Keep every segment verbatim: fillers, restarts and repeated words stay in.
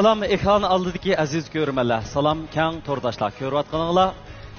سالام ئېكران ئالدىدىكى ئەزىز كۆرۈرمەنلەر، سالام كەڭ تورداشلار، كۆرۈۋاتقىنىڭلار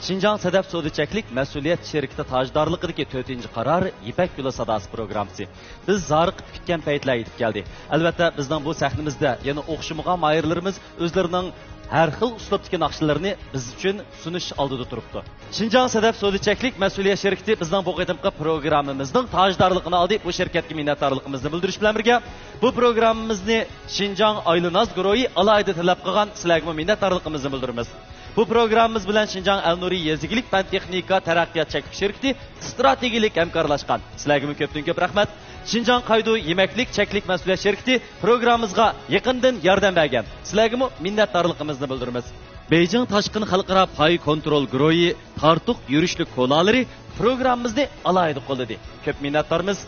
شىنجاڭ سەدەپ سودا چەكلىك مەسئۇلىيەت شىركىتى تاجدارلىقىدىكى تۆتىنچى قارار يىپەك يولى ساداسى پروگراممىسى. بىز زارىقىپ كۈتكەن پەيتلەر يېتىپ كەلدى. ئەلۋەتتە، بىزنىڭ بۇ سەھنىمىزدە يەنە ئوخشىمىغان ماھىرلىرىمىز ئۆزلىرىنىڭ ھەر خىل ئۇسلۇبتىكى ناخشىلىرىنى بىز ئۈچۈن سۇنۇش ئالدىدا تۇرۇپتۇ. شىنجاڭ سەدەپ سودا چەكلىك مەسئۇلىيەت شىركىتى بىزنىڭ بۇ قېتىمقى پروگراممىمىزنىڭ تاجدارلىقىنى ئالدى. بۇ شىركەتكە مىننەتدارلىقىمىزنى بىلدۈرۈش بىلەن بىرگە، بۇ پروگراممىمىزنى شىنجاڭ ئايلىناز گۇرۇھى ئالاھىدە تەلەپ قىلغان، سىلەرگىمۇ مىننەتدارلىقىمىزنى بىلدۈرىمىز. بۇ پروگراممىمىز بىلەن شىنجاڭ ئەلنۇرى يېزا ئىگىلىك پەن تېخنىكا تەرەققىيات چەكلىك شىركىتى ئىستراتېگىيەلىك ھەمكارلاشقان. سىلەرگىمۇ كۆپتىن كۆپ رەھمەت. شىنجاڭ قايدۇ يېمەكلىك چەكلىك مەسئۇلىيەت شىركىتى پروگراممىمىزغا يېقىندىن ياردەم بەرگەن. سىلەرگىمۇ مىننەتدارلىقىمىزنى بىلدۈرىمىز. بېيجىڭ تاشقىن خەلقئارا پاي كونترول گۇرۇھى تارتۇق يۈرۈشلۈك كولالىرى پروگراممىمىزنى ئالاھىدە قوللىدى. كۆپ مىننەتدارمىز.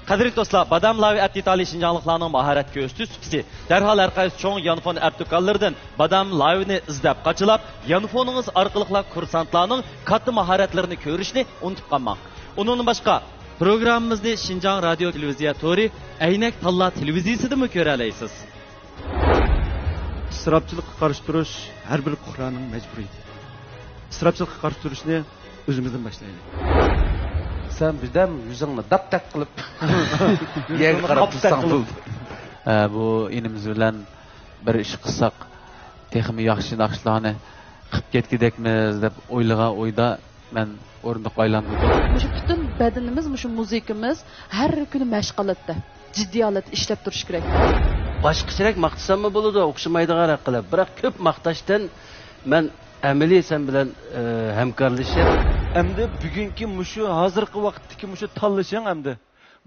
قەدىرلىك دوستلار، بادام لاۋى ئەتىتالى شىنجاڭلىقلارنىڭ ماھارەت كۆرسىتىش سۇپىسى. دەرھال ھەر قايسى چوڭ يانفون ئەپ دۇكانلىرىدىن بادام لاۋىنى ئىزدەپ قاچىلاپ، يانفونىڭىز ئارقىلىقلا كۇرسانتلارنىڭ كاتتا ماھارەتلىرىنى كۆرۈشنى ئۇنتۇپ قالماڭ. ئۇنىڭدىن باشقا، پروگراممىمىزنى شىنجاڭ رادىيو تېلېۋىزىيە تورى ئەينەك تاللا تېلېۋىزىيىسىدىمۇ كۆرەلەيسىز. ئىسراپچىلىققا قارشى تۇرۇش ھەر بىر پۇقرانىڭ مەجبۇرىيىتى. ئىسراپچىلىققا قارشى تۇرۇشنى ئۆزىمىزدىن باشلايلى. سەن بىردەم يۈزۈڭنى داپتەك قىلىپ يەرگە قاراپ تۇرساڭ بولدى. ئە، بۇ ئىنىمىز بىلەن بىر ئىش قىلساق، تېخىمۇ ياخشى ناخشىلارنى قىلىپ كەتكۈدەكمىز دەپ ئويلىغان ئويدا مەن ئورۇندۇققا ئايلاندۇردۇم. مۇشۇ پۈتۈن بەدىنىمىز، مۇشۇ مۇزىكىمىز ھەر كۈنى مەشىق ھالەتتە، جىددىي ھالەتتە ئىشلەپ تۇرۇش كېرەك. باشقىچىراق ماختىساممۇ بولىدۇ، ئوخشىمايدىغان ھەق قىلىپ. بىراق كۆپ ماختاشتىن مەن ئەمەلىي سەن بىلەن، ئە، ھەمكارلىشىپ. ئەمدى بۈگۈنكى مۇشۇ ھازىرقى ۋاقىتتىكى مۇشۇ تاللىشىڭ ئەمدى.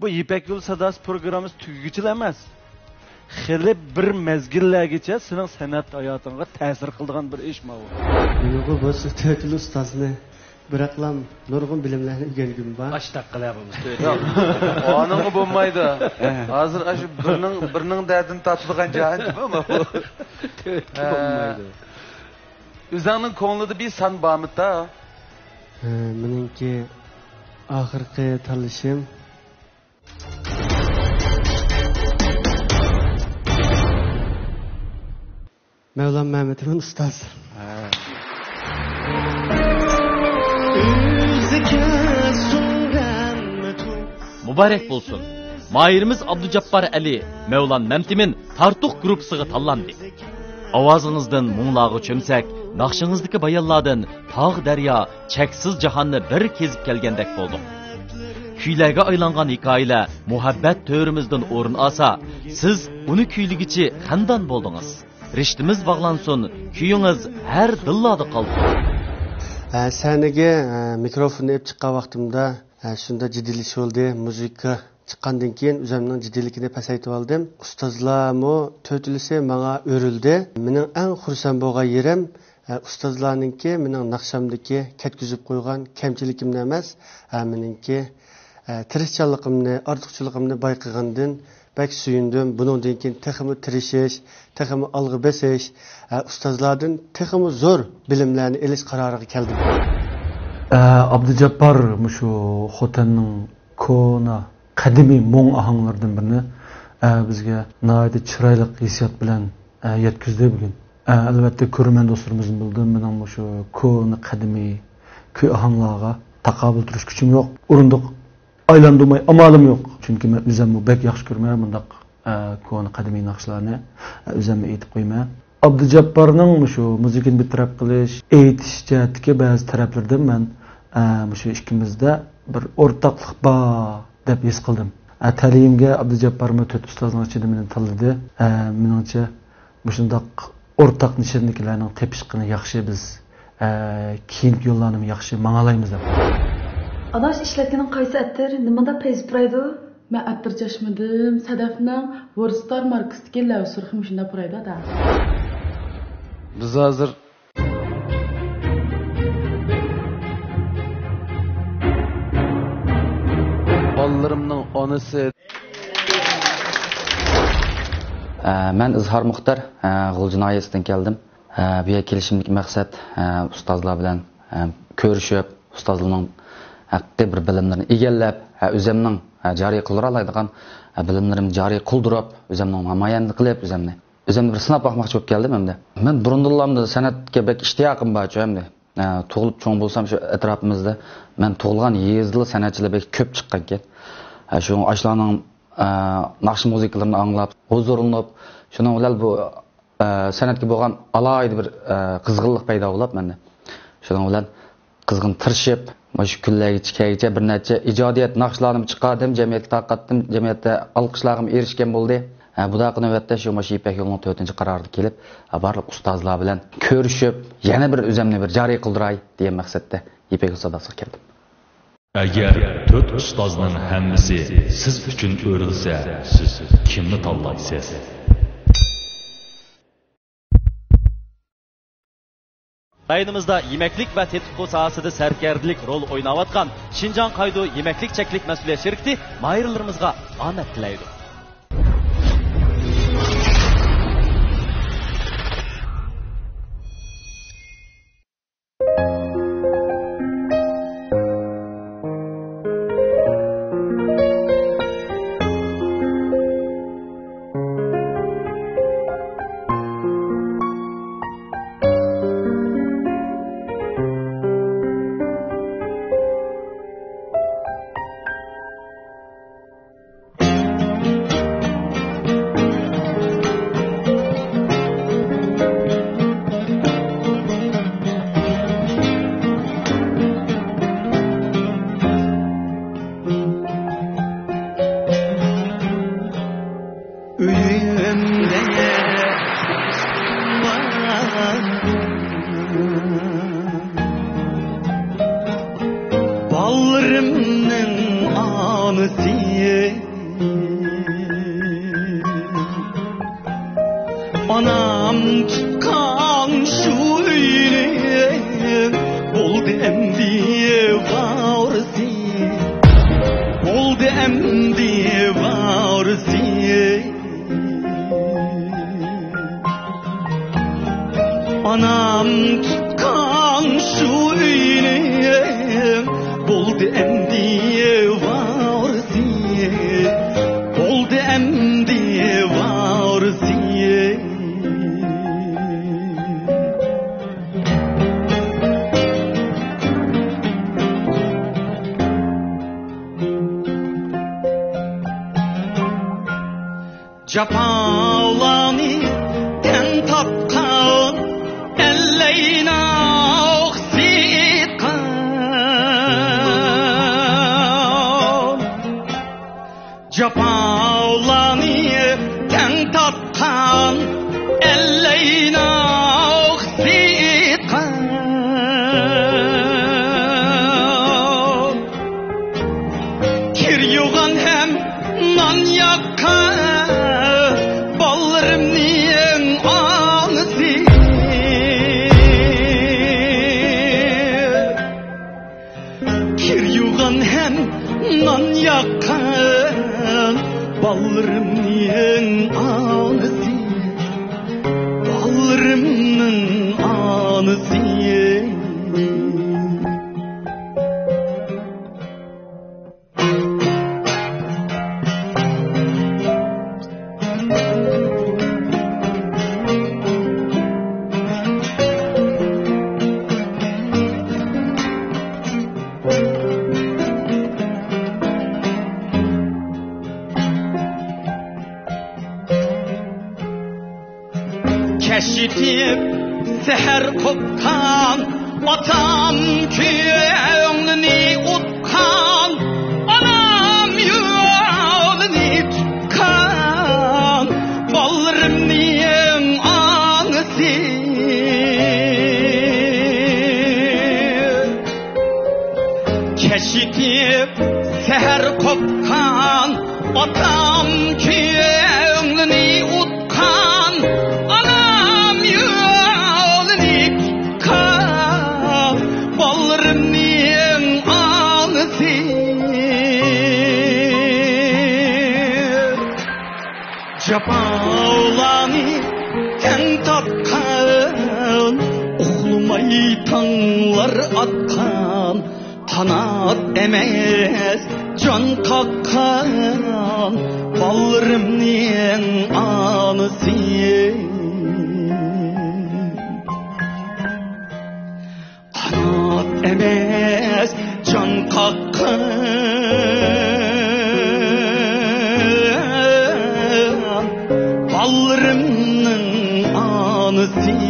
بۇ يىپەك يولى ساداسى پروگراممىسى تۈگىگۈچىلا ئەمەس. خېلى بىر مەزگىللەرگىچە سېنىڭ سەنئەت ھاياتىڭغا تەسىر قىلىدىغان بىر ئىش ماۋۇ. مېنىڭغۇ بۇ تۆت يىل ئۇستازنى بىراقلا نۇرغۇن بىلىملەرنى ئۆگەنگۈم بار. ئاشتاق قىلە بولمىسا تۆت يىل. ئانىڭغا بولمايدۇ. ھازىر ئاشۇ بىرنىڭ، بىرنىڭ دەردىنى تارتىدىغان جاھانچىمۇ بۇ. تۆت يىل بولمايدۇ. ئۆزۈڭنىڭ كۆڭلىدە بىر سان بارمىتا؟ ھە، مېنىڭكى ئاخىرقى تاللىشىم. مەۋلان مەمتىمىن ئۇستاز. مۇبارەك بولسۇن! ماھىرىمىز ئابدۇجاپپار ئەلى، مەۋلان مەمتىمىن تارتۇق گۇرۇپپىسىغا تاللاندى. ئاۋازىڭىزدىن مۇڭلارغا چۆمسەك، ناخشىڭىزدىكى بايانلاردىن تاغ، دەريا، چەكسىز جاھاننى بىر كېزىپ كەلگەندەك بولدۇق. كۈيلەرگە ئايلانغان ھېكايىلەر مۇھەببەت تۆرىمىزدىن ئورۇن ئالسا، سىز ئۇنى كۈيلىگۈچى خەندان بولدىڭىز. رىشتىمىز باغلانسۇن، كۈيىڭىز ھەر دىللاردا قالسۇن. ھە، سەھنىگە، ھە، مىكروفوننى ئېلىپ چىققان ۋاقتىمدا، ھە، شۇنداق جىددىيلىشىش بولدى. مۇزىكا چىققاندىن كېيىن ئۆزۈمنىڭ جىددىيلىكىنى پەسەيتىۋالدىم. ئۇستازلارمۇ تۆتىلىسى ماڭا ئۆرۈلدى. مېنىڭ ئەڭ خۇرسەن بولغان يېرىم، ئە، ئۇستازلارنىڭكى مېنىڭ ناخشامدىكى كەتكۈزۈپ قويغان كەمچىلىكىمنى ئەمەس، ئە، مېنىڭكى، ئە، تىرىشچانلىقىمنى، ئارتۇقچىلىقىمنى بايقىغاندىن بەك سۆيۈندۈم. بۇنىڭدىن كېيىن تېخىمۇ تىرىشىش، تېخىمۇ ئالغا بېسىش، ئە، ئۇستازلاردىن تېخىمۇ زور بىلىملەرنى ئېلىش قارارىغا كەلدىم. ئە، ئابدۇجاپپار مۇشۇ خوتەننىڭ كونا، قەدىمىي مۇڭ ئاھاڭلىرىدىن بىرىنى، ئە، بىزگە ناھايىتى چىرايلىق ھېسسىيات بىلەن، ئە، يەتكۈزدى بۈگۈن. ئە، ئەلۋەتتە، كۆرۈرمەن دوستلىرىمىزمۇ بىلدى، مېنىڭ مۇشۇ كونا، قەدىمىي كۈي ئاھاڭلارغا تاقابىل تۇرۇش كۈچۈم يوق. ئورۇندۇق ئايلاندۇرماي ئامالىم يوق. چۈنكى مەن ئۆزۈممۇ بەك ياخشى كۆرىمەن بۇنداق، ئە، كونا، قەدىمىي ناخشىلارنى، ئە، ئۆزۈممۇ ئېيتىپ قويىمەن. ئابدۇجاپپارنىڭ مۇشۇ مۇزىكىنى بىر تەرەپ قىلىش، ئېيتىش جەھەتتىكى بەزى تەرەپلىرىدىن مەن، ئە، مۇشۇ ئىككىمىزدە بىر ئورتاقلىق بار دەپ ھېس قىلدىم. ئە، تەلىيىمگە ئابدۇجاپپارمۇ تۆت ئۇستازنىڭ ئىچىدە مېنى تاللىدى. ئە، مېنىڭچە، مۇشۇنداق ئورتاق نىشاندىكىلەرنىڭ تېپىشقىنى ياخشى، بىز، ئە، كېيىنكى يوللارنىمۇ ياخشى ماڭالايمىز دەپ. ئاداش، ئىشلەتكىنىڭ قايسى ئەتىر؟ نېمانداق پەيزى پۇرايدۇ؟ مەن ئەتىر چاچمىدىم. سەدەفنىڭ ۋورستار ماركىسىدىكى لەۋ سۇرخى مۇشۇنداق پۇرايدۇ، ئادا. بىز ھازىر بالىلىرىمنىڭ ئانىسى. ئە، مەن ئىزھار مۇختەر، ئە، غۇلجا ناھىيەسىدىن كەلدىم. ئە، بۇ يەرگە كېلىشىمدىكى مەقسەت، ئە، ئۇستازلار بىلەن، ئە، كۆرۈشۈپ، ئۇستازلارنىڭ ھەقىقىي بىر بىلىملىرىنى ئىگىلەپ، ئە، ئۆزۈمنىڭ، ئە، جارى قىلدۇرالايدىغان، ئە، بىلىملىرىمنى جارى قىلدۇرۇپ، ئۆزۈمنىڭ نامايەندە قىلىپ، ئۆزۈمنى ئۆزۈمنى بىر سىناپ باقماقچى بولۇپ كەلدىم ئەمدى. مەن بۇرۇندىنلا ئەمدى سەنئەتكە بەك ئىشتىياقىم بار ئەمدى. ئە، تۇغۇلۇپ چوڭ بولسام شۇ ئەتراپىمىزدا، مەن تۇغۇلغان يېزىدىلا سەنئەتچىلەر بەك كۆپ چىققانىكەن. ئە، شۇ ئاشۇلارنىڭ، ئە، ناخشا مۇزىكىلىرىنى ئاڭلاپ، ھۇزۇرلىنىپ، شۇنىڭ بىلەن بۇ، ئە، سەنئەتكە بولغان ئالاھىدە بىر، ئە، قىزغىنلىق پەيدا بولۇپ مەندە. شۇنىڭ بىلەن قىزغىن تىرىشىپ، مۇشۇ كۈنلەرگىچە، كەلگۈچە بىر نەچچە ئىجادىيەت ناخشىلارنىمۇ چىقاردىم، جەمئىيەتكە تارقاتتىم، جەمئىيەتتە ئالقىشلارغىمۇ ئېرىشكەن بولدى. ھە، بۇ داقى نۆۋەتتە شۇ مۇشۇ يىپەك يولىنىڭ تۆتىنچى قارارىدا كېلىپ، ھە، بارلىق ئۇستازلار بىلەن كۆرۈشۈپ، يەنە بىر ئۆزۈمنى بىر جارى قىلدۇراي دېگەن مەقسەتتە يىپەك يول ساداسىغا كىردىم. ئەگەر تۆت ئۇستازنىڭ ھەممىسى سىز ئۈچۈن ئۆرۈلسە، سىز كىمنى تاللايسىز؟ رايونىمىزدا يېمەكلىك ۋە تېتىتقۇ ساھەسىدە سەركەردىلىك رول ئويناۋاتقان شىنجاڭ قايدۇ يېمەكلىك چەكلىك مەسئۇلىيەت شىركىتى ماھىرلىرىمىزغا ئامەت تىلەيدۇ. ئۆيۈمدە بالىلىرىمنىڭ ئانىسى. ئانام تۇتقان شۇ ئۆينىڭ بولدى ئەمدى ۋارىسى. بولدى ئەمدى ۋارىسى. ئانام تۇتقان شۇ ئۆينىڭ بولدى ئەمدى ۋارىسى. بولدى ئەمدى ۋارىسى. جاپالارنى تەڭ تارتقان، ئەللەينى ئوخسىتقان. جاپالارنى تەڭ تارتقان، ئەللەينى ئوخسىتقان. كىر يۇغان ھەم نان ياققان بالىلىرىمنىڭ ئانىسى. كىر يۇغان ھەم نان ياققان بالىلىرىمنىڭ ئانىسى. بالىلىرىمنىڭ ئانىسى. كەچ يېتىپ سەھەر قوپقان، ئاتام كۆڭلىنى ئۇتقان، ئانام يولىنى تۇتقان، بالىلىرىمنىڭ ئانىسى. كەچ يېتىپ سەھەر قوپقان، ئاتام كۆڭلىنى ئۇتقان، ئانام يولىنى تۇتقان، بالىلىرىمنىڭ ئانىسى. جاپالارنى تەڭ تارتقان، ئۇخلىماي تاڭلار ئاتقان، قانات ئەمەس، جان قاققان بالىلىرىمنىڭ ئانىسى. قانات ئەمەس، جان قاققان بالىلىرىمنىڭ ئانىسى.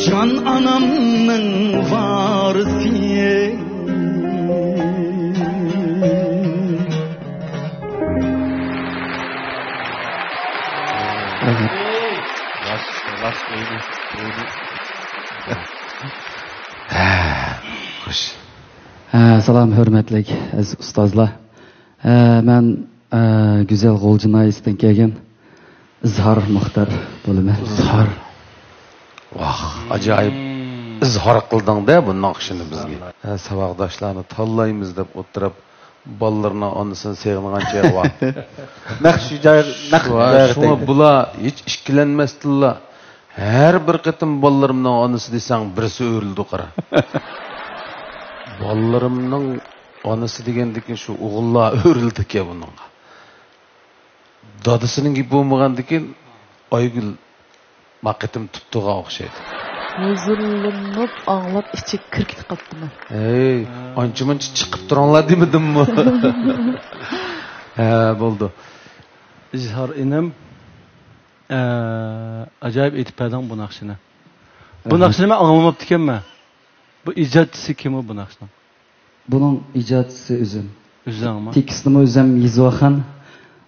جان ئانامنىڭ ۋارىسى. راست، راست ئۆينى، ئۆينى. ھە، خوش. ھە، سالام، ھۆرمەتلىك ئەزىز ئۇستازلار. ھە، مەن، ھە، گۈزەل غۇلجا ناھىيەسىدىن كەلگەن ئىزھار مۇختار بولىمەن. ئىزھار. ۋاھ، ئاجايىپ ئىزھار قىلدىڭ-دە بۇ ناخشىنى بىزگە. ھە، ساۋاقداشلارنى تاللايمىز دەپ ئولتۇرۇپ، بالىلىرىنىڭ ئانىسىنى سېغىنغان چېغى بار. نەق شۇ جايغا، نەق شۇڭا، جايغا شۇڭا تەگدى. بۇلار ھېچ ئىككىلەنمەستىنلا، ھەر بىر قېتىم بالىلىرىمنىڭ ئانىسى دېسەڭ، بىرسى ئۆرۈلىدۇ، قارا. بالىلىرىمنىڭ ئانىسى دېگەندىكىن شۇ ئوغۇللار ئۆرۈلىدىكەن بۇنىڭغا. دادىسىنىڭ گېپى بولمىغاندىكىن ئايگۈل ما قېتىم تۇتتۇغان ئوخشايدۇ. ھۇزۇرلىنىپ ئاڭلاپ ئىچى كىركىتىپ قاپتىمەن. ھەي، ئانچە-مۇنچە چىقىپ تۇرۇڭلار دېمىدىممۇ؟ ھە، بولدى. ئىزھار ئىنىم، ئە، ئاجايىپ ئېيتىپ بەردىڭ بۇ ناخشىنى. بۇ رەھمەت. ناخشىنى مەن ئاڭلىماپتىكەنمەن. بۇ ئىجادچىسى كىم ئۇ بۇ ناخشىنىڭ؟ بۇنىڭ ئىجادچىسى ئۆزۈم. ئۆزۈڭمۇ؟ تېكىستنىمۇ ئۆزۈم يېزىۋالغان،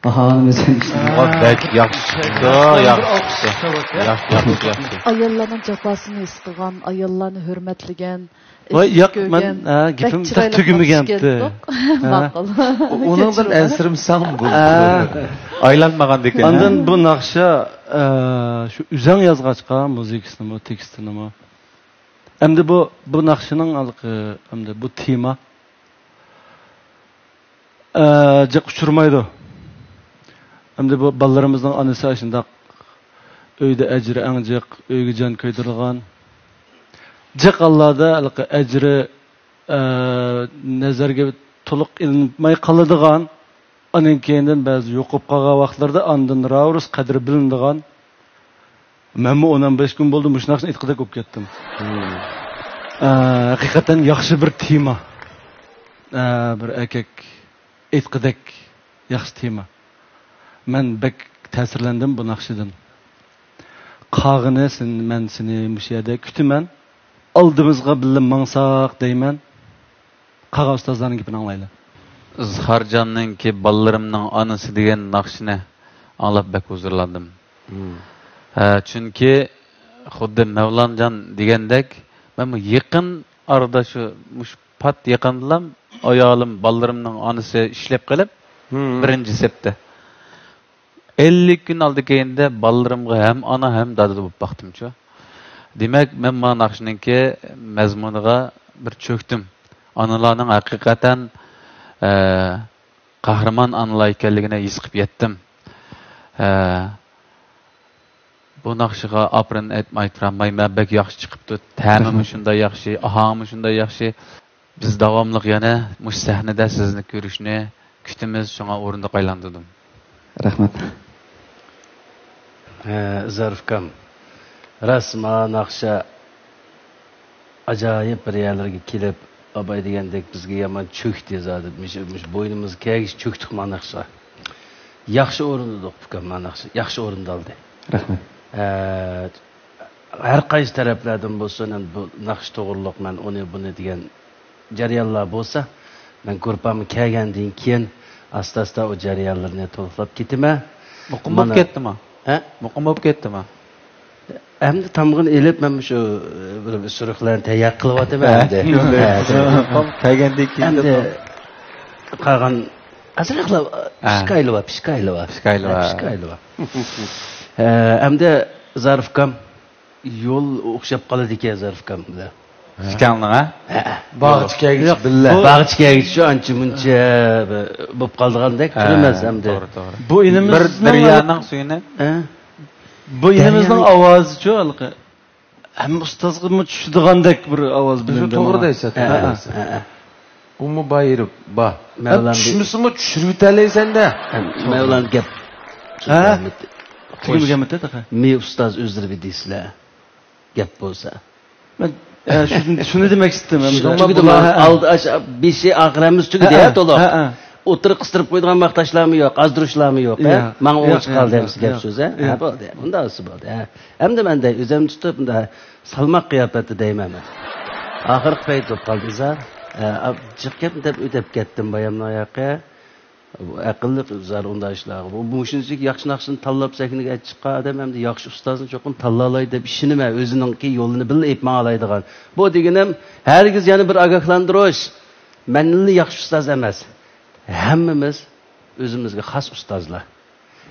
باھانىمۇ ئۆزۈم ئىشلىگەن. ۋاي، بەك ياخشى چىقىپتۇ، ياخشى چىقىپتۇ. ياخشى، ياخشى، ياخشى. ئاياللارنىڭ جاپاسىنى ھېس قىلغان، ئاياللارنى ھۆرمەتلىگەن، ۋاي، ئەزىز ياق، كۆرگەن، مەن، ھە، بەك گېپىم چىرايلىق تېخى تۈگىمىگەنتى. ناخشا ئىكەن. ھە. ماقۇل. ئۇنىڭدىن ئەنسىرىمىسەڭ بولدى. ھە. ئايلانمىغاندىكىن، ھە؟ ئاندىن بۇ ناخشا، ئە، شۇ ئۆزۈڭ يازغاچقا، مۇزىكىسىنىمۇ، تېكىستىنىمۇ. ئەمدى بۇ، بۇ ناخشىنىڭ ھېلىقى، ئەمدى بۇ تېما، ئە، جىق ئۇچرىمايدۇ. ئەمدى بۇ بالىلىرىمىزنىڭ ئانىسى ئاشۇنداق ئۆيدە ئەجرى ئەڭ جىق، ئۆيگە جان كۆيدۈرىدىغان، جىق ھاللاردا ھېلىقى ئەجرى، ئە، نەزەرگە تولۇق ئىلىنماي قالىدىغان، ئانىڭ كەينىدىن بەزى يوقاپ قالغان ۋاقىتلىرىدا ئاندىن راۋۇرۇس قەدرى بىلىنىدىغان، مەنمۇ ئون بەش كۈن بولدى مۇشۇ ناخشىنى ئېيتقۇدەك بولۇپ كەتتىم. ئە، ھەقىقەتەن ياخشى بىر تېما. ئە، بىر ئەركەك ئېيتقۇدەك ياخشى تېما. مەن بەك تەسىرلەندىم بۇ ناخشىدىن. قالغىنى سېن، مەن سېنى مۇشۇ يەردە كۈتىمەن. ئالدىمىزغا بىللە ماڭساق دەيمەن. قالغان ئۇستازلارنىڭ گېپىنى ئاڭلايلى. ئىزھارجاننىڭكى بالىلىرىمنىڭ ئانىسى دېگەن ناخشىنى ئاڭلاپ بەك ھۇزۇرلاندىم. مم. ھە، چۈنكى خۇددى مەۋلانجان دېگەندەك، مەنمۇ يېقىن ئارىدا شۇ، مۇشۇ پات يېقىندىلا ئايالىم، بالىلىرىمنىڭ ئانىسى ئىشلەپ قېلىپ، مم، بىرىنچى سەپتە. ئەللىك كۈن ئالدى كەينىدە بالىلىرىمغا ھەم ئانا، ھەم دادا بولۇپ باقتىمچۇ. دېمەك، مەن مانا ناخشىنىڭكى مەزمۇنىغا بىر چۆكتۈم. ئانىلارنىڭ ھەقىقەتەن، ئە، قەھرىمان ئانىلار ئىكەنلىكىنى ھېس قىلىپ يەتتىم. ئە، بۇ ناخشىغا ئاپىرىن ئېيتماي تۇرالمايمەن، بەك ياخشى چىقىپتۇ. تەمىمۇ رەھمەت. شۇنداق ياخشى، ئاھاڭىمۇ شۇنداق ياخشى. بىز داۋاملىق يەنە مۇشۇ سەھنىدە سىزنى كۆرۈشنى كۈتىمىز، شۇڭا ئورۇندۇق ئايلاندۇردۇم. رەھمەت. ھە، ئىزھار ئۇكام. راست، ما ناخشا ئاجايىپ بىر يەرلەرگە كېلىپ، ئاباي دېگەندەك بىزگە يامان چۆكتى زادى. مۇشۇ، مۇشۇ بوينىمىزغا كەلگۈچە چۆكتۇق ما ناخشا. ياخشى ئورۇندىدۇق ئۇكام ما ناخشا. ياخشى ئورۇندالدى. رەھمەت. ھە، ھەر قايسى تەرەپلەردىن بولسۇن، ئەمدى بۇ ناخشا توغرۇلۇق مەن ئۇنى، بۇنى دېگەن جەريانلار بولسا، مەن گۇرۇپپامغا كەلگەندىن كېيىن ئاستا-ئاستا ئۇ جەريانلىرىنى تولۇقلاپ كېتىمەن. مۇقىم بولۇپ مانا كەتتىما؟ ھە؟ مۇقىم بولۇپ كەتتىما؟ ئەمدى تامغىنى ئېلىپ، مەن شۇ، ئە، بىر سۈرۈخلەرنى تەييار قىلىۋاتىمەن ھە؟ ئەمدى. ھە، ھە. كەلگەندىن كېيىن ئەمدى قالغان ئازراقلا ھە. پىشكايلىۋا، پىشكايلىۋا. پىشكايلىۋا. پىشكايلىۋا. ھە، ئەمدى زارىف ئۇكام، يول ئوخشاپ قالىدىكەن زارىف ئۇكام بىلەن. ئىككىڭلارنىڭ، ھە؟ ھە. باغچە كەلگۈچە ياق، بىللە. بۇ باغچە كەلگۈچە شۇ ئانچە مۇنچە بولۇپ قالىدىغاندەك ھە، تۇرىمىز ئەمدى. توغرا، توغرا. بۇ ئىنىمىزنىڭ بىر دەريانىڭ سۈيىنى. ھە؟ بۇ ئىنىمىزنىڭ دەريانىڭ ئاۋازىچۇ ھېلىقى؟ ھەممە ئۇستازغىمۇ چۈشىدىغاندەك بىر ئاۋاز بىلەن توغرا دەيسەن، ھە، توغرا دەيسەن. ھە، ھە. ئۇمۇ بايرى بار. مەۋلان بى- چۈشمىسىمۇ چۈشۈرۈۋېتەلەيسەن-دە. ھە، مەۋلان گەپ. ھە؟ تۈگىمىگەنمىتى تېخى. مې ئۇستاز ئۆزلىرى بىر دېسىلە. گەپ بولسا. مەن، ئە، شۇنى، شۇنى دېمەك ئىستىدىم، ئەمدى. شۇنىڭ تۈگىدى بۇلار مانا. ئالدى ئاش-، بېشى ئاخىر ھەممىسى تۈگىدى، ھە، ھە، تولۇق. ھە، ھە. ئوتتۇرىغا قىستۇرۇپ قويىدىغان ماختاشلارمۇ يوق، ئازدۇرۇشلارمۇ يوق، ھە؟ ياق، ماڭا ياق، ئوڭچە ياق، قالدى ياق، ھەممىسى گەپ ياق، سۆز، ھە؟ ھە، ياق. بولدى. ئۇنداق بولسا بولدى، ھە. ئەمدى مەن دەي، ئۆزۈمنى تۇتۇپ، مۇنداق سالماق قىياپەتتە دەيمەن مەن. ئاخىرقى پەيت بولۇپ قالدى، زار. ئە، جىق گەپنى دەپ ئۆتۈپ كەتتىم بايامنىڭ ياقى. ئەقىللىق زار ئۇنداق ئىشلارغا. بۇ، بۇ شۇنچىلىك ياخشى ناخشىنى تاللاپ سەھنىگە ئەتىپ چىققان ئادەم ئەمدى ياخشى ئۇستازنى چوقۇم تاللالايدۇ دەپ ئىشىنىمەن. ئۆزىنىڭكى يولىنى بىللە ئېلىپ ماڭالايدىغان. بۇ دېگىنىم ھەرگىز يەنە بىر ئاگاھلاندۇرۇش. مەنلا ياخشى ئۇستاز ئەمەس. ھەممىمىز ئۆزىمىزگە خاس ئۇستازلار.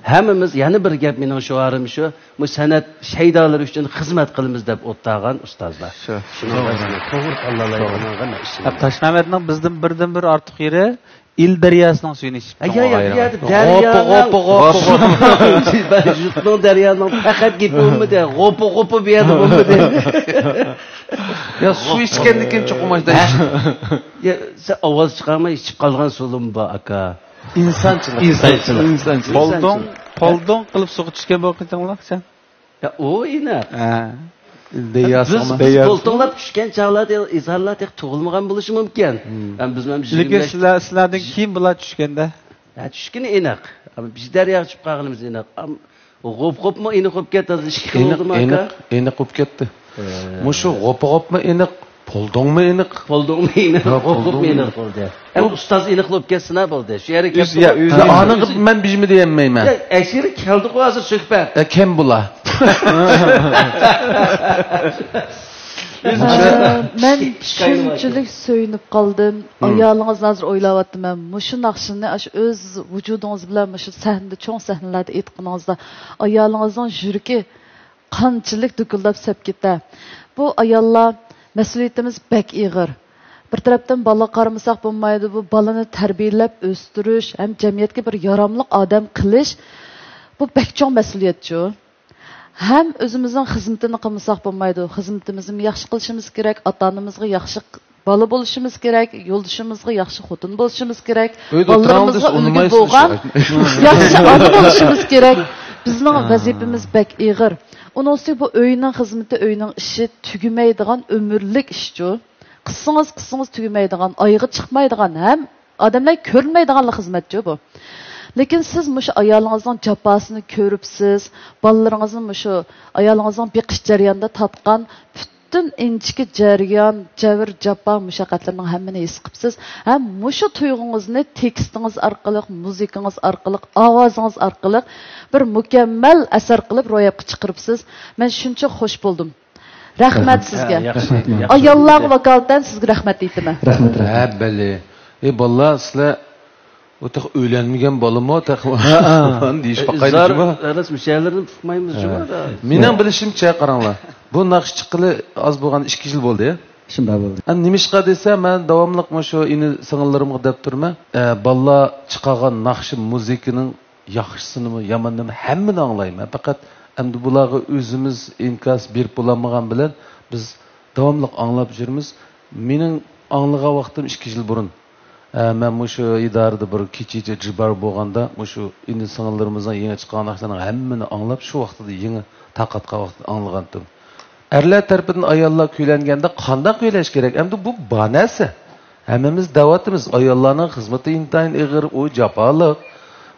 ھەممىمىز، يەنە بىر گەپ، مېنىڭ شوئارىم شۇ، بۇ سەنئەت شەيدالىرى ئۈچۈن خىزمەت قىلىمىز دەپ ئولتۇرغان ئۇستازلار. شۇ. شۇنىڭ توغرا. توغرا تاللالايدىغانغا مەن ئىشىنىمەن. تاشمەمەتنىڭ بىزدىن بىردىن بىر ئارتۇق يېرى ئىل دەرياسىنىڭ سۈيىنى ئىچىپ، ھە، يا، يا، بىر يەردە دەريانىڭ غوپا، غوپا، غوپا. يۇرتنىڭ دەريانىڭ پەقەت گېپى بولمىدى. غوپا، غوپا بۇ يەردە بولمىدى. يا، سۇ ئىچكەندىن كېيىن چوقۇم ئاشۇنداق. يا، سەن ئاۋاز چىقارماي ئىچىپ قالغان سۇلۇم بار، ئاكا. ئىنسانچىلىق. ئىنسانچىلىق. ئىنسانچىلىق. پولدۇڭ، پولدۇڭ قىلىپ سۇغا چۈشكەن بولغىچىڭلار سەن. يا، ئۇ ئېنىق. ھە. دەرياسىغىمۇ. بىز، بىز پولتۇڭلاپ چۈشكەن چاغلاردا ئىنسانلار تېخى تۇغۇلمىغان بولۇشى مۇمكىن. ھە، بىز مەن لېكىن يىگىرمە بەش سىلەر، سىلەردىن كېيىن بۇلار چۈشكەندە. ھە، چۈشكىنى ئېنىق. ئەمما بىز دەرياغا چۈشۈپ قالغىنىمىز ئېنىق. ئەم، غوپ غوپمۇ ئېنىق بولۇپ كەتتى، ھازىر ئىككى خىل بولدىمۇ، ئاكا؟ ئېنىق، ئېنىق بولۇپ كەتتى. ھە. مۇشۇ غوپا غوپمۇ ئېنىق، پولدوڭمۇ ئېنىق. پولدوڭمۇ ئېنىق، ھە، غوپ غوپمۇ پولدوڭمۇ ئېنىق. ئېنىق بولدى. ئەمدى ئۇستاز ئېنىقلاپ كەتسىنا بولدى. شۇ يەرگە كەپ، يا، ئۆزى يا، ئانىڭغا مەن بىژمە دېيەلمەيمەن. يا، ئەشىرى كەلدىغۇ ھازىر سۆھبەت. يا، كەم بۇلا. ئە، مەن شۇنچىلىك سۆيۈنۈپ قالدىم. ھىم. ئايالىڭىزنى ھازىر ئويلاۋاتىمەن. مۇشۇ ناخشىنى ئاشۇ ئۆز ۋۇجۇدىڭىز بىلەن مۇشۇ سەھنىدە، چوڭ سەھنىلەردە ئېيتقىنىڭىزدا، ئايالىڭىزنىڭ يۈرىكى قانچىلىك دۈكۈلدەپ سەپ كېتە. بۇ ئاياللار، مەسئۇلىيىتىمىز بەك ئېغىر. بىر تەرەپتىن بالىغا قارىمىساق بولمايدۇ، بۇ بالىنى تەربىيەلەپ ئۆستۈرۈش ھەم جەمئىيەتكە بىر ياراملىق ئادەم قىلىش، بۇ بەك چوڭ مەسئۇلىيەتچۇ. ھەم ئۆزىمىزنىڭ خىزمىتىنى قىلمىساق بولمايدۇ. خىزمىتىمىزنى ياخشى قىلىشىمىز كېرەك، ئاتا-ئانىمىزغا ياخشى بالا بولۇشىمىز كېرەك، يولدىشىمىزغا ياخشى خوتۇن بولۇشىمىز كېرەك، ئۆيدە ئولتۇرامدىز، بالىلىرىمىزغا ئۈلگە ئۇنىمايسىز بولغان شۇ. ياخشى ئانا بولۇشىمىز كېرەك. بىزنىڭ ۋەزىپىمىز بەك ئېغىر. ئۇنىڭ ئۈستىگە بۇ ئۆينىڭ خىزمىتى، ئۆينىڭ ئىشى تۈگىمەيدىغان ئۆمۈرلۈك ئىشچۇ. قىسسىڭىز، قىسسىڭىز تۈگىمەيدىغان، ئايىغى چىقمايدىغان ھەم ئادەملەر كۆرۈنمەيدىغانلا خىزمەتچۇ بۇ. لېكىن سىز مۇشۇ ئايالىڭىزنىڭ جاپاسىنى كۆرۈپسىز، بالىلىرىڭىزنى مۇشۇ ئايالىڭىزنىڭ بېقىش جەريانىدا تارتقان پۈتۈن ئىنچىكە جەريان، جەۋر، جاپا، مۇشەققەتلىرىنىڭ ھەممىنى ھېس قىپسىز. ھەم مۇشۇ تۇيغۇڭىزنى تېكىستىڭىز ئارقىلىق، مۇزىكىڭىز ئارقىلىق، ئاۋازىڭىز ئارقىلىق بىر مۇكەممەل ئەسەر قىلىپ روياپقا چىقىرىپسىز. مەن شۇنچە خوش بولدۇم. رەھمەت سىزگە. ھە، ياخشى، ياخشى. ئاياللارغا ۋاكالىتەن سىزگە رەھمەت ئېيتىمەن. رەھمەت، رەھمەت. ھە، بەلى. ئەي، بالىلار، سىلەر ئۇ تېخى ئۆيلەنمىگەن بالىمۇ، تېخى ھە، ھە. دېيىش باقايلى، زار، جۇما. ئەمەس، مۇشۇ يەرلىرىنى ئۇقمايمىز، ھە. جۇما. مېنىڭ بىلىشىمچە، قاراڭلار، بۇ ناخشا چىققىلى ئاز بولغان ئىككى يىل بولدى. شۇنداق بولدى. ئەمدى نېمىشقا دېسە، مەن داۋاملىق مۇشۇ ئىنى سىڭىللىرىمغا دەپ تۇرىمەن. ئە، بالىلار چىقارغان ناخشا مۇزىكىنىڭ ياخشىسىنىمۇ، يامىنىنىمۇ ھەممىنى ئاڭلايمەن. پەقەت ئەمدى بۇلارغا ئۆزىمىز ئىنكاس بېرىپ بولالمىغان بىلەن بىز داۋاملىق ئاڭلاپ يۈرىمىز. مېنىڭ ئاڭلىغان ۋاقتىم ئىككى يىل بۇرۇن. ئە، مەن مۇشۇ ئىدارىدە بىر كېچىچە جىبار بولغاندا، مۇشۇ ئىنى سىڭىللىرىمىزنىڭ يېڭى چىققان ناخشىلىرىنىڭ ھەممىنى ئاڭلاپ، شۇ ۋاقتىدا يېڭى تارقاتقان ۋاقتىدا ئاڭلىغانتىم. ئەرلەر تەرىپىدىن ئاياللار كۈيلەنگەندە قانداق كۈيلەش كېرەك؟ ئەمدى بۇ بار نەرسە. ھەممىمىز دەۋاتىمىز، ئاياللارنىڭ خىزمىتى ئىنتايىن ئېغىر، ئۇ جاپالىق.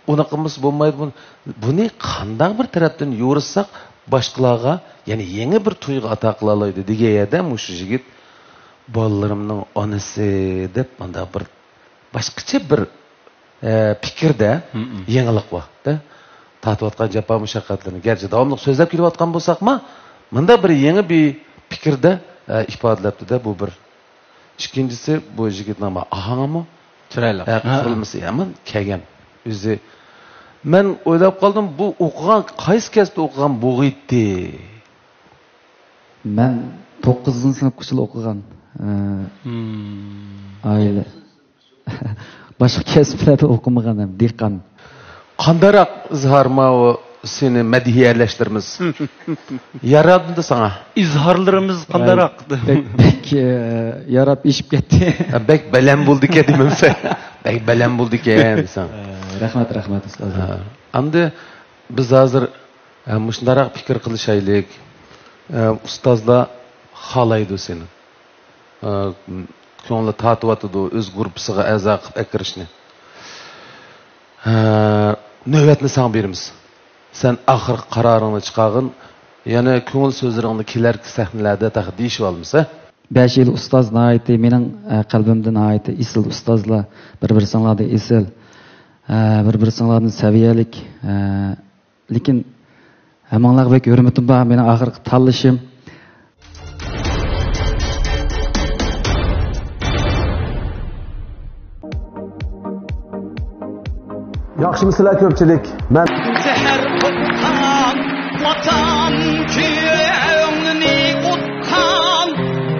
ئۇنى قىلمىسا بولمايدۇ. بۇنى، بۇنى قانداق بىر تەرەپتىن يورۇتساق باشقىلارغا، يەنى يېڭى بىر تۇيغۇ ئاتا قىلالايدۇ دېگەن يەردە مۇشۇ يىگىت بالىلىرىمنىڭ ئانىسى دەپ مۇنداق بىر باشقىچە بىر، ئە، پىكىردە يېڭىلىق بار، دە. تارتىۋاتقان جاپا مۇشەققەتلىرىنى گەرچە داۋاملىق سۆزلەپ كېلىۋاتقان بولساقمۇ، مۇنداق بىر يېڭى بىر پىكىردە، ئە، ئىپادىلەپتۇ-دە، بۇ بىر. ئىككىنچىسى، بۇ يىگىتنىڭ ما-، ئاھاڭىمۇ، چىرايلىق. ئە، قۇرۇلمىسى يامان كەلگەن. ئۆزى، مەن ئويلاپ قالدىم، بۇ ئوقۇغان، قايسى كەسىپتە ئوقۇغان بوغىيتتى؟ مەن توققۇزىنچى سىنىپقىچىلا ئوقۇغان. ئە، ئائىلە. باشقا كەسىپلەردە ئوقۇمىغان ھەم دېھقان. قانداقراق ئىزھار ماۋۇ سېنى مەدھىيەلەشتۈرىمىز. يارادىمدۇ ساڭا؟ ئىزھارلىرىمىز قانداقراق؟ بەك، بەك، ئە، ياراپ ئېشىپ كەتتى. ھە، بەك بەلەن بولدىكەن دېمەمسەن؟ بەك بەلەن بولدىكەن دېسەڭ. ئە، رەھمەت، رەھمەت، ئۇستاز. ھە. ئەمدى بىز ھازىر، ئە، مۇشۇنداقراق پىكىر قىلىشايلىك. ئە، ئۇستازلار خالايدۇ سېنى. ئە، كۆڭلى تارتىۋاتىدۇ ئۆز گۇرۇپپىسىغا ئەزا قىلىپ ئەكىرىشنى. ئە، نۆۋەتنى ساڭا بېرىمىز. سەن ئاخىرقى قارارىڭنى چىقارغىن. يەنە كۆڭۈل سۆزلىرىڭنى كېلەركى سەھنىلەردە تېخى دېيىشىۋالىمىز، ھە؟ بەش يىل ئۇستاز ناھايىتى مېنىڭ، ئە، قەلبىمدە ناھايىتى ئېسىل ئۇستازلار، بىر-بىرسىڭلاردا ئېسىل، ئە، بىر-بىرسىڭلاردىن سەۋىيەلىك، ئە، لېكىن ھەممىڭلارغا بەك ھۆرمىتىم بار، مېنىڭ ئاخىرقى تاللىشىم. ياخشىمۇسىلەر كۆپچىلىك؟ مەن زەھەر قۇتقان ۋاتان كۆڭلىنى ئۇتقان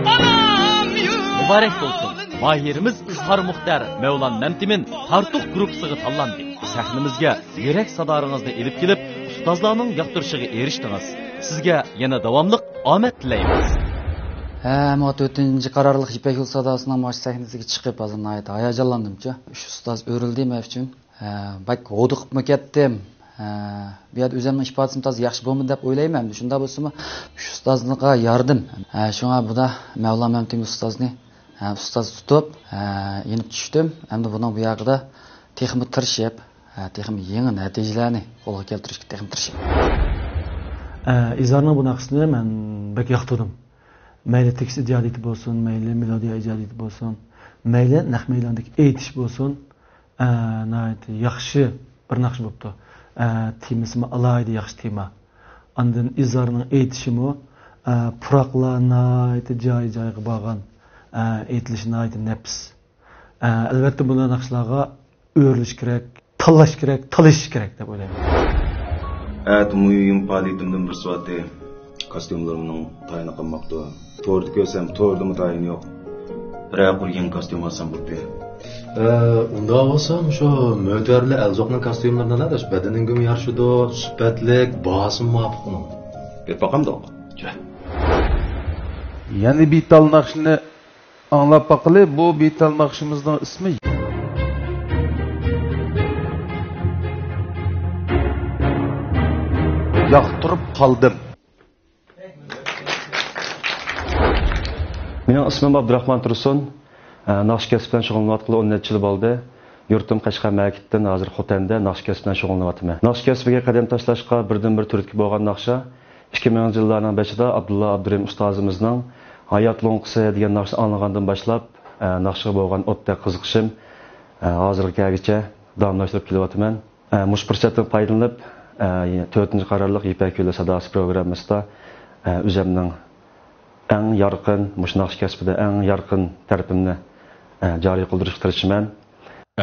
ئانام يۇرت. مۇبارەك بولسۇن! ماھىرىمىز ئىزھار مۇختەر، مەۋلان مەمتىمىن تارتۇق گۇرۇپپىسىغا تاللاندى. سەھنىمىزگە يۈرەك سادالىرىڭىزنى ئېلىپ كېلىپ، ئۇستازلارنىڭ ياقتۇرۇشىغا ئېرىشتىڭىز. سىزگە يەنە داۋاملىق ئامەت تىلەيمىز. ھە، مانا تۆتىنچى قارارلىق يىپەك يولى ساداسىنىڭ مانا شۇ سەھنىسىگە چىقىپ، ھازىر ناھايىتى ھاياجانلاندىمچۇ. ئۈچ ئۇستاز ئۆرۈلدى مەن ئۈچۈن. ھە، بەك ھودۇقۇپمۇ كەتتىم. ھە، بۇ يەردە ئۆزۈمنىڭ ئىپادىسىمۇ تازا ياخشى بولمىدى دەپ ئويلايمەن. ئەمدى شۇنداق بولسىمۇ، ئۈچ ئۇستازغا ياردىم. ھە، شۇڭا بۇدا مەۋلان مەمتىم ئۇستازنى، ھە، ئۇستاز تۇتۇپ، ھە، يېنىپ چۈشتۈم. ئەمدى بۇنىڭ بۇ ياقىدا تېخىمۇ تىرىشىپ، ھە، تېخىمۇ يېڭى نەتىجىلەرنى قولغا كەلتۈرۈشكە تېخىمۇ تىرىشىمەن. ئە، ئىزھارنىڭ بۇ ناخشىسىنى مەن بەك ياقتۇردۇم. مەيلى تېكىست ئىجادىيىتى بولسۇن، مەيلى مېلودىيە ئىجادىيىتى بولسۇن، مەيلى نەق مەيداندىكى ئېيتىش بولسۇن، ئە، ناھايىتى ياخشى بىر ناخشا بوپتۇ. ئە، تېمىسىمۇ ئالاھىدە ياخشى تېما. ئاندىن ئىزھارنىڭ ئېيتىشىمۇ، ئە، پۇراقلار ناھايىتى جايى-جايىغا بارغان، ئە، ئېيتىلىشى ناھايىتى نەپىس. ئە، ئەلۋەتتە، بۇنداق ناخشىلارغا ئۆرۈلۈش كېرەك، تاللاش كېرەك، تالىشىش كېرەك دەپ ئويلايمەن. ئەتە مۇھىم پائالىيىتىمدىن بىرسى بارتى. كاستيۇملىرىمنىڭ تايىنى قالماپتۇ. توردا كۆرسەم، توردىمۇ تايىنى يوق. بىرەر قۇر يېڭى كاستيۇم ئالسام بولدى. ئە، ئۇنداق بولسا، مۇشۇ مۆتىۋەرلىك ئەلزوقنىڭ كاستيۇملىرىنى ئال، بەدىنىڭگىمۇ يارىشىدۇ، سۈپەتلىك، باھاسىمۇ مۇۋاپىق ئۇنىڭ. بېرىپ باقامدۇق؟ يەنە بىتال ناخشىنى ئاڭلاپ باقىلى، بۇ بىتال ناخشىمىزنىڭ ئىسمى ياقتۇرۇپ قالدىم. مېنىڭ ئىسمىم ئابدۇراخمان تۇرسۇن. ئە، ناخشا كەسپى بىلەن شۇغۇللىنىۋاتقىلى ئون نەچچە يىل بولدى. يۇرتۇم قەشقەر مەركىتىدىن، ھازىر خوتەندە ناخشا كەسپى بىلەن شۇغۇللىنىۋاتىمەن. ناخشا كەسپىگە قەدەم تاشلاشقا بىردىنبىر تۈرتكە بولغان ناخشا ئىككى مىڭىنچى يىللارنىڭ بېشىدا ئابدۇللا ئابدۇرېھىم ئۇستازىمىزنىڭ ھايات لوڭقىسى دېگەن ناخشىنى ئاڭلىغاندىن باشلاپ، ئە، ناخشىغا بولغان ئوتتەك قىزىقىشىم، ئە، ھازىرغا كەلگۈچە داۋاملاشتۇرۇپ كېلىۋاتىمەن. ئە، مۇشۇ پۇرسەتتىن پايدىلىنىپ، ئە، تۆتىنچى قارارلىق يىپەك يولى ساداسى پروگراممىسىدا، ئە، ئۆزۈمنىڭ ئەڭ يارقىن، مۇشۇ ناخشا كەسپىدە ئەڭ يارقىن تەرىپىمنى، ئە، جارى قىلدۇرۇشقا تىرىشىمەن.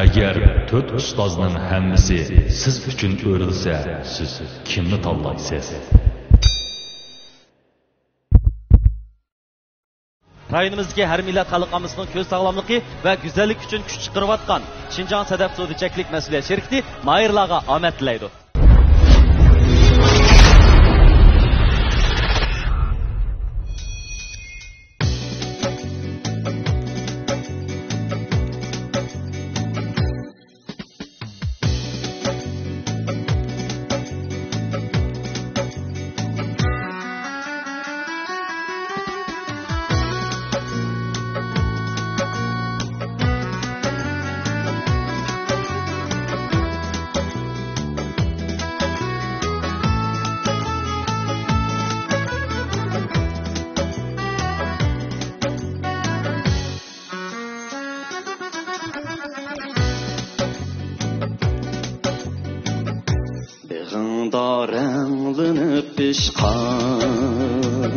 ئەگەر تۆت ئۇستازنىڭ ھەممىسى سىز ئۈچۈن ئۆرۈلسە، سىز كىمنى تاللايسىز؟ رايونىمىزدىكى ھەر مىللەت خەلق ئاممىسىنىڭ كۆز ساغلاملىقى ۋە گۈزەللىكى ئۈچۈن كۈچ چىقىرىۋاتقان شىنجاڭ سەدەپ سودا چەكلىك مەسئۇلىيەت شىركىتى ماھىرلارغا ئامەت تىلەيدۇ. بېغىڭدا رەڭلىنىپ پىشقان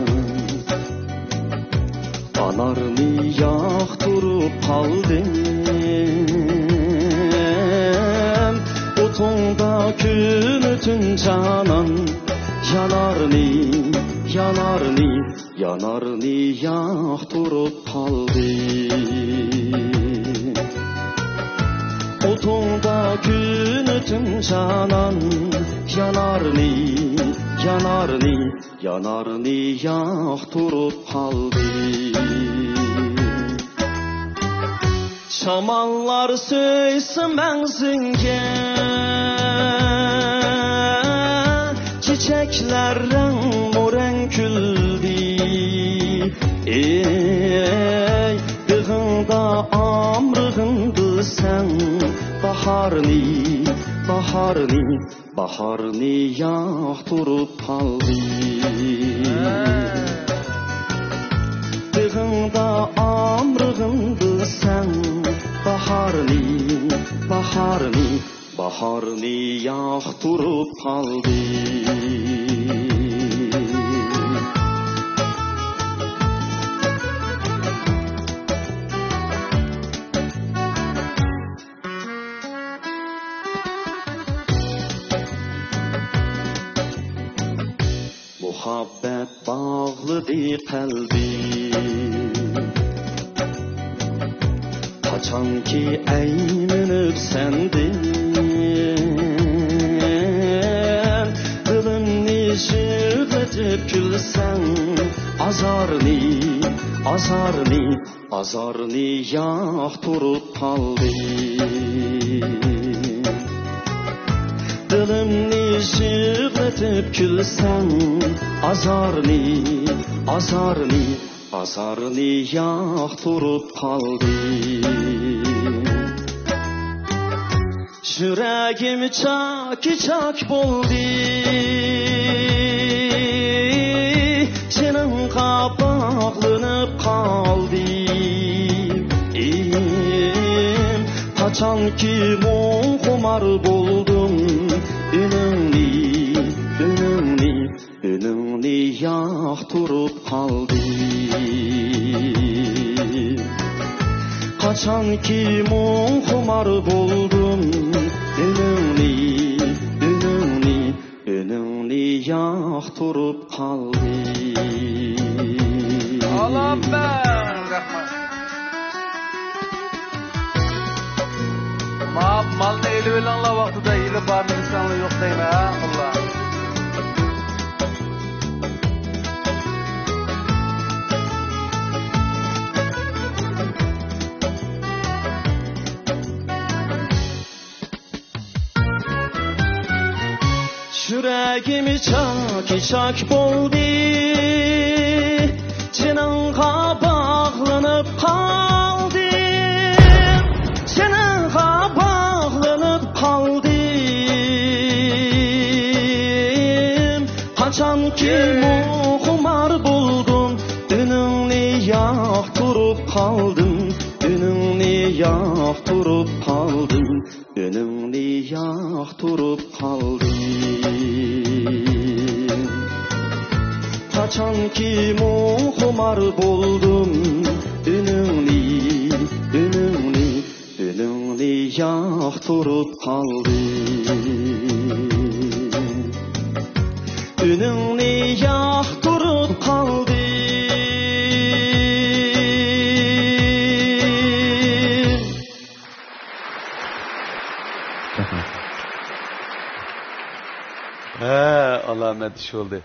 ئانارنى ياقتۇرۇپ قالدىم. ئوتۇڭدا كۈنۈتۈن جانان، يانارنى، يانارنى، يانارنى ياقتۇرۇپ قالدى. ئوتۇڭدا كۈنۈتۈن جانان، يانارنى، يانارنى، يانارنى ياقتۇرۇپ قالدى. شاماللار سۆيسە مەڭزىڭگە، چېچەكلەر رەڭمۇ رەڭ كۈلدى. ئەي، بېغىڭدا ئامرىغىن بىلسەڭ، باھارنى، باھارنى، باھارنى ياقتۇرۇپ قالدى. بېغىڭدا ئامرىغىن بىلسەڭ، باھارنى، باھارنى، باھارنى ياقتۇرۇپ قالدى. مۇھەببەت باغلىدى قەلبىم، قاچانكى ئەيمىنىپ سەندىن. دىلىمنى يىغلىتىپ كۈلسەڭ، ئازارنى، ئازارنى، ئازارنى ياقتۇرۇپ قالدى. دىلىمنى يىغلىتىپ كۈلسەڭ، ئازارنى، ئازارنى، ئازارنى ياقتۇرۇپ قالدى. يۈرەكىم چاكى-چاك بولدى، جېنىڭغا باغلىنىپ قالدىم. قاچانكى مۇڭ خۇمار بولدۇم، ئۈنۈڭنى، ئۈنۈڭنى، ئۈنۈڭنى ياقتۇرۇپ قالدىم. قاچانكى مۇڭ خۇمار بولدۇم، ئۈنۈڭنى، ئۈنۈڭنى، ئۈنۈڭنى ياقتۇرۇپ قالدىم. ئالامبەر! رەھمەت. ما-، مالنى ئېلىۋېلىڭلار ۋاقتىدا، ھېلى بارنى دېسەڭلار يوق دەيمەن، ھە، موللا. يۈرەكىم چاكى-چاك بولدى، جېنىڭغا باغلىنىپ قالدىم، جېنىڭغا باغلىنىپ قالدىم. قاچانكى مۇڭ خۇمار بولدۇم، ئۈنۈڭنى ياقتۇرۇپ قالدىم، ئۈنۈڭنى ياقتۇرۇپ قالدىم. ئۈنۈڭنى ياقتۇرۇپ قالدىم. قاچانكى مۇڭ خۇمار بولدۇم، ئۈنۈڭنى، ئۈنۈڭنى، ئۈنۈڭنى ياقتۇرۇپ قالدىم. ئۈنۈڭنى ياقتۇرۇپ قالدىم. رەھمەت. ھە، ئالامەت ئىش بولدى.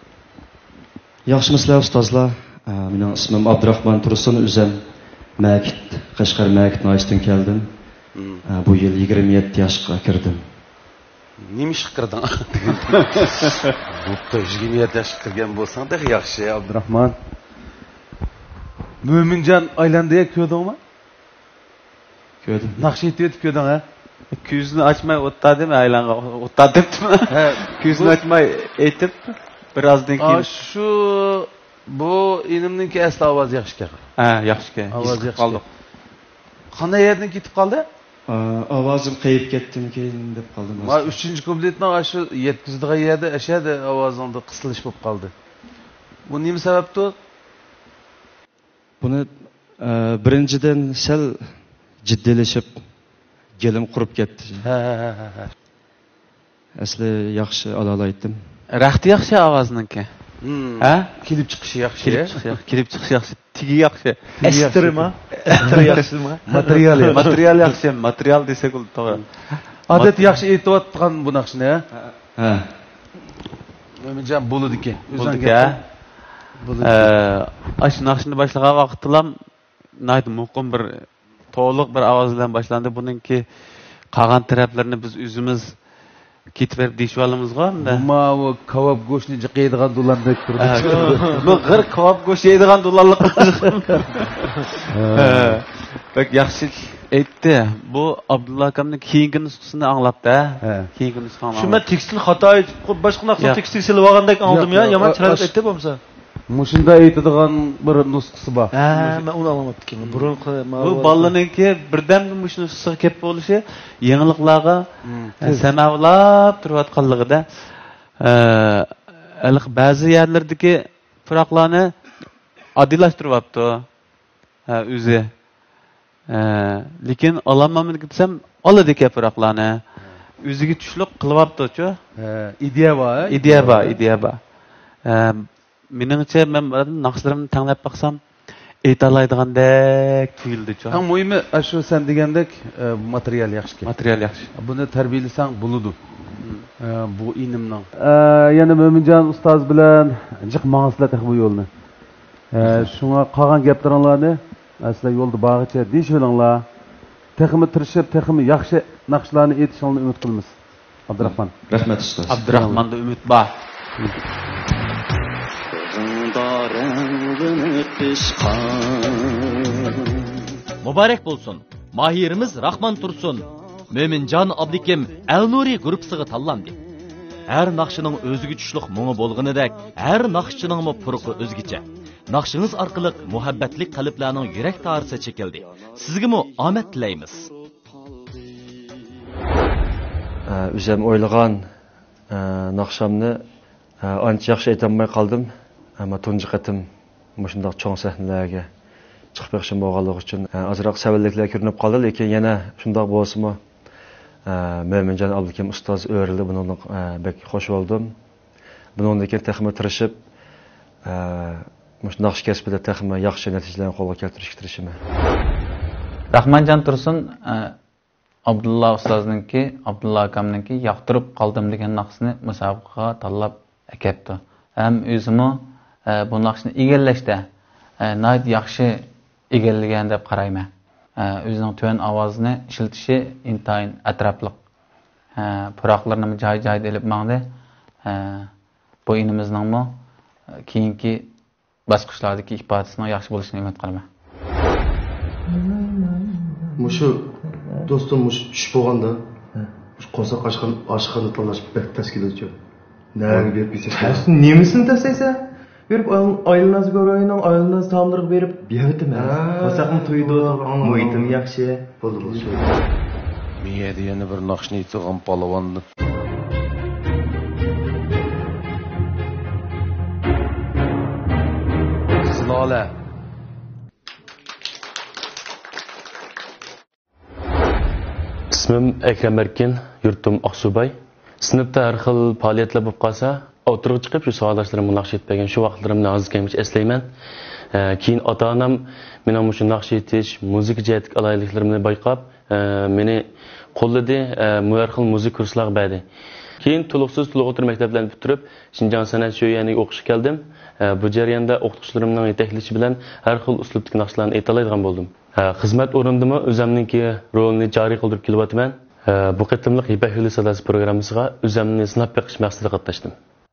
ياخشىمۇسىلەر ئۇستازلار؟ ئە، مېنىڭ ئىسمىم ئابدۇراخمان تۇرسۇن، ئۆزۈم مەكىت، قەشقەر مەكىت ناھىيەسىدىن كەلدىم. مم. ئە، بۇ يىل يىگىرمە يەتتە ياشقا كىردىم. نېمە ئىشقا كىردىڭ؟ بوپتۇ، يىگىرمە يەتتە ياشقا كىرگەن بولساڭ تېخى ياخشى، ئابدۇراخمان. مۆمىنجان ئايلاندى، كۆردۈڭمۇ؟ كۆردۈم. ناخشا ئېيتىۋېتىپ كۆردۈڭ، ھە؟ كۆزىنى ئاچماي ئولتۇردىم، ئايلانغا ئولتۇردۇم. ھە، كۆزىنى بۇ ئاچماي ئېيتىپ، بىرازدىن كېيىن. ئا، شۇ، بۇ ئىنىمنىڭكى ئەسلى ئاۋازى ياخشىكەن. ھە، ياقشىكەن. ئاۋازى ياخشىكەن. قانداق يەردىن كېتىپ قالدى؟ ئا، ئاۋازىم قېيىپ كەتتىمىكىن دەپ قالدىم. ما ئۈچىنچى كۇپلېتنىڭ ئاشۇ يەتكۈزىدىغان يەردە، ئەشەدە ئاۋازىڭدا قىسىلىش بولۇپ قالدى. بۇ نېمە سەۋەبتۇ؟ بۇنى، ئە، بىرىنچىدىن، سەل جىددىيلىشىپ، گېلىم قۇرۇپ كەتتى. ھە، ھە، ھە، ھە، ھە. ئەسلى ياخشى ئالالايتتىم. رەختى ياخشى ئاۋازنىڭكى. ھىم. ھە؟ كېلىپ چىقىشى ياخشى. كېلىپ چىقىشى ياخشى. كېلىپ چىقىشى ياخشى. تېگى ياخشى. ئەستىرىما؟ ئەستىرى ياخشىما؟ ماتېرىيالى ياخشى. ماتېرىيال ياخشى. ماتېرىيال دېسەك بولىدۇ، توغرا. ئادەت ياخشى ئېيتىۋاتقان بۇ ناخشىنى، ھە؟ ھە. مۆمىنجان بولىدىكەن. ئۆزۈڭ بولىدىكەن. گەپ قىل. بولىدىكەن. ئە، ئاشۇ ناخشىنى باشلىغان ۋاقىتتىلام ناھايىتى مۇقىم بىر، تولۇق بىر ئاۋاز بىلەن باشلاندى. بۇنىڭكى قالغان تەرەپلىرىنى بىز ئۆزىمىز كېتىپ بېرىپ دېيىشىۋالىمىزغۇ ئەمدى. بۇ ماۋۇ كاۋاپ گۆشنى جىق يەيدىغان دولان دەپ تۇرىدۇ. ھە، بۇ غىر كاۋاپ گۆش يەيدىغان دولانلىق. ھە. بەك ياخشى ئېيتتى. بۇ ئابدۇللا ئاكامنىڭ كېيىنكى نۇسخىسىنى ئاڭلاپتۇ، ھە؟ ھە. كېيىنكى نۇسخا شۇ ئاڭلاپ. مەن تېكىستىنى خاتا ئېيتىپ، باشقا ناخشىنىڭ ياق. تېكىستىگە سېلىۋالغاندەك ئاڭلىدىم ياق، يا. يامان ياق، چىرايلىق ئاش-، ئېيتتى بولمىسا. مۇشۇنداق ئېيتىدىغان بىر نۇسخىسى بار. ھە، مەن ئۇنى ئاڭلىماپتىكەنمەن. بۇرۇنقى بۇ ماۋۇ بالىنىڭكى بىردەمدە مۇشۇ نۇسخىسىغا كەپ بولۇشى يېڭىلىقلارغا، مم، ھە، تېز. سەمەۋلاپ تۇرۇۋاتقانلىقىدا، ھە، ھېلىقى بەزى يەرلەردىكى پۇراقلارنى ئاددىيلاشتۇرۇۋاپتۇ. ھە، ئۆزى. ھە، لېكىن ئالالمامدىكى دېسەم، ئالىدىكەن پۇراقلارنى. ئۆزىگە چۈشلۈك قىلىۋاپتۇچۇ. ھە، ئىدىيە بار، ھە؟ ئىدىيە بار، ئىدىيە بار. ھە، مېنىڭچە، مەن ناخشىلىرىمنى تەڭلەپ باقسام، ئېيتالايدىغاندەك تۇيۇلدىچۇ. ئەڭ مۇھىمى، ئاشۇ سەن دېگەندەك، ئە، ماتېرىيال ياخشىكەن. ماتېرىيال ياخشى. بۇنى تەربىيەلىسەڭ بولىدۇ. مم. ئە، بۇ ئىنىمنىڭ. ئە، يەنە مۆمىنجان ئۇستاز بىلەن جىق ماڭىسىلەر تېخى بۇ يولنى. ئە، شۇڭا قالغان گەپلىرىڭلارنى، ئە، سىلەر يولدا بارغىچە دېيىشىۋېلىڭلار. تېخىمۇ تىرىشىپ، تېخىمۇ ياخشى ناخشىلارنى ئېيتىشىڭلارنى ئۈمىد قىلىمىز. ئابدۇراخمان. رەھمەت، ئۇستاز. ئابدۇراخماندا ئۈمىد بار. مۇبارەك بولسۇن! ماھىرىمىز راخمان تۇرسۇن، مۆمىنجان ئابلىكىم ئەلنۇرى گۇرۇپپىسىغا تاللاندى. ھەر ناخشىنىڭ ئۆزىگە چۈشلۈك مۇڭى بولغىنىدەك، ھەر ناخشىچىنىڭمۇ پۇرىقى ئۆزگىچە. ناخشىڭىز ئارقىلىق مۇھەببەتلىك قەلبلەرنىڭ يۈرەك تارىسى چېكىلدى. سىزگىمۇ ئامەت تىلەيمىز. ئە، ئۆزۈم ئويلىغان، ئە، ناخشامنى، ئە، ئانچە ياخشى ئېيتالماي قالدىم. ئەمما تۇنجى قېتىم مۇشۇنداق چوڭ سەھنىلەرگە چىقىپ بېقىشىم بولغانلىقى ئۈچۈن، ئە، ئازراق سەۋەنلىكلەر كۆرۈنۈپ قالدى، لېكىن يەنە شۇنداق بولسىمۇ، ئە، مۆمىنجان ئابلىكىم ئۇستاز ئۆرۈلدى، بۇنىڭدىن، ئە، بەك خۇش بولدۇم. بۇنىڭدىن كېيىن تېخىمۇ تىرىشىپ، ئە، مۇشۇ ناخشا كەسپىدە تېخىمۇ ياخشى نەتىجىلەرنى قولغا كەلتۈرۈشكە تىرىشىمەن. راخمانجان تۇرسۇن، ئە، ئابدۇللا ئۇستازنىڭكى، ئابدۇللا ئاكامنىڭكى ياقتۇرۇپ قالدىم دېگەن ناخشىسىنى مۇسابىقىگە تاللاپ ئەكەپتۇ. ھەم ئۆزىمۇ، ئە، بۇ ناخشىنى ئىگىلەشتە، ئە، ناھايىتى ياخشى ئىگىلىگەن دەپ قارايمەن. ئە، ئۆزىنىڭ تۆۋەن ئاۋازىنى ئىشلىتىشى ئىنتايىن ئەتراپلىق. ئە، پۇراقلىرىنىمۇ جاي-جايىدا ئېلىپ ماڭدى. ئە، بۇ ئىنىمىزنىڭمۇ، ئە، كېيىنكى باسقۇچلاردىكى ئىپادىسىنىڭ ياخشى بولۇشىنى ئۈمىد قىلىمەن. مۇشۇ دوستۇم مۇشۇ چۈش بولغاندا، مۇشۇ قورساق ئاچقان، ئاچقاندا تاللاش بەك تەس كېلىدىچۇ. نەگە بېرىپ يېسەك بولىدۇ؟ تەس، نېمىسىنى تەسلەيسەن؟ بېرىپ ئايلىناز گۇرۇھىنىڭ ئايلىناز تائاملىرىغا بېرىپ يەۋېتىمەن. ھە، قورساقمۇ تويىدۇ، توغرا، توغرا، ئاڭلىدىم. مۇھىتىمۇ ياخشى. بولدى، بولدى، شۇ. مېيەدە يەنە بىر ناخشىنى ئېيتىدىغان پالۋان. زىلالە. ئىسمىم ئەكرەم ئەركىن، يۇرتۇم ئاقسۇباي. سىنىپتا ھەر خىل پائالىيەتلەر بولۇپ قالسا، ئوتتۇرىغا چىقىپ، شۇ ساۋاقداشلىرىمغا ناخشا ئېيتىپ بەرگەن شۇ ۋاقىتلىرىمنى ھازىرغىچە ئەسلەيمەن. ئە، كېيىن ئاتا-ئانام مېنىڭ مۇشۇ ناخشا ئېيتىش، مۇزىكا جەھەتتىكى ئالاھىدىلىكلىرىمنى بايقاپ، ئە، مېنى قوللىدى، ئە، مۇ-، ھەر خىل مۇزىكا كۇرسلارغا بەردى. كېيىن تولۇقسىز تولۇق ئوتتۇرا مەكتەپلەرنى پۈتتۈرۈپ، شىنجاڭ سەنئەت شۆيۈەنىگە ئوقۇشقا كەلدىم. ئە، بۇ جەرياندا ئوقۇتقۇچىلىرىمنىڭ يېتەكلىشى بىلەن ھەر خىل ئۇسلۇبتىكى ناخشىلارنى ئېيتالايدىغان بولدۇم. ھە، خىزمەت ئورنۇمدىمۇ ئۆزەمنىڭكى رولىنى جارى قىلدۇرۇپ كېلىۋاتىمەن. ھە، بۇ قېتىملىق يىپەك يولى ساداسى پروگراممىسىغا ئۆزەمنى سىناپ بېقىش مەقسىتىدە قاتناشتىم.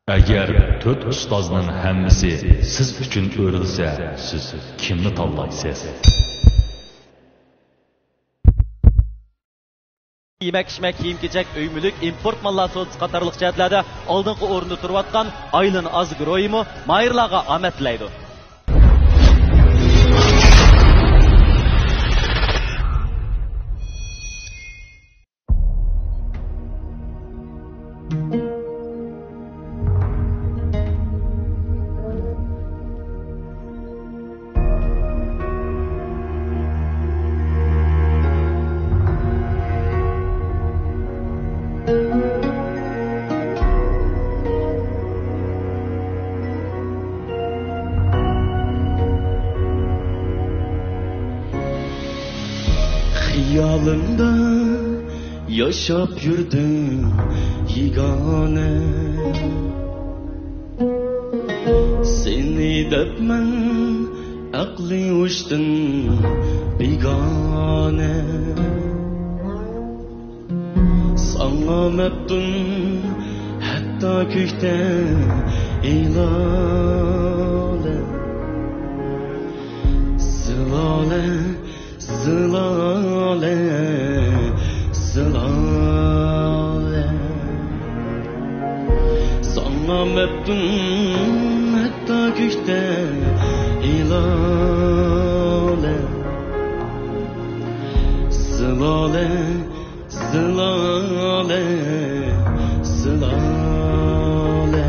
ئەگەر تۆت ئۇستازنىڭ ھەممىسى سىز ئۈچۈن ئۆرۈلسە، سىز كىمنى تاللايسىز؟ يېمەك-ئىچمەك، كىيىم-كېچەك، ئۆي-مۈلۈك، ئىمپورت ماللار سودىسى قاتارلىق جەھەتلەردە ئالدىنقى ئورۇندا تۇرۇۋاتقان ئايلىن ئاز گۇرۇھىمۇ ماھىرلارغا ئامەت تىلەيدۇ. خىيالىمدا ياشاپ يۈردۈم يېگانە. دەپمەن ئەقلى ھوشتىن بىگانە. ساڭا مەپتۇن ھەتتا كۆكتە ئىلالە. زىلالە، زىلالە، زىلالە. ساڭا مەپتۇن ھەتتا كۆكتە ئىلالە. زىلالە، زىلالە، زىلالە.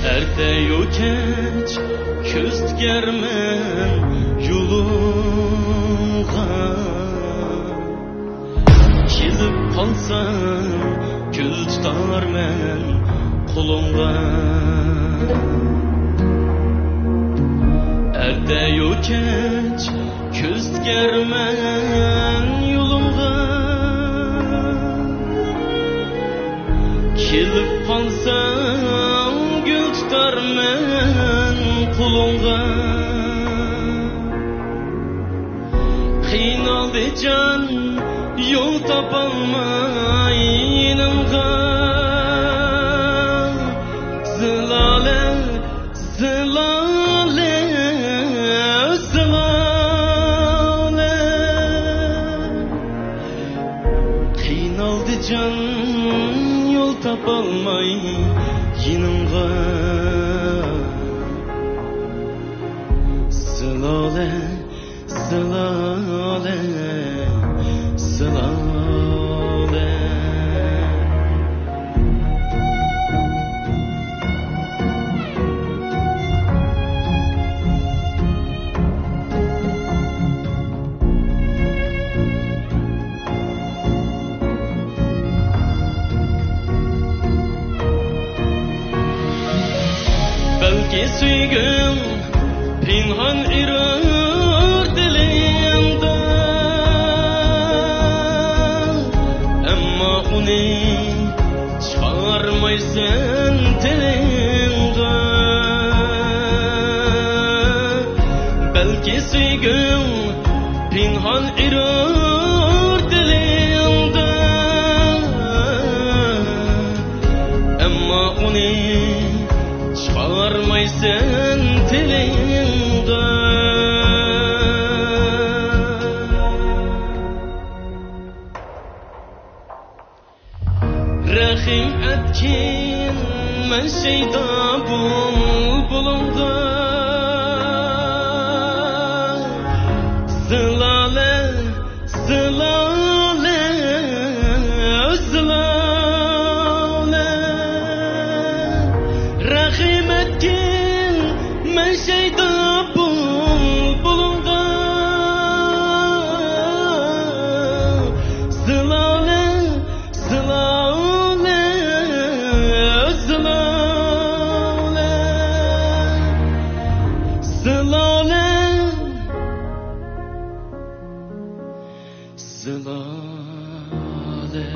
ئەتە يۇ كەچ كۆز تىكەرمەن يولۇڭغا. كېلىپ قالساڭ گۈل تۇتارمەن قولۇڭغا. ئەتە يۇ كەچ كۆز تىكەرمەن يولۇڭغا. كېلىپ قالساڭ گۈل تۇتارمەن قولۇڭغا. قىينالدى جان يول تاپالماي يېنىڭغا. زىلالە، زىلالە، زىلالە. قىينالدى جان يول تاپالماي يېنىڭغا. زىلالە، زىلالە، زىلالە. بەلكى سۆيگۈڭ پىنھان ئېرىر دىلىڭدا، ئەمما ئۇنى چىقارمايسەن تىلىڭغا. بەلكى سۆيگۈڭ پىنھان ئېرىر دىلىڭدا، ئەمما ئۇنى چىقارمايسەن تىلىڭغا. رەھىم ئەتكىن مەن شەيدا بۇلبۇلۇڭغا. زىلالە، زىلالە، زىلالە. رەھىم ئەتكىن مەن شەيدا بۇلبۇلۇڭغا. زىلالە، زىلالە، زىلالە، زىلالە، زىلالە.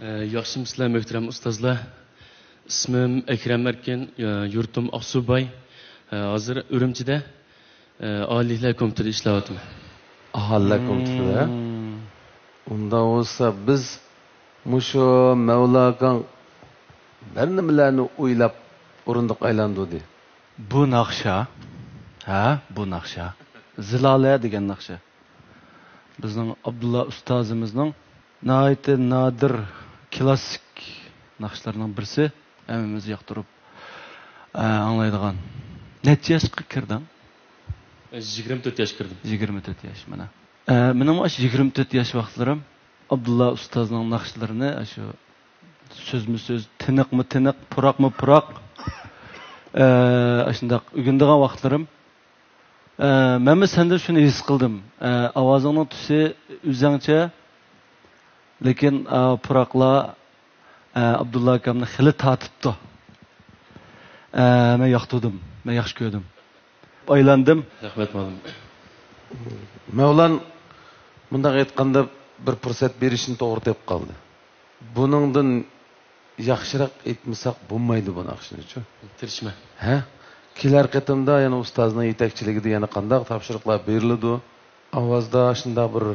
ئە، ياخشىمۇسىلەر مۆھتەرەم ئۇستازلار؟ ئىسمىم ئەكرەم ئەركىن، ئە، يۇرتۇم ئاقسۇباي. ئە، ھازىر ئۈرۈمچىدە، ئە، ئاھالىلەر كومىتېتىدا ئىشلەۋاتىمەن. ئاھالىلەر كومىتېتىدا. مم. ئۇنداق بولسا بىز مۇشۇ مەۋلا ئاكاڭ بىر نېمىلەرنى ئويلاپ ئورۇندۇق ئايلاندۇردى. بۇ ناخشا، ھە، بۇ ناخشا. زىلالە دېگەن ناخشا. بىزنىڭ ئابدۇللا ئۇستازىمىزنىڭ ناھايىتى نادىر كلاسسىك ناخشىلىرىنىڭ بىرسى، ھەممىمىز ياقتۇرۇپ، ئە، ئاڭلايدىغان. نەچچە ياشقا كىردىڭ؟ يىگىرمە تۆت ياشقا كىردىم. يىگىرمە تۆت ياش، مانا. ئە، مېنىڭ ئاشۇ يىگىرمە تۆت ياش ۋاقىتلىرىم ئابدۇللا ئۇستازنىڭ ناخشىلىرىنى ئاشۇ سۆزمۇ سۆز، تىنىقمۇ تىنىق، پۇراقمۇ پۇراق. ئە، ئاشۇنداق ئۆگىنىدىغان ۋاقىتلىرىم. ئە، مەنمۇ سەندە شۇنى ھېس قىلدىم. ئە، ئاۋازىڭنىڭ تۈسى ئۆزەڭچە، لېكىن، ئە، پۇراقلار، ئە، ئابدۇللا ئاكامنى خېلى تارتىپتۇ. ئە، مەن ياقتۇردۇم، مەن ياخشى كۆردۈم. ئايلاندىم. رەھمەت، مۇئەللىم. مەۋلان مۇنداق ئېيتقاندا بىر پۇرسەت بېرىشنى توغرا تېپىپ قالدى. بۇنىڭدىن ياخشىراق ئېيتمىساق بولمايدۇ بۇ ناخشىنىچۇ. تىرىشىمەن. ھە؟ كېلەر قېتىمدا يەنە ئۇستازنىڭ يېتەكچىلىكىدە يەنە قانداق تاپشۇرۇقلار بېرىلىدۇ؟ ئاۋازدا شۇنداق بىر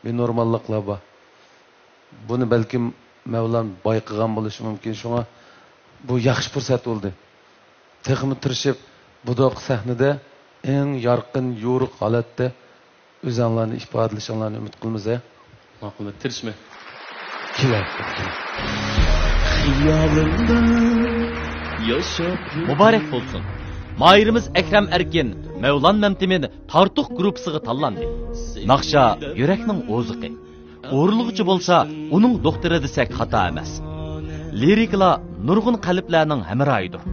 بىنورماللىقلار بار. بۇنى بەلكىم مەۋلان بايقىغان بولۇشى مۇمكىن. شۇڭا بۇ ياخشى پۇرسەت بولدى. تېخىمۇ تىرىشىپ، بۇدۇق سەھنىدە ئەڭ يارقىن، يورۇق ھالەتتە ئۆزەڭلارنى ئىپادىلىشىڭلارنى ئۈمىد قىلىمىز، ھە؟ ماقۇل، تىرىشىمەن. كېلەر. مۇبارەك بولسۇن! ماھىرىمىز ئەكرەم ئەركىن مەۋلان مەمتىمىن تارتۇق گۇرۇپپىسىغا تاللاندى. ناخشا يۈرەكنىڭ ئوزۇقى. ئورۇنلىغۇچى بولسا ئۇنىڭ دوختۇرى دېسەك خاتا ئەمەس. لىرىكىلار نۇرغۇن قەلبلەرنىڭ ھەمراھىدۇر.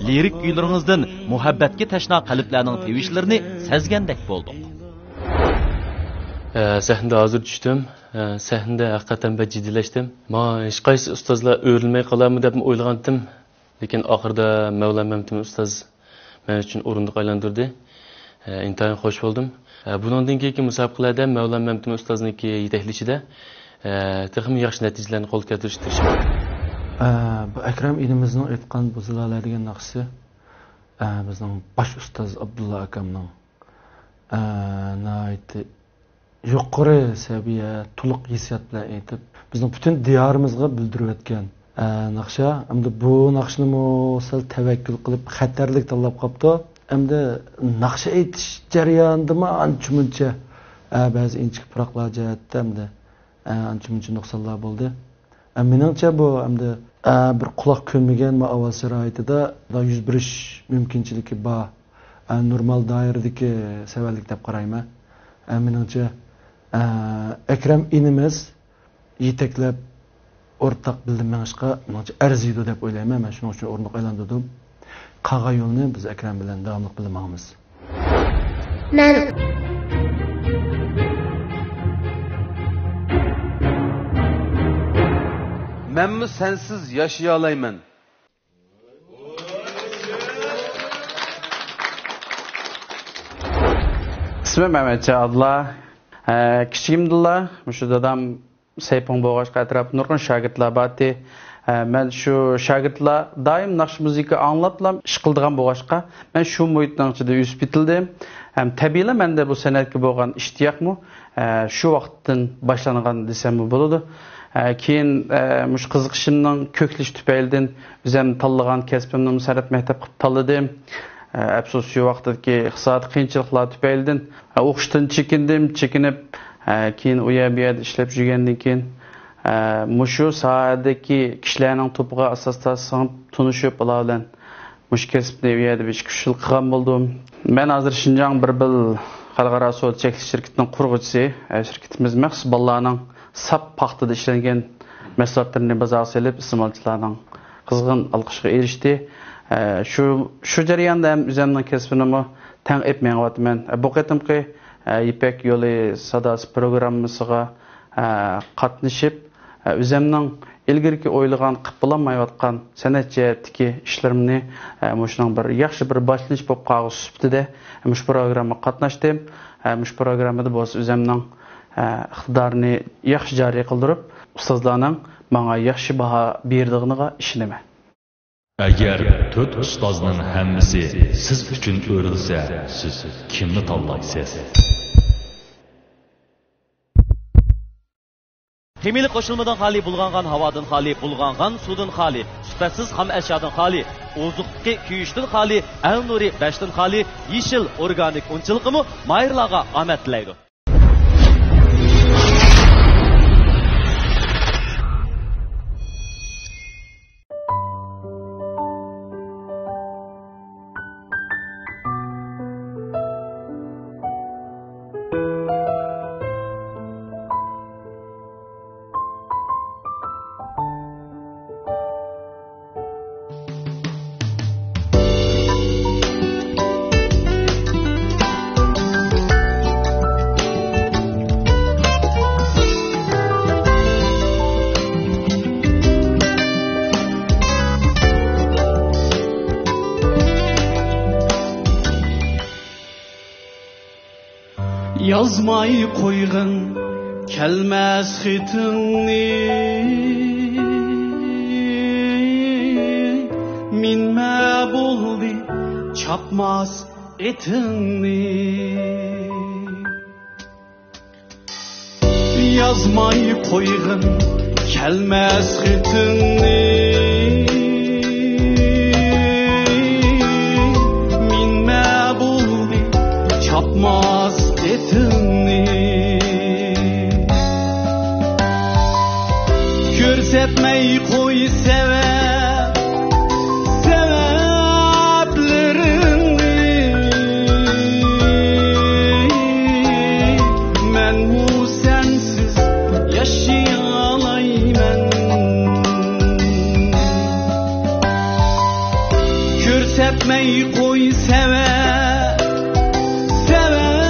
لىرىك كۈيلىرىڭىزدىن مۇھەببەتكە تەشنا قەلبلەرنىڭ تىۋىشلىرىنى سەزگەندەك بولدۇق. ئە، سەھنىدە ھازىر چۈشتۈم. ئە، سەھنىدە ھەقىقەتەن بەك جىددىيلەشتىم. ماڭا ھېچقايسى ئۇستازلار ئۆرۈلمەي قالارمۇ دەپمۇ ئويلىغانتىم. لېكىن ئاخىرىدا مەۋلان مەمتىمىن ئۇستاز مەن ئۈچۈن ئورۇندۇق ئايلاندۇردى. ئە، ئىنتايىن خوش بولدۇم. ئە، بۇنىڭدىن كېيىنكى مۇسابىقىلەردە مەۋلان مەمتىمىن ئۇستازنىڭكى يېتەكلىشىدە، ئە، تېخىمۇ ياخشى نەتىجىلەرنى قولغا كەلتۈرۈشكە تىرىشىمەن. ئە، بۇ ئەكرەم ئىنىمىزنىڭ ئېيتقان بۇ زىلالە دېگەن ناخشىسى، ئە، بىزنىڭ باش ئۇستاز ئابدۇللا ئاكامنىڭ، ئە، ناھايىتى يۇقىرى سەۋىيە، تولۇق ھېسسىيات بىلەن ئېيتىپ، بىزنىڭ پۈتۈن دىيارىمىزغا بىلدۈرۈۋەتكەن، ئە، ناخشا. ئەمدى بۇ ناخشىنىمۇ سەل تەۋەككۈل قىلىپ، خەتەرلىك تاللاپ قاپتۇ. ئەمدى ناخشا ئېيتىش جەريانىدىمۇ ئانچە-مۇنچە، ئە، بەزى ئىنچىكە پۇراقلار جەھەتتە ئەمدى، ئە، ئانچە-مۇنچە نۇقسانلار بولدى. ئە، مېنىڭچە بۇ ئەمدى، ئە، بىر قۇلاق كۆرمىگەن بۇ ئاۋاز شارائىتىدا يۈز بېرىش مۇمكىنچىلىكى بار. ئە، نورمال دائىرىدىكى سەۋەنلىك دەپ قارايمەن. ئە، مېنىڭچە، ئە، ئەكرەم ئىنىمىز يېتەكلەپ، ئورتاق بىللە مېڭىشقا، مېنىڭچە، ئەرزىيدۇ دەپ ئويلايمەن. مەن شۇنىڭ ئۈچۈن ئورۇندۇق ئايلاندۇردۇم. قالغان يولنى بىز ئەكرەم بىلەن داۋاملىق بىللە ماڭىمىز. مەن. مەنمۇ سەنسىز ياشىيالايمەن. ئىسمىم ئەمەتجان ئابدۇللا. ئە، كىچىكىمدىلا مۇشۇ دادام سەيپۇڭ بولغاچقا، ئەتراپتا نۇرغۇن شاگىرتلار بارتى. ئە، مەن شۇ شاگىرتلار دائىم ناخشا مۇزىكا ئاڭلاپلا ئىش قىلىدىغان بولغاچقا، مەن شۇ مۇھىتنىڭ ئىچىدە ئۆسۈپ يېتىلدىم. ھەم تەبىئىيلا مەندە بۇ سەنئەتكە بولغان ئىشتىياقمۇ، ئە، شۇ ۋاقىتتىن باشلانغان دېسەممۇ بولىدۇ. ئە، كېيىن، ئە، مۇشۇ قىزىقىشىمنىڭ كۆكلىشى تۈپەيلىدىن ئۆزۈم تاللىغان كەسپىمنىمۇ سەنئەت مەكتەپ قىلىپ تاللىدىم. ئە، ئەپسۇس، شۇ ۋاقىتتىكى ئىقتىسادىي قىيىنچىلىقلار تۈپەيلىدىن، ئە، ئوقۇشتىن چېكىندىم، چېكىنىپ، ئە، كېيىن ئۇ يەر بۇ يەردە ئىشلەپ يۈرگەندىن كېيىن، ئە، مۇشۇ ساھەدىكى كىشىلەرنىڭ توپىغا ئاساستا سىڭىپ، تونۇشۇپ، ئۇلار بىلەن مۇشۇ كەسىپنى ئۇ يەردە بىر ئىككى، ئۈچ يىل قىلغان بولدۇم. مەن ھازىر شىنجاڭ بىر بىل خەلقئارا سودا چەكلىك شىركىتىنىڭ قۇرغۇچىسى. ئە، شىركىتىمىز مەخسۇس بالىلارنىڭ ساپ پاختىدا ئىشلەنگەن مەھسۇلاتلىرىنى بازارغا سېلىپ، ئىستېمالچىلارنىڭ قىزغىن ئالقىشىغا ئېرىشتى. ئە، شۇ، شۇ جەرياندا ھەم ئۆزۈمنىڭ كەسپىمنىمۇ تەڭ ئېلىپ مېڭىۋاتىمەن. ئە، بۇ قېتىمقى، ئە، يىپەك يولى ساداسى پروگراممىسىغا، ئە، قاتنىشىپ، ئە، ئۆزۈمنىڭ ئىلگىرىكى ئويلىغان، قىلىپ بولالمايۋاتقان سەنئەت جەھەتتىكى ئىشلىرىمنى، ئە، مۇشۇنىڭ بىر ياخشى بىر باشلىنىش بولۇپ قالغۇسى سۈپىتىدە، ئە، مۇشۇ پروگراممىغا قاتناشتىم. ئە، مۇشۇ پروگراممىدا بولسا ئۆزۈمنىڭ، ئە، ئىقتىدارىنى ياخشى جارى قىلدۇرۇپ، ئۇستازلارنىڭ ماڭا ياخشى باھا بېرىدىغىنىغا ئىشىنىمەن. ئەگەر تۆت ئۇستازنىڭ ھەممىسى سىز ئۈچۈن ئۆرۈلسە، سىز كىمنى تاللايسىز؟ خىمىيەلىك قوشۇلمىدىن خالىي، بۇلغانغان ھاۋادىن خالىي، بۇلغانغان سۇدىن خالىي، سۈپەتسىز خام ئەشيادىن خالىي، ئوزۇقلۇقى كۆيۈشتىن خالىي، ئەل نۇرى بەشتىن خالىي، يېشىل ئورگانىك ئۇنچىلىقىمۇ ماھىرلارغا ئامەت تىلەيدۇ. يازماي قويغىن كەلمەس خېتىڭنى، مىنمە بولدى چاپماس ئېتىڭنى. يازماي قويغىن كەلمەس خېتىڭنى، مىنمە بولدى چاپماس ئېتىڭنى. كۆرسەتمەي قوي سەۋەب، سەۋەبلىرىڭنى. مەنمۇ سەنسىز ياشىيالايمەن. كۆرسەتمەي قوي سەۋەب، سەۋەبلىرىڭنى.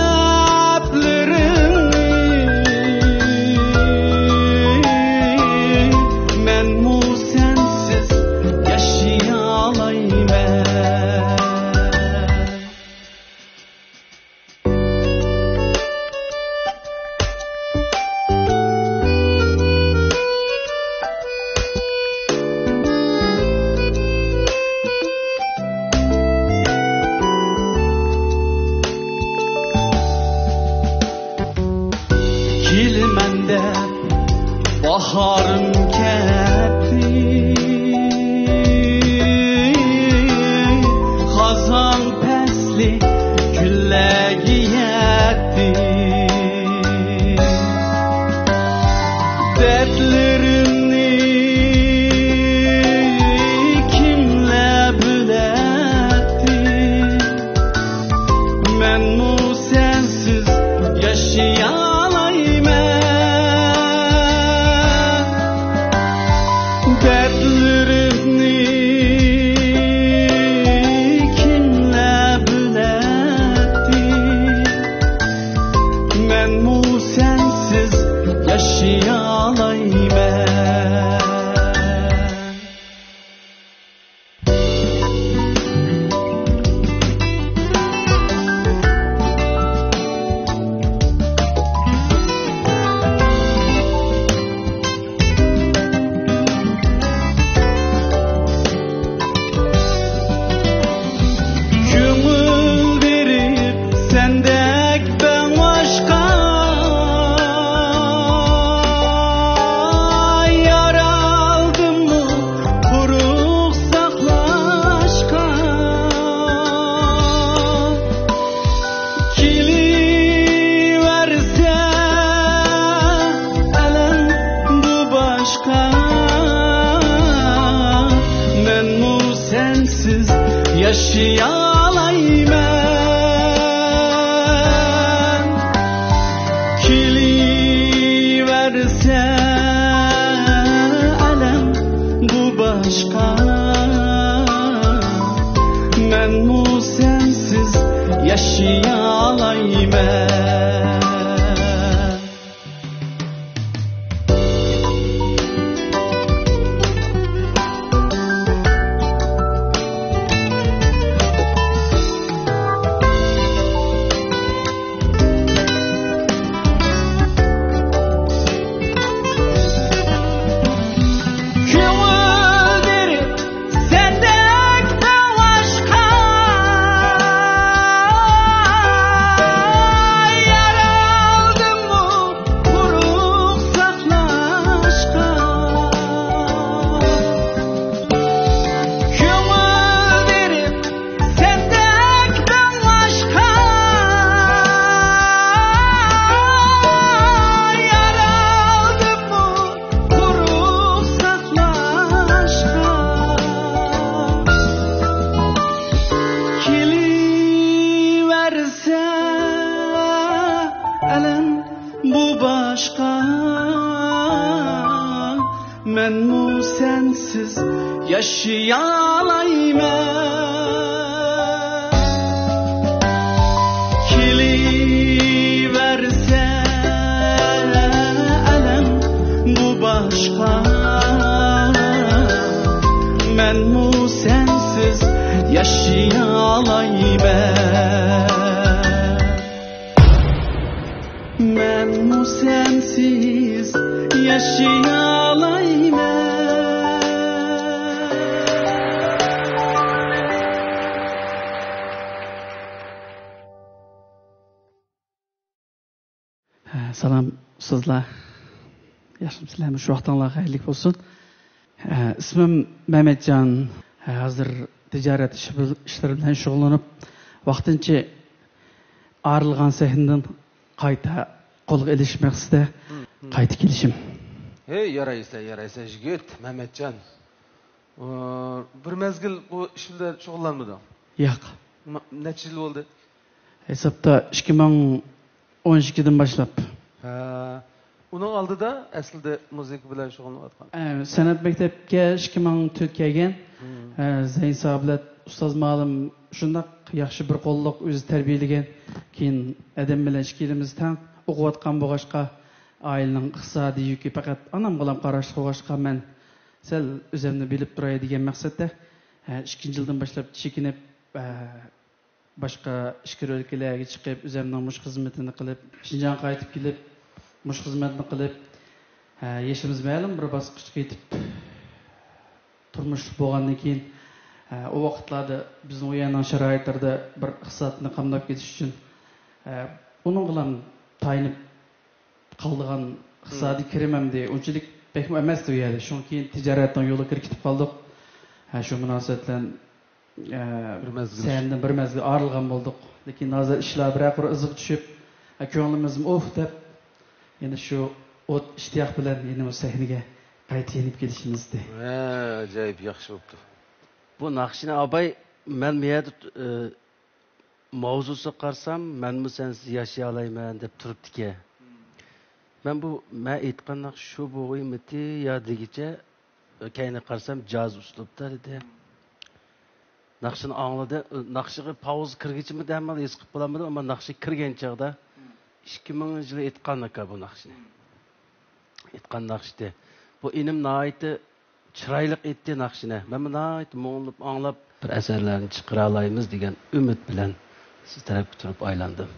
مەنمۇ سەنسىز ياشىيالايمەن. كېلىمەن دەپ باھارىم كەتتى، خازان پەسلى كۈنلەرگە يەتتى. دەردلىرىمنى كىملەر بىلەتتى؟ مەنمۇ سەنسىز ياشىيالايمەن. دەردلىرىمنى كىملەر بىلەتتى؟ مەنمۇ سەنسىز ياشىيالايمەن. كۆڭۈل بېرىپ سەندەك بەڭلاشقا، يارالدىممۇ قۇرۇق ساقلاشقا؟ كېلىۋەرسە ئەلەم بۇ باشقا، مەنمۇ سەنسىز ياشىيالايمەن. كېلىۋەرسە ئەلەم بۇ باشقا، مەنمۇ سەنسىز ياشىيالايمەن. كۆڭۈل بېرىپ سەندەك داۋاشقا، يارالدىممۇ قۇرۇق ساقلاشقا؟ كۆڭۈل بېرىپ سەندەك داڭلاشقا، يارالدىممۇ قۇرۇق ساقلاشقا؟ كېلىۋەرسە ئەلەم بۇ باشقا، مەنمۇ سەنسىز ياشىيالايمەن. كېلىۋەرسە ئەلەم بۇ باشقا، مەنمۇ سەنسىز ياشىيالايمەن. سىز ياشىيالايمەن. ھە، سالام ئۇستازلار. ياخشىمۇسىلەر؟ مۇشۇ ۋاقتىڭلار خەيرلىك بولسۇن. ھە، ئىسمىم مەمەتجان. ھە، ھازىر تىجارەت ئىشى بىل-، ئىشلىرى بىلەن شۇغۇللىنىپ، ۋاقتىنچە ئايرىلغان سەھنىدىن قايتا قولغا ئېلىش مەقسىتىدە قايتا كېلىشىم. ھەي، يارايسەن، يارايسەن، يىگىت، مەمەتجان. ئۇ، بىر مەزگىل بۇ ئىش بىلەن شۇغۇللانمىدىڭ؟ ياق. ما-، نەچچە يىل بولدى؟ ھېسابتا ئىككى مىڭ ئون ئىككىدىن باشلاپ. ھە. ئۇنىڭ ئالدىدا ئەسلىدە مۇزىكا بىلەن شۇغۇللىنىۋاتقان. ئە، سەنئەت مەكتەپكە ئىككى مىڭ تۆت كەلگەن. ئە، زەين سابىلەت ئۇستاز مۇئەللىم شۇنداق ياخشى بىر قوللۇق ئۆزى تەربىيەلىگەن. كېيىن ئادەم بىلەن ئىككىلىمىز تەڭ ئوقۇۋاتقان بولغاچقا، ئائىلىنىڭ ئىقتىسادىي يۈكى پەقەت ئانامغىلا قاراشلىق بولغاچقا، مەن سەل ئۆزۈمنى بىلىپ تۇراي دېگەن مەقسەتتە، ئە، ئىككىنچى يىلدىن باشلاپ چېكىنىپ، ئە، باشقا ئىچكىرى ئۆلكىلەرگە چىقىپ، ئۆزۈمنىڭ مۇشۇ خىزمىتىنى قىلىپ، شىنجاڭغا قايتىپ كېلىپ، مۇشۇ خىزمەتنى قىلىپ، ھە، يېشىمىز مەلۇم بىر باسقۇچقا يېتىپ، تۇرمۇش بولغاندىن كېيىن، ھە، ئۇ ۋاقىتلاردا بىزنىڭ ئۇ يەرنىڭ شارائىتلىرىدا بىر ئىقتىسادنى قامداپ كېتىش ئۈچۈن، ھە، ئۇنىڭغىلا تايىنىپ قالىدىغان ئىقتىسادىي كىرىم ئەمدى ئۇنچىلىك بەكمۇ ئەمەستى ئۇ يەردە. شۇنىڭ كېيىن تىجارەتنىڭ يولىغا كىرىپ كېتىپ قالدۇق. ھە، شۇ مۇناسىۋەت بىلەن ئە، بىر مەزگىل سەھنىدىن بىر مەزگىل ئايرىلغان بولدۇق. لېكىن ھازىر ئىشلار بىرەر قۇر ئىزىغا چۈشۈپ، ئە، كۆڭلىمىزمۇ ئۇھ دەپ، يەنە شۇ ئوت ئىشتىياق بىلەن يەنە ئۇ سەھنىگە قايتا يېنىپ كېلىشىمىزدى. ۋە، ئاجايىپ ياخشى بوپتۇ. بۇ ناخشىنى ئاباي، مەن بۇ يەردە، ئە، ماۋزۇسىغا قارىسام، مەنمۇ سەنسىز ياشىيالايمەن دەپ تۇرۇپتىكەن. مەن بۇ، مەن ئېيتقان ناخشا شۇ بوغۇيمىتى يا دېگۈچە، كەينىگە قارىسام جاز ئۇسلۇبتا دېدى. ناخشىنى ئاڭلىدى. ناخشىغا پاۋزا كىرگۈچىمۇ دەمال ھېس قىلىپ بولالمىدىم، ئەمما ناخشا كىرگەن چاغدا ئىككى مىڭىنچى يىلى ئېيتقان ئاكا بۇ ناخشىنى. ئېيتقان ناخشىدى. بۇ ئىنىم ناھايىتى چىرايلىق ئېيتتى ناخشىنى. مەنمۇ ناھايىتى مۇڭلىنىپ ئاڭلاپ، بىر ئەسەرلەرنى چىقىرالايمىز دېگەن ئۈمىد بىلەن سىز تەرەپكە تۇرۇپ ئايلاندىم.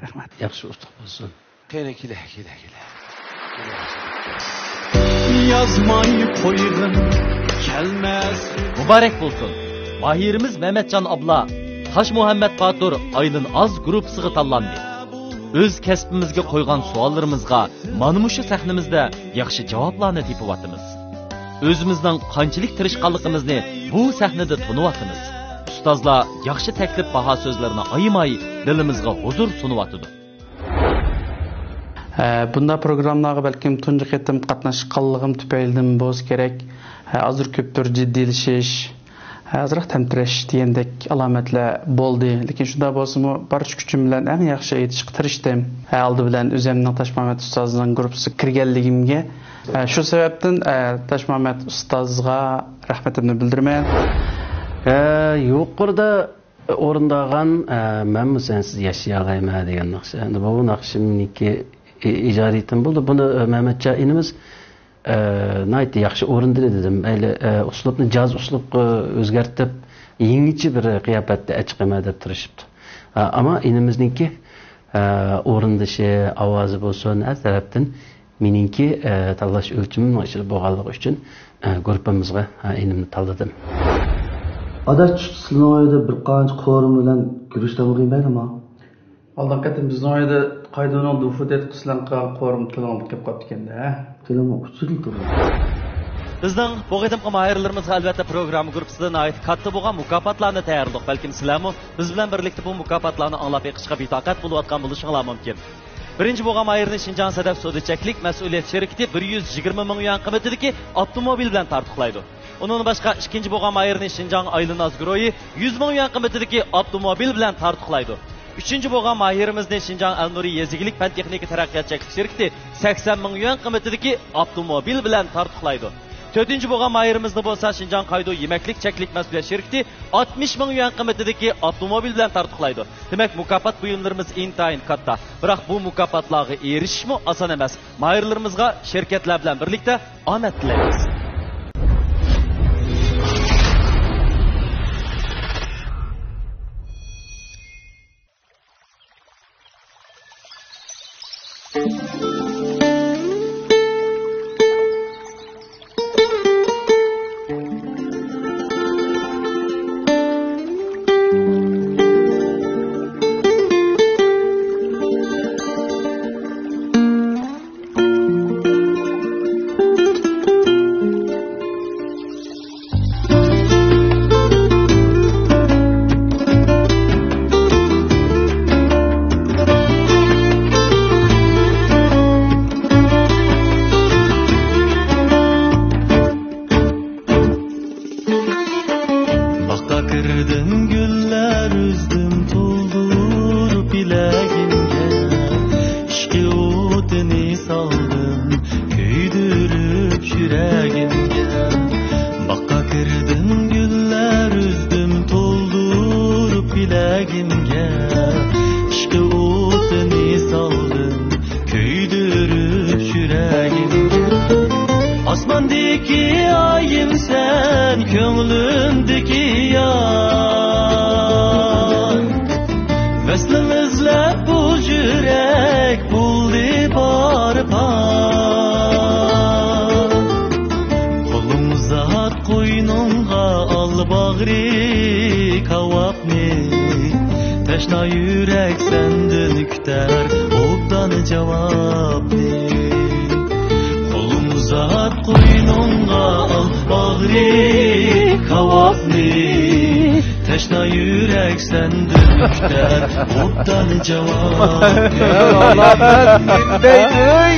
رەھمەت. ياخشى ئۇتۇق بولسۇن. قېنى، كېلە، كېلە، كېلە. يازماي قويغىن كەلمەس. مۇبارەك بولسۇن! ماھىرىمىز مەمەتجان ئابلا، تاش مۇھەممەت باتۇر ئايلىناز گۇرۇپپىسىغا تاللاندى. ئۆز كەسپىمىزگە قويغان سوئاللىرىمىزغا مانا مۇشۇ سەھنىمىزدە ياخشى جاۋابلارنى تېپىۋاتىمىز. ئۆزىمىزنىڭ قانچىلىك تىرىشقانلىقىمىزنى بۇ سەھنىدە تونۇۋاتىمىز. ئۇستازلار ياخشى تەكلىپ، باھا سۆزلىرىنى ئايىماي دىلىمىزغا ھۇزۇر سۇنۇۋاتىدۇ. ئە، بۇنداق پروگراممىلارغا بەلكىم تۇنجى قېتىم قاتناشقانلىقىم تۈپەيلىدىن بولسا كېرەك، ئە، ئازدۇر كۆپتۇر جىددىيلىشىش، ئە، ئازراق تەمتىرەش دېگەندەك ئالامەتلەر بولدى. لېكىن شۇنداق بولسىمۇ، بارچە كۈچۈم بىلەن ئەڭ ياخشى ئېيتىشقا تىرىشتىم. ئە، ئالدى بىلەن ئۆزۈمنىڭ تاشمامەت ئۇستازنىڭ گۇرۇپپىسىغا كىرگەنلىكىمگە، ئە، شۇ سەۋەبتىن، ئە، تاشمامەت ئۇستازغا رەھمىتىمنى بىلدۈرىمەن. ئە، يۇقىرىدا ئورۇندالغان، ئە، مەنمۇ سەنسىز ياشىيالايمەن دېگەن ناخشا. ئەمدى بۇ ناخشا مېنىڭكى ئى-، ئىجادىيىتىم بولدى. بۇنى، ئە، مەمەتجان ئىنىمىز، ئە، ناھايىتى ياخشى ئورۇندىدى دېدىم. مەيلى، ئە، ئۇسلۇبنى جاز ئۇسلۇبقا ئۆزگەرتىپ، يېڭىچە بىر قىياپەتتە ئەچىقىمەن دەپ تىرىشىپتۇ. ئە، ئەمما ئىنىمىزنىڭكى، ئە، ئورۇندىشى، ئاۋازى بولسۇن، ھەر تەرەپتىن مېنىڭكى، ئە، تاللاش ئۆلچىمىمنىڭ ئىچىدە بولغانلىقى ئۈچۈن، ئە، گۇرۇپپىمىزغا، ئە، ئىنىمنى تاللىدىم. ئاداش، چۈشتە سىلىنىڭ ئۆيىدە بىر قانچە قورۇما بىلەن گۈرۈچ تامىقى يېمەيلىما؟ ئالدىنقى قېتىم بىزنىڭ ئۆيدە قايدۇنىڭ دۇفۇ تېتىقى سىلەن قىلغان قورۇما تىلىڭىزدا كېلىپ قاپتىكەن-دە. تىلىمۇ ئۇچۇرۇپ تۇرۇڭ. بىزنىڭ بۇ قېتىمقى ماھىرلىرىمىزغا ئەلۋەتتە پروگرامما گۇرۇپپىسىدا ناھايىتى كاتتا بولغان مۇكاپاتلارنى تەييارلىدۇق. بەلكىم سىلەرمۇ بىز بىلەن بىرلىكتە بۇ مۇكاپاتلارنى ئاڭلاپ بېقىشقا بىتاقەت بولۇۋاتقان بولۇشۇڭلار مۇمكىن. بىرىنچى بولغان ماھىرنى شىنجاڭ سەدەف سودا چەكلىك مەسئۇلىيەت شىركىتى بىر يۈز يىگىرمە مىڭ يۈەن قىممىتىدىكى ئاپتوموبىل بىلەن تارتۇقلايدۇ. ئۇنىڭدىن باشقا، ئىككىنچى بولغان ماھىرنى شىنجاڭ ئايلىناز گۇرۇھى يۈز مىڭ يۈەن قىممىتىدىكى ئاپتوموبىل بىلەن تارتۇقلايدۇ. ئۈچىنچى بولغان ماھىرىمىزنى شىنجاڭ ئەلنۇرى يېزا ئىگىلىك پەن تېخنىكا تەرەققىيات چەكلىك شىركىتى سەكسەن مىڭ يۈەن قىممىتىدىكى ئاپتوموبىل بىلەن تارتۇقلايدۇ. تۆتىنچى بولغان ماھىرىمىزنى بولسا شىنجاڭ قايدۇ يېمەكلىك چەكلىك مەسئۇلىيەت شىركىتى ئاتمىش مىڭ يۈەن قىممىتىدىكى ئاپتوموبىل بىلەن تارتۇقلايدۇ. دېمەك، مۇكاپات بۇيۇملىرىمىز ئىنتايىن كاتتا. بىراق بۇ مۇكاپاتلارغا ئېرىشىشمۇ ئاسان ئەمەس. ماھىرلىرىمىزغا شىركەتلەر بىلەن بىرلىكتە ئامەت تىلەيمىز. ئىشقى ئوتىنى سالدىم كۆيدۈرۈپ يۈرەكىمگە. ئاسماندىكى ئايىم سەن، كۆڭلۈمدىكى يار. ۋەسلىڭ ئىزلەپ بۇ يۈرەك بولدى پار-پار. قولۇڭ ئۇزات قوينۇڭغا، ئال باغرى كاۋاپنى. تەشنا يۈرەك سەندىن كۈتەر ئوبدان جاۋابنى. قولۇڭ ئۇزات قوينۇڭغا، ئال باغرى كاۋاپنى. تەشنا يۈرەك سەندىن كۈتەر ئوبدان جاۋابنى. ئاللا، مەن نېمە دەيمەن؟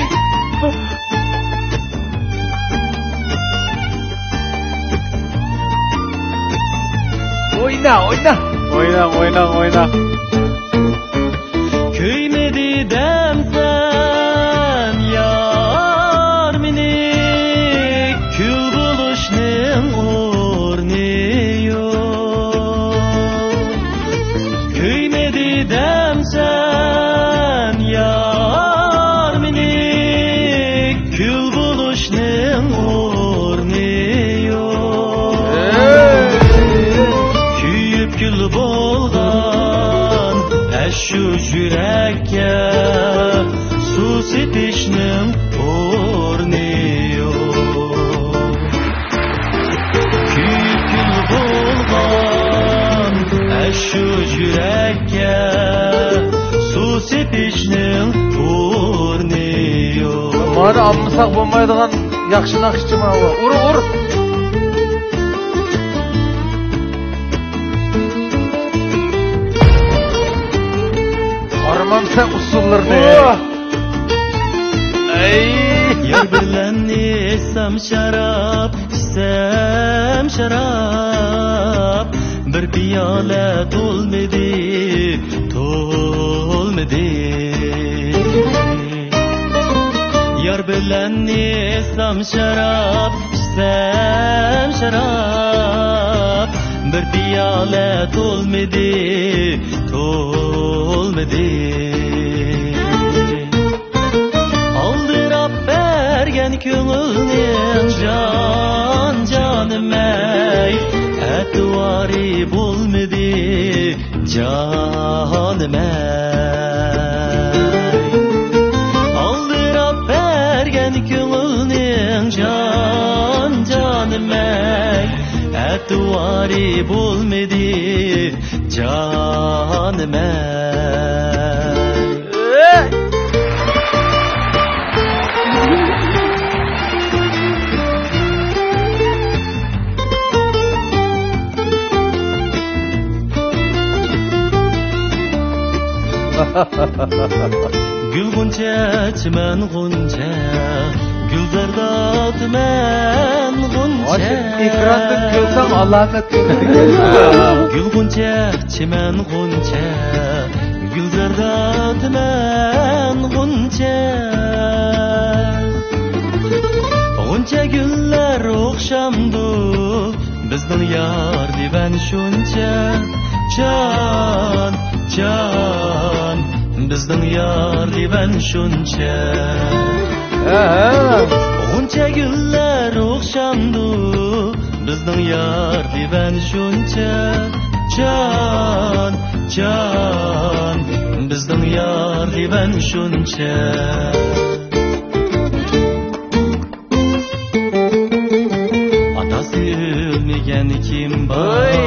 ئوينا، ئوينا. ئوينا، ئوينا، ئوينا. كۆيمىدى دەمسەن يار مېنى، كۈل بولۇشنىڭ ئورنى يوق. كۆيمىدى دەمسەن يار مېنى، كۈل بولۇشنىڭ ئورنى يوق. كۆيۈپ كۈل بولغان ئەشۇ يۈرەككە سۇ سېپىشنىڭ ئورنى يوق. كۆيۈپ كۈل بولغان ئەشۇ يۈرەككە سۇ سېپىشنىڭ ئورنى يوق. مانا ئالمىساق بولمايدىغان ياخشى ناخشىچى ماۋۇ. ئۇر، ئۇر. قارىمامسەن ئۇسسۇللىرىنى. ئۇر. ئەي! يار بىلەن ئىچسەم شاراب، ئىچسەم شاراب، بىر پىيالە تولمىدى، تولمىدى. يار بىلەن ئىچسەم شاراب، ئىچسەم شاراب، بىر پىيالە تولمىدى، تولمىدى. ئالدىراپ بەرگەن كۆڭۈلنىڭ جان جانىمەي، ئەتىۋارى بولمىدى جانىمەي. ئالدىراپ بەرگەن كۆڭۈلنىڭ جان جانىمەي، ئەتىۋارى بولمىدى جانىمەي. گۈل غۇنچە، چىمەن غۇنچە، گۈلزاردا تۈمەن غۇنچە. ئاشۇ ئېكراندىن كۆرسەڭ ئالامەت كۆرىدىكەن. گۈل غۇنچە، چىمەن غۇنچە، گۈلزاردا تۈمەن غۇنچە. غۇنچە گۈللەر ئوخشامدۇ بىزنىڭ يار دىۋان شۇنچە؟ جان، جان، بىزنىڭ يار دىۋان شۇنچە. ھە، ھە. غۇنچە گۈللەر ئوخشامدۇ بىزنىڭ يار دىۋان شۇنچە؟ جان، جان، بىزنىڭ يار دىۋان شۇنچە. ئاتاسى ئۆلمىگەن كىم بار؟ ھوي!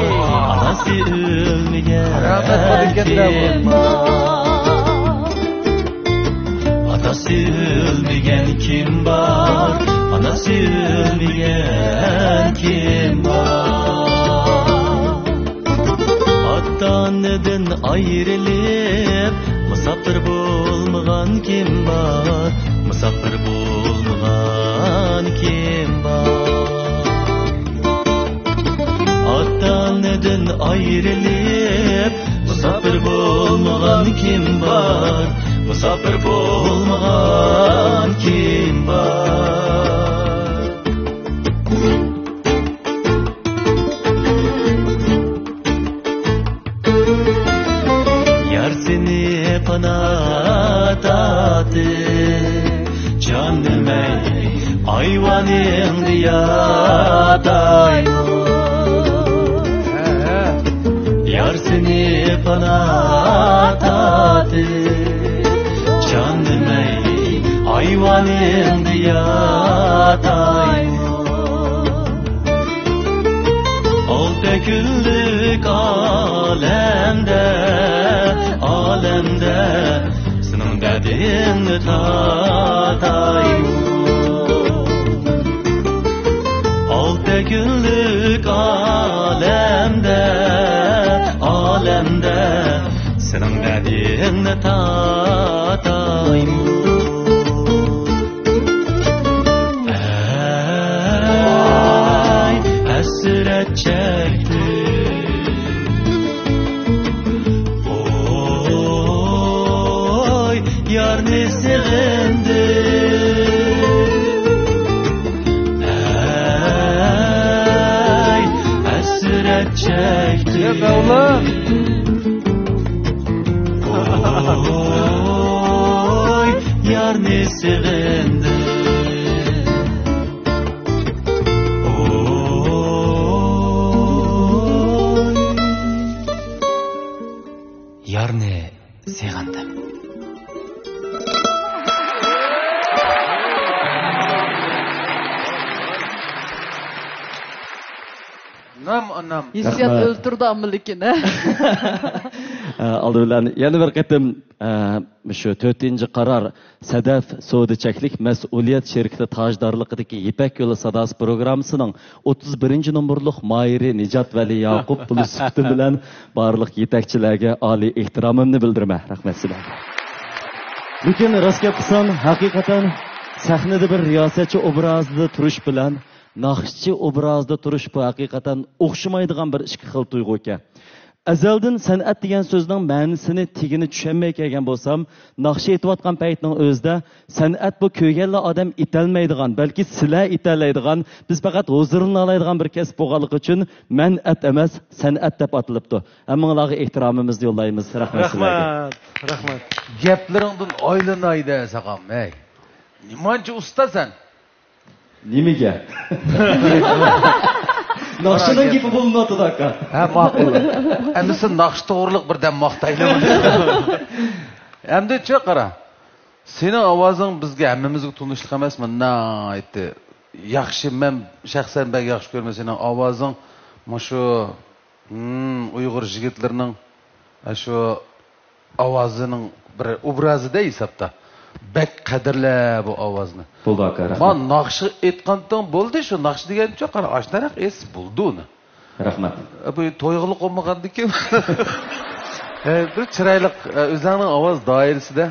ئاناسى ئۆلمىگەن كارامەت بار ئىكەن-دە بۇ. كىم بار؟ ئاتاسى ئۆلمىگەن كىم بار؟ ئاناسى ئۆلمىگەن كىم بار؟ ئاتا-ئانىدىن ئايرىلىپ، مۇساپىر بولمىغان كىم بار؟ مۇساپىر بولمىغان كىم بار؟ ئاتا-ئانىدىن ئايرىلىپ، مۇساپىر بولمىغان كىم بار؟ مۇساپىر بولمىغان كىم بار؟ پانا تارتىپ، جانىم ئەي، ئايۋانىڭدا ياتايمۇ؟ يار سېنى پانا تارتىپ، جانىم ئەي، ئايۋانىڭدا ياتايمۇ؟ ئالتە كۈنلۈك ئالەمدە، ئالەمدە سېنىڭ دەردىڭنى تارتايمۇ؟ ئالتە كۈنلۈك ئالەمدە، ئالەمدە سېنىڭ دەردىڭنى تارتايمۇ؟ ئەي، ھەسرەت چەكتىم. ۋوي، يارنى سېغىندىم. ئەي، ھەسرەت چەكتىم. يا داۋلا. ۋوي، يارنى سېغىندىم. ۋوي، يارنى سېغىندىم. ئانام، ئانام. ھېسسىيات رەھمەت. ئۆلتۈرىدۇ ئامما لېكىن. ئە، ئالدى بىلەن يەنە بىر قېتىم، ئە، مۇشۇ تۆتىنچى قارار سەدەف سودا چەكلىك مەسئۇلىيەت شىركىتى تاجدارلىقىدىكى يىپەك يولى ساداسى پروگراممىسىنىڭ ئوتتۇز بىرىنچى نومۇرلۇق ماھىرى نىجات ۋەلى ياقۇپ بولۇش سۈپىتىم بىلەن بارلىق يېتەكچىلەرگە ئالىي ئېھتىرامىمنى بىلدۈرىمەن. رەھمەت سىلەرگە. لېكىن راست گەپ قىلسام، ھەقىقەتەن سەھنىدە بىر رىياسەتچى ئوبرازىدا تۇرۇش بىلەن ناخشىچى ئوبرازىدا تۇرۇش، بۇ ھەقىقەتەن ئوخشىمايدىغان بىر ئىككى خىل تۇيغۇ ئىكەن. ئەزەلدىن سەنئەت دېگەن سۆزنىڭ مەنىسىنى تېگىنى چۈشەنمەي كەلگەن بولسام، ناخشا ئېيتىۋاتقان پەيتنىڭ ئۆزىدە سەنئەت بۇ كۆرگەنلا ئادەم ئېتەلمەيدىغان، بەلكى سىلەر ئېتەلەيدىغان، بىز پەقەت ھۇزۇرلىنالايدىغان بىر كەسىپ بولغانلىقى ئۈچۈن مەنئەت ئەمەس، سەنئەت دەپ ئاتىلىپتۇ. ھەممىڭلارغا ئېھتىرامىمىزنى يوللايمىز. رەھمەت سىلەرگە. رەھمەت، رەھمەت. گەپلىرىڭدىن ئايلىناي دە ساغام، ھەي. نېمانچە ئۇستا سەن؟ نېمىگە؟ ناخشىنىڭ گېپى بولمايۋاتىدۇ، ئاكا. ھە، ماقۇل. ئەمدى سەن ناخشا توغرىلىق بىردەم ماختايلى. ئەمدىچۇ قارا. سېنىڭ ئاۋازىڭ بىزگە، ھەممىمىزگە تونۇشلۇق ئەمەسمۇ؟ ناھايىتى ياخشى. مەن شەخسەن بەك ياخشى كۆرىمەن سېنىڭ ئاۋازىڭ. مۇشۇ، ھىم، ئۇيغۇر يىگىتلىرىنىڭ، ئە، شۇ ئاۋازىنىڭ بىر ئوبرازىدە ھېسابتا. بەك قەدىرلە بۇ ئاۋازنى. بولدى، ئاكا، رەھمەت. مانا ناخشا ئېيتقانتىڭ بولدى، شۇ ناخشا دېگەنچۇ قارا، ئاشۇنداق ئېيتسا بولىدۇ ئۇنى. رەھمەت. ئە، بۇ تويغىلى قونمىغاندىكىن. ئە، بىر چىرايلىق، ئە، ئۆزۈڭنىڭ ئاۋاز دائىرىسىدە.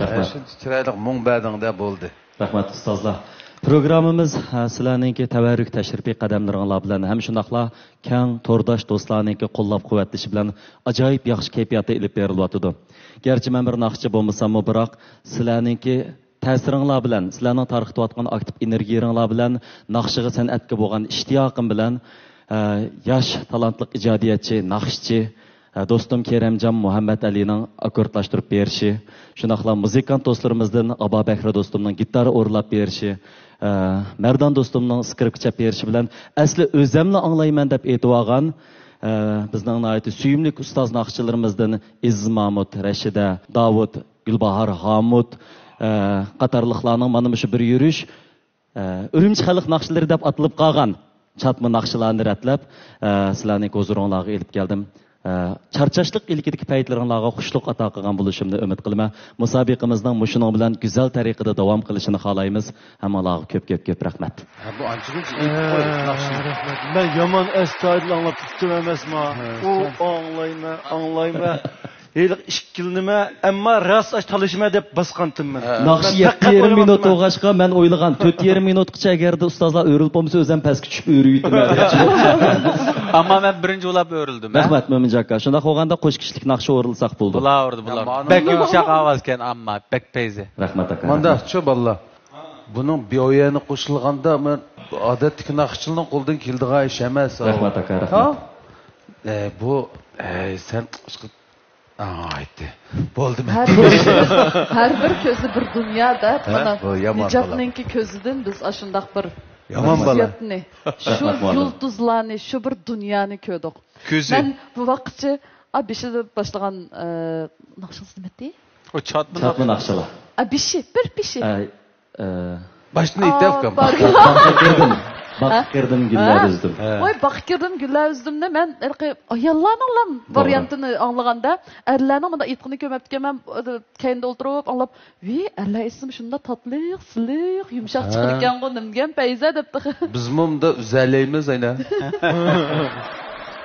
رەھمەت. ئە، شۇنچە چىرايلىق مۇڭ بەردىڭدە بولدى. رەھمەت، ئۇستازلار. پروگراممىمىز، ھە، سىلەرنىڭكى تەۋەررۈك تەشرىپىي قەدەملىرىڭلار بىلەن ھەم شۇنداقلا كەڭ تورداش دوستلارنىڭكى قوللاپ-قۇۋۋەتلىشى بىلەن ئاجايىپ ياخشى كەيپىياتتا ئېلىپ بېرىلىۋاتىدۇ. گەرچە مەن بىر ناخشىچى بولمىساممۇ، بىراق سىلەرنىڭكى تەسىرىڭلار بىلەن، سىلەرنىڭ تارقىتىۋاتقان ئاكتىپ ئېنېرگىيىلىرىڭلار بىلەن ناخشىغا، سەنئەتكە بولغان ئىشتىياقىم بىلەن، ئە، ياش تالانتلىق ئىجادىيەتچى، ناخشىچى، ئە، دوستۇم كېرەمجان مۇھەممەتئەلىنىڭ ئاككوردلاشتۇرۇپ بېرىشى، شۇنداقلا مۇزىكانت دوستلىرىمىزدىن ئابابەكرى دوستۇمنىڭ گىتار ئورۇنلاپ بېرىشى، ئە، مەردان دوستۇمنىڭ سكرىپكا چېلىپ بېرىشى بىلەن ئەسلى ئۆزەملا ئاڭلايمەن دەپ ئېيتىۋالغان، ئە، بىزنىڭ ناھايىتى سۆيۈملۈك ئۇستاز ناخشىچىلىرىمىزدىن ئېزىز مامۇت، رەشىدە، داۋۇت، گۈلباھار، ھامۇت، ئە، قاتارلىقلارنىڭ مانا مۇشۇ بىر يۈرۈش، ئە، ئۈرۈمچى خەلق ناخشىلىرى دەپ ئاتىلىپ قالغان چاتما ناخشىلارنى رەتلەپ، ئە، سىلەرنىڭ ھۇزۇرۇڭلارغا ئېلىپ كەلدىم. ئە، چارچاشلىق ئىلكىدىكى پەيتلىرىڭلارغا خۇشلۇق ئاتا قىلغان بولۇشۇمنى ئۈمىد قىلىمەن. مۇسابىقىمىزنىڭ مۇشۇنىڭ بىلەن گۈزەل تەرىقىدە داۋام قىلىشىنى خالايمىز. ھەممىڭلارغا كۆپ، كۆپ، كۆپ رەھمەت. ھە، بۇ ئانچىگىنچە ئېيتىپ قوي، ناخشىنى. رەھمەت. مەن يامان ئەستايىدىل ئاڭلاپ تۇرۇپتىم ئەمەسما. ھە، ئۇ سەن ئاڭلايمەن، ئاڭلايمەن. ھېلىقى ئىككىلىنىمە، ئەمما راست ئاش تالىشىمەن دەپ باسقانتىم مەن. ھە. ناخشا مەن يەتتە پەقەت يېرىم مىنۇت ئويلىماپتىمەن. بولغاچقا، مەن ئويلىغان، تۆت يېرىم مىنۇتقىچە ئەگەردە ئۇستازلار ئۆرۈلۈپ بولمىسا، ئۆزۈم پەسكە چۈشۈپ ئۆرۈۋېتىمەن دەپ. ئەمما مەن بىرىنچى بولاپ ئۆرۈلدۈم، ھە؟ رەھمەت، مۆمىنجان ئاكا. شۇنداق بولغاندا قوشۇق كىشىلىك ناخشا ئورۇنلىساق بولىدۇ. بولاۋېرىدۇ، بولاۋېرىدۇ. يا، بەك يۇمشاق ئاۋازكەن، ئەمما بەك پەيزى. رەھمەت، ئاكا. مانداچۇ بالىلار. بۇنىڭ بىياۋيەنى قوشۇلغاندا، مەن ئادەتتىكى ناخشىچىلارنىڭ قولىدىن كېلىدىغان ئىش ئەمەس. رەھمەت، ئاكا، رەھمەت. ھە؟ ئە، بۇ، ئەي، سەن ئاڭ ئايتتى. بولدى، مەن ھەر بىر، ھەر بىر كۆزى بىر دۇنيا دەپ، ھە؟ مانا، بۇ يامان بالا. نىجاتنىڭكى كۆزىدىن بىز ئاشۇنداق بىر يامان بالا. ھېسسىياتنى، شۇ يۇلتۇزلارنى، شۇ بىر دۇنيانى كۆردۇق. كۆزى. مەن بۇ ۋاقىتچە، ئا، بېشىدا باشلىغان، ئە، ناخشىڭىز نېمە ئىدى؟ ئۇ چاتما چاتما ناخشا. ناخشىلار. ئا، بېشى، بىر بېشى. ئە، ئە. باشتىن ئېيتە، ئۇكام. باققا كىردىم. باققا كىردىم، گۈللەر ئۈزدۈم. ھە. ۋاي، باققا كىردىم، گۈللەر ئۈزدۈمنى مەن ھېلىقى ئاياللارنىڭلا ۋارىيانتىنى ئاڭلىغاندا، ئەرلەرنىڭ مۇنداق ئېيتقىنىنى كۆرمەپتىكەنمەن، كەينىدە ئولتۇرۇپ ئاڭلاپ، ۋى، ئەرلەر ئېيتسىمۇ شۇنداق تاتلىق، سىلىق، يۇمشاق چىقىدىكەنغۇ، نېمىدېگەن پەيزە دەپتۇ. بىزمۇ مۇندا ئۈزەلەيمىز، ئەينە.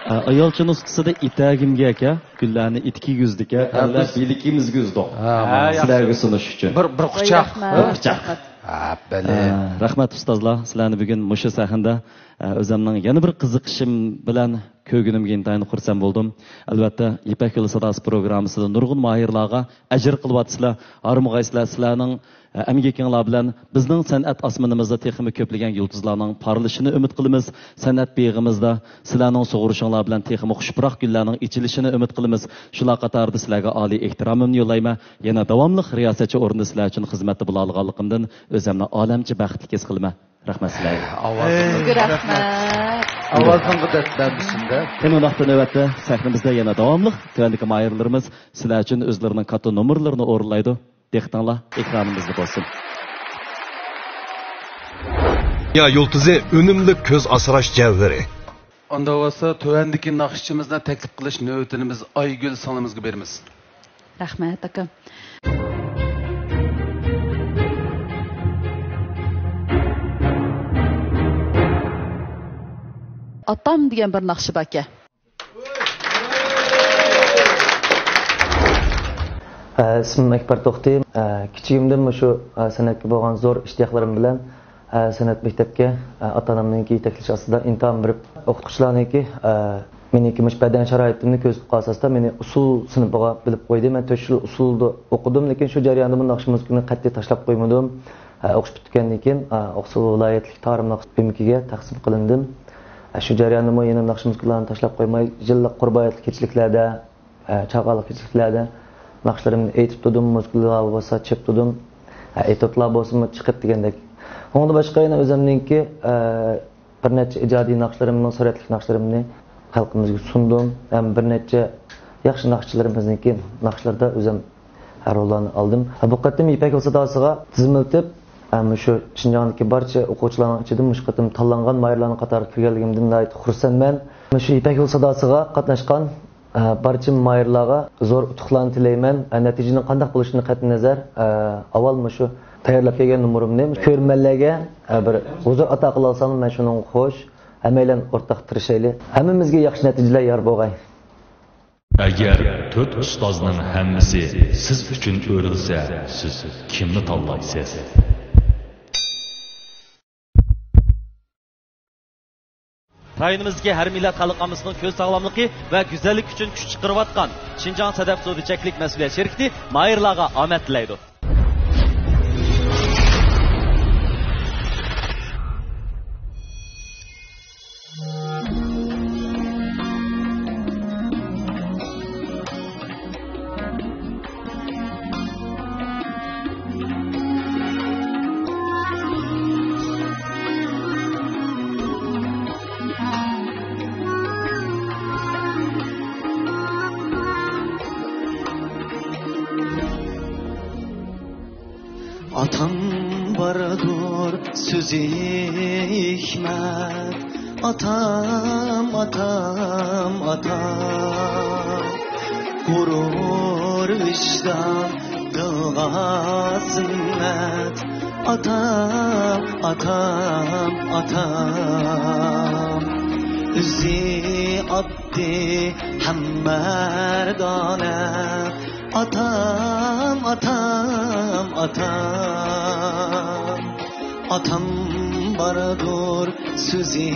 ئايالچە نۇسخىسىدا ئېتەگىمگە ئەكە. گۈللەرنى ئېتىكىگە ئۈزدىكەن، ھە، ئەرلەر بىز بىلىكىمىزگە ئۈزدۇق. ھە، سىلەرگە سۇنۇش ئۈچۈن. بىر، بىر قۇچاق. ۋاي، رەھمەت. بىر قۇچاق. رەھمەت. ھە، بەلى. ھە، رەھمەت ئۇستازلار، سىلەرنى بۈگۈن مۇشۇ سەھنىدە، ھە، ئۆزۈمنىڭ يەنە بىر قىزىقىشىم بىلەن كۆرگىنىمگە ئىنتايىن خۇرسەن بولدۇم. ئەلۋەتتە، يىپەك يولى ساداسى پروگراممىسىدا نۇرغۇن ماھىرلارغا ئەجىر قىلىۋاتىسىلەر، ھارمىغايسىلەر، سىلەرنىڭ ئەمگىكىڭلار بىلەن بىزنىڭ سەنئەت ئاسمىنىمىزدا تېخىمۇ كۆپلىگەن يۇلتۇزلارنىڭ پارلىشىنى ئۈمىد قىلىمىز. سەنئەت بېغىمىزدا سىلەرنىڭ سۇغۇرۇشۇڭلار بىلەن تېخىمۇ خۇشپۇراق گۈللەرنىڭ ئېچىلىشىنى ئۈمىد قىلىمىز. شۇلار قاتارىدا سىلەرگە ئالىي ئېھتىرامىمنى يوللايمەن. يەنە داۋاملىق رىياسەتچى ئورنىدا سىلەر ئۈچۈن خىزمەتتە بولالايدىغانلىقىمدىن ئۆزۈمنى ئالەمچە بەختلىك ھېس قىلىمەن. رەھمەت سىلەرگە. ئاۋازىڭ سىزگە رەھمەت. ئاۋازىڭغا دەرد بەرمىسۇن-دە. قېنى، ئۇنداقتا نۆۋەتتە سەھنىمىزدە يەنە داۋاملىق تۆۋەندىكى ماھىرلىرىمىز سىلەر ئۈچۈن ئۆزلىرىنىڭ كاتتا نومۇرلىرىنى ئورۇنلايدۇ. دىققىتىڭلار ئېكرانىمىزدا بولسۇن. دۇنيا يۇلتۇزى ئۈنۈملۈك كۆز ئاسراش جەۋھىرى. ئانداق بولسا، تۆۋەندىكى ناخشىچىمىزنى تەكلىپ قىلىش نۆۋىتىنى بىز ئايگۈل سىڭلىمىزگە بېرىمىز. رەھمەت، ئاكا. ئاتام دېگەن بىر ناخشا باركەن. ئە، ئىسمىم ئەكبەر توختى. ئە، كىچىكىمدىن مۇشۇ، ئە، سەنئەتكە بولغان زور ئىشتىياقلىرىم بىلەن، ئە، سەنئەت مەكتەپكە، ئە، ئاتا-ئانامنىڭكى يېتەكلىشى ئاستىدا ئىمتىھان بېرىپ، ئوقۇتقۇچىلارنىڭكى، ئە، مېنىڭكى مۇشۇ بەدەن شارائىتىمنى كۆزىتىپ قالسا ئاستا مېنى ئۇسسۇل سىنىپىغا بىلىپ قويدى. مەن تۆت يىل ئۇسسۇلدا ئوقۇدۇم، لېكىن شۇ جەرياندا بۇ ناخشا مۇزىكىنى قەتئىي تاشلاپ قويمىدىم. ئە، ئوقۇش پۈتكەندىن كېيىن، ئە، ئوقسۇل ۋىلايەتلىك تارىم ناخشا ئۆمىكىگە تەقسىم قىلىندىم. ئە، شۇ جەرياندا مۇ يەنە ناخشا مۇزىكىلارنى تاشلاپ قويماي، يىللىق قۇربان ھاياتلىق كېچىلىكلەردە، ئە، چاقالىق كېچىلىكلەردە ناخشىلىرىمنى ئېيتىپ تۇردۇم، مۇزىكىلار بولسا چېلىپ تۇردۇم. ئە، ئېتيۇدلار بولسىمۇ چىقىپ دېگەندەك. ئۇنىڭدىن باشقا يەنە ئۆزۈمنىڭكى، ئە، بىر نەچچە ئىجادىي ناخشىلىرىمنى، سۈرەتلىك ناخشىلىرىمنى خەلقىمىزگە سۇندۇم. ھەم بىر نەچچە ياخشى ناخشىچىلىرىمىزنىڭكى ناخشىلىرىدا ئۆزۈم روللارنى ئالدىم. بۇ قېتىم يىپەك يولى ساداسىغا تىزىملىتىپ، مۇشۇ شىنجاڭدىكى بارچە ئوقۇغۇچىلارنىڭ ئىچىدىن مۇشۇ قېتىم تاللانغان ماھىرلارنىڭ قاتارىغا كىرگەنلىكىمدىن ناھايىتى خۇرسەنمەن. مۇشۇ يىپەك يولى ساداسىغا قاتناشقان، بارچە ماھىرلارغا زور ئۇتۇقلارنى تىلەيمەن. نەتىجىنىڭ قانداق بولۇشىدىن قەتئىينەزەر، ئاۋۋال مۇشۇ تەييارلاپ كەلگەن نومۇرۇمنى كۆرۈرمەنلەرگە بىر ھۇزۇر ئاتا قىلالسام، مەن شۇنىڭغا خوش. ھەممەيلەن ئورتاق تىرىشايلى. ھەممىمىزگە ياخشى نەتىجىلەر يار بولغاي. ئەگەر تۆت ئۇستازنىڭ ھەممىسى سىز ئۈچۈن ئۆرۈلسە، سىز كىمنى تاللايسىز؟ رايونىمىزدىكى ھەر مىللەت خەلق ئاممىسىنىڭ كۆز ساغلاملىقى ۋە گۈزەللىكى ئۈچۈن كۈچ چىقىرىۋاتقان شىنجاڭ سەدەپ سودا چەكلىك مەسئۇلىيەت شىركىتى ماھىرلارغا ئامەت تىلەيدۇ. ئاتام باردۇر سۆزى ھېكمەت، ئاتام، ئاتام، ئاتام. غۇرۇر ۋىجدان دىلغا زىننەت، ئاتام، ئاتام، ئاتام. ئۆزى ئاددىي ھەم مەردانە، ئاتام، ئاتام، ئاتام. ئاتام باردۇر سۆزى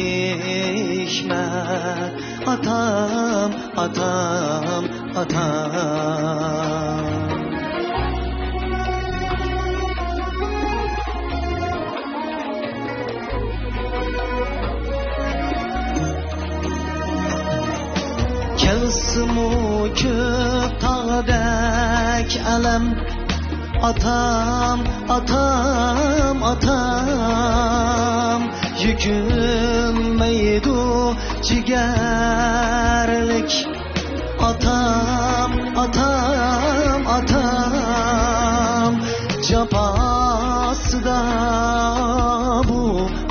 ھېكمەت، ئاتام، ئاتام، ئاتام. كەلسىمۇ كۆپ تاغ دەك ئەلەم. ئاتام، ئاتام، ئاتام، يۈكۈنمەيدۇ جىگەرلىك. ئاتام، ئاتام، ئاتام، جاپاسىدا بۇ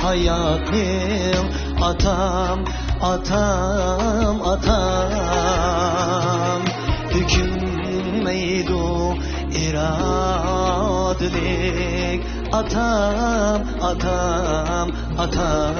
ھاياتنىڭ. ئاتام، ئاتام، ئاتام، تۆكۈنمەيدۇ ئىرادىلىك. ئاتام، ئاتام، ئاتام.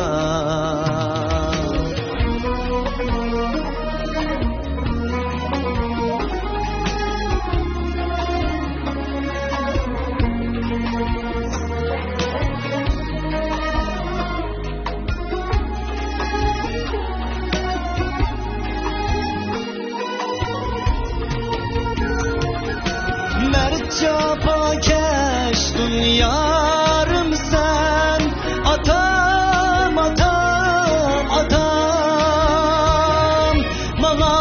مەرد جاپاكەش دۇنيارىمسەن، ئاتام، ئاتام، ئاتام. ماڭا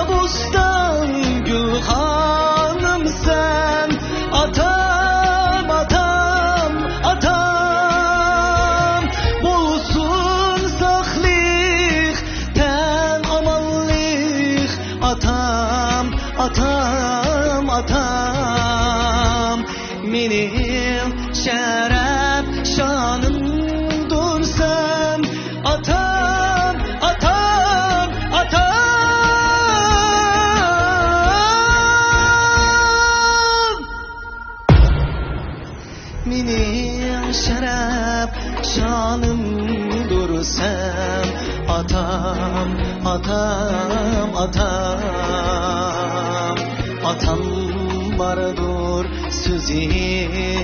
بوستان گۈلخانىمسەن، ئاتام، ئاتام، ئاتام. بولسۇن ساقلىق، تەن ئامانلىق، ئاتام، ئاتام، ئاتام. مېنىڭ شەرەپ شانىمدۇرسەن، ئاتام، ئاتام، ئاتام. مېنىڭ شەرەپ شانىمدۇرسەن، ئاتام، ئاتام، ئاتام. ئاتام باردۇر سۆزى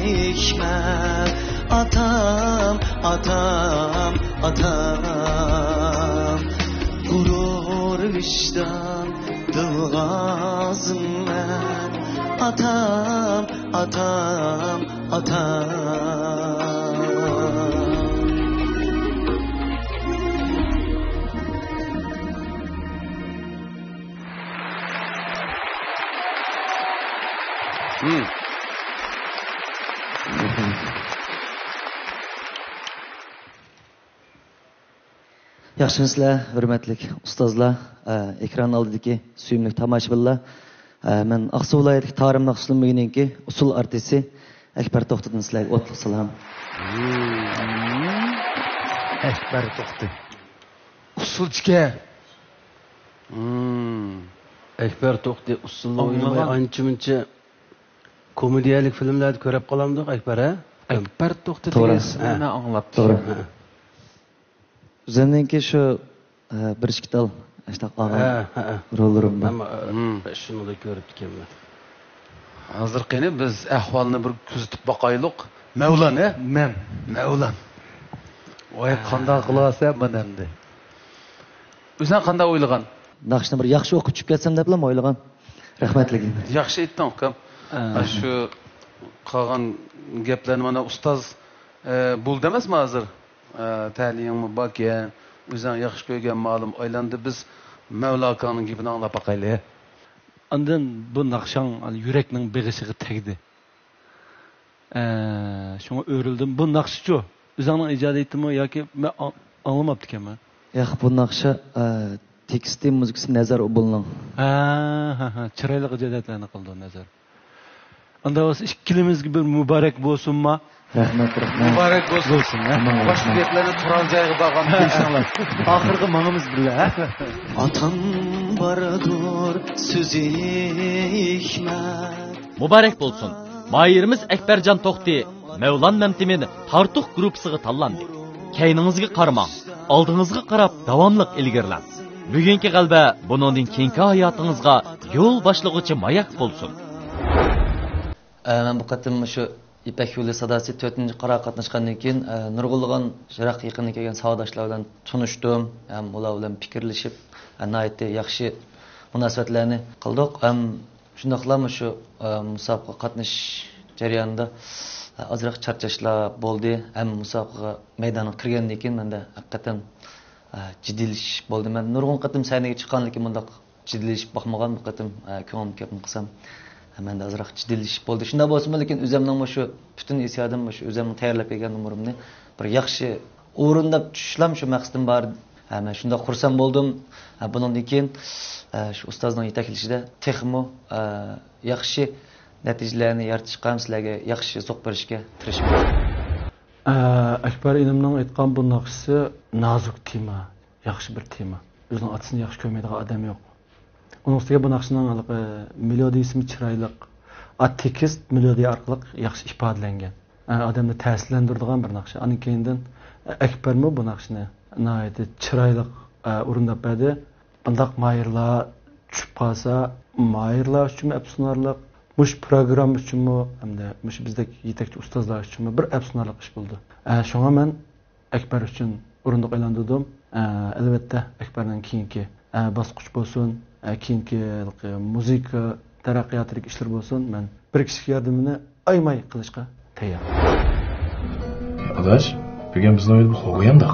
ھېكمەت، ئاتام، ئاتام، ئاتام. غۇرۇر، ۋىجدان، دىلغا زىممەت، ئاتام، ئاتام، ئاتام. ياخشىمۇسىلەر، ھۆرمەتلىك ئۇستازلار، ئە، ئېكران ئالدىدىكى سۆيۈملۈك تاماشىبىنلار؟ ئە، مەن ئاقسۇ ۋىلايىتىدىكى تارىم ناخشا ئۇسسۇلى مۇزېيىنىڭكى ئۇسسۇل ئارتىسى ئەكبەر توختىدىن سىلەرگە ئوتلۇق سالام. ئەكبەر توختى. ئۇسسۇلچىكەن. ئەكبەر توختى ئۇسسۇلنى ئوينىماي ئاڭلىغان. ئانچە-مۇنچە كومېدىيەلىك فىلىملەردە كۆرۈپ قالامدۇق ئەكبەر، ھە؟ ئەكبەر توختى توغرا دېگەن ئىسىمنى مەن ئاڭلاپتىكەنمەن. توغرا. ھە. ئۆزۈمنىڭكى شۇ، ئە، بىر ئىككى تال ئاشۇنداق ئالغان ھە، ھە، ھە. روللىرىم بار. مەن، ئە، شۇنىلا كۆرۈپتىكەنمەن. ھازىر قېنى بىز ئەھۋالنى بىر كۆزىتىپ باقايلۇق. مەۋلان، ھە؟ مەن. مەۋلان. ۋاي، قانداق قىلىۋاتسەن بۇنى ئەمدى؟ ئۆزۈڭ قانداق ئويلىغان؟ ناخشىنى بىر ياخشى ئوقۇپ چۈشۈپ كەتسەم دەپلا ئويلىغان. رەھمەتلىك ئەمدى. ياخشى ئېيتتىڭ، ئۇكام. ئە. شۇ قالغان گەپلەرنى مانا ئۇستاز، ئە، بولدى ئەمەسمۇ ھازىر؟ ئە، تەلىيىڭمۇ باركەن، ئۆزۈڭ ياخشى كۆرگەن مالۇم ئايلاندى. بىز مەۋلا ئاكاڭنىڭ گېپىنى ئاڭلاپ باقايلى. ئاندىن بۇ ناخشاڭ يۈرەكنىڭ بېغىشىغا تەگدى. ئە، شۇڭا ئۆرۈلدۈم. بۇ ناخشىچۇ؟ ئۆزۈڭنىڭ ئىجادىيىتىمۇ ياكى مەن ئاڭ-، ئاڭلىماپتىكەنمەن؟ ياق، بۇ ناخشا، ئە، تېكىستى، مۇزىكىسى نەزەر ئوبۇلنىڭ. ھە، ھە، ھە. چىرايلىق ئىجادىيەتلەرنى قىلىدۇ نەزەر. ئاندا بولسا ئىككىلىمىزگە بىر مۇبارەك بولسۇنما؟ رەھمەت، رەھمەت. مۇبارەك بولسۇن. بولسۇن، ھە؟ ئامىن، باشقا رەھمەت. گەپلەرنى تۇرار جايغا بارغان دېسەڭلار. ئاخىرىغا ماڭىمىز بىللە، ھە؟ ئاتام باردۇر سۆزى ھېكمەت. مۇبارەك بولسۇن! ماھىرىمىز ئەكبەرجان توختى، مەۋلان مەمتىمىن تارتۇق گۇرۇپپىسىغا تاللاندى. كەينىڭىزگە قارىماڭ، ئالدىڭىزغا قاراپ داۋاملىق ئىلگىرىلەڭ. بۈگۈنكى غەلىبە بۇنىڭدىن كېيىنكى ھاياتىڭىزغا يول باشلىغۇچى ماياك بولسۇن. ئە، مەن بۇ قېتىم مۇشۇ يىپەك يولى ساداسى تۆتىنچى قارىغا قاتناشقاندىن كېيىن، ئە، نۇرغۇنلىغان يىراق يېقىندىن كەلگەن ساۋاقداشلار بىلەن تونۇشتۇم ھەم ئۇلار بىلەن پىكىرلىشىپ، ئە، ناھايىتى ياخشى مۇناسىۋەتلەرنى قىلدۇق. ھەم شۇنداقلا مۇشۇ، ئە، مۇسابىقىگە قاتنىشىش جەريانىدا، ئە، ئازراق چارچاشلار بولدى. ھەم مۇسابىقىگە مەيدانغا كىرگەندىن كېيىن مەندە ھەقىقەتەن، ئە، جىددىيلىشىش بولدى. مەن نۇرغۇن قېتىم سەھنىگە چىققاندىن كېيىن بۇنداق جىددىيلىشىپ باقمىغان بۇ قېتىم، ئە، كۆڭلۈم كەپمۇ قىلسام، ھە، مەندە ئازراق جىددىيلىشىپ بولدى. شۇنداق بولسىمۇ، لېكىن ئۆزۈمنىڭمۇ شۇ پۈتۈن ھېسسىياتىم، شۇ ئۆزۈمنىڭ تەييارلاپ كەلگەن نومۇرۇمنى بىر ياخشى ئورۇنداپ چۈشۈشلەم شۇ مەقسىتىم بار. ھە، مەن شۇنداق خۇرسەن بولدۇم. ھە، بۇنىڭدىن كېيىن، ئە، شۇ ئۇستازنىڭ يېتەكلىشىدە تېخىمۇ، ئە، ياخشى نەتىجىلەرنى يارىتىشقا، سىلەرگە ياخشى زوق بېرىشكە تىرىشىمەن. ئە، ئەكبەر ئىنىمنىڭ ئېيتقان بۇ ناخشىسى نازۇك تېما، ياخشى بىر تېما. ئۆزىنىڭ ئاتىسىنى ياخشى كۆرمەيدىغان ئادەم يوق. ئۇنىڭ ئۈستىگە بۇ ناخشىنىڭ ھېلىقى مېلودىيىسىمۇ چىرايلىق. ئا، تېكىست مېلودىيە ئارقىلىق ياخشى ئىپادىلەنگەن. ئا، ئادەمنى تەسىرلەندۈرىدىغان بىر ناخشا. ئاندىن كېيىندىن، ئە، ئەكبەرمۇ بۇ ناخشىنى ناھايىتى چىرايلىق، ئە، ئورۇنداپ بەردى. بۇنداق ماھىرلار چۈشۈپ قالسا، ماھىرلار ئۈچۈنمۇ ئەپسۇنارلىق، مۇشۇ پروگرامما ئۈچۈنمۇ، ھەمدە مۇشۇ بىزدەك يېتەكچى ئۇستازلار ئۈچۈنمۇ بىر ئەپسۇنارلىق ئىش بولىدۇ. ئە، شۇڭا مەن ئەكبەر ئۈچۈن ئورۇندۇق ئايلاندۇردۇم. ئە، ئەلۋەتتە، ئەكبەرنىڭ كېيىنكى، ئە، باسقۇچ بولسۇن، ئە، كېيىنكى مۇزىكا تەرەققىياتىدىكى ئىشلىرى بولسۇن، مەن بىر كىشىلىك ياردىمىنى ئايىماي قىلىشقا تەييار. ئاداش، بۈگۈن بىزنىڭ ئۆيدە بىر خوگو يانداق.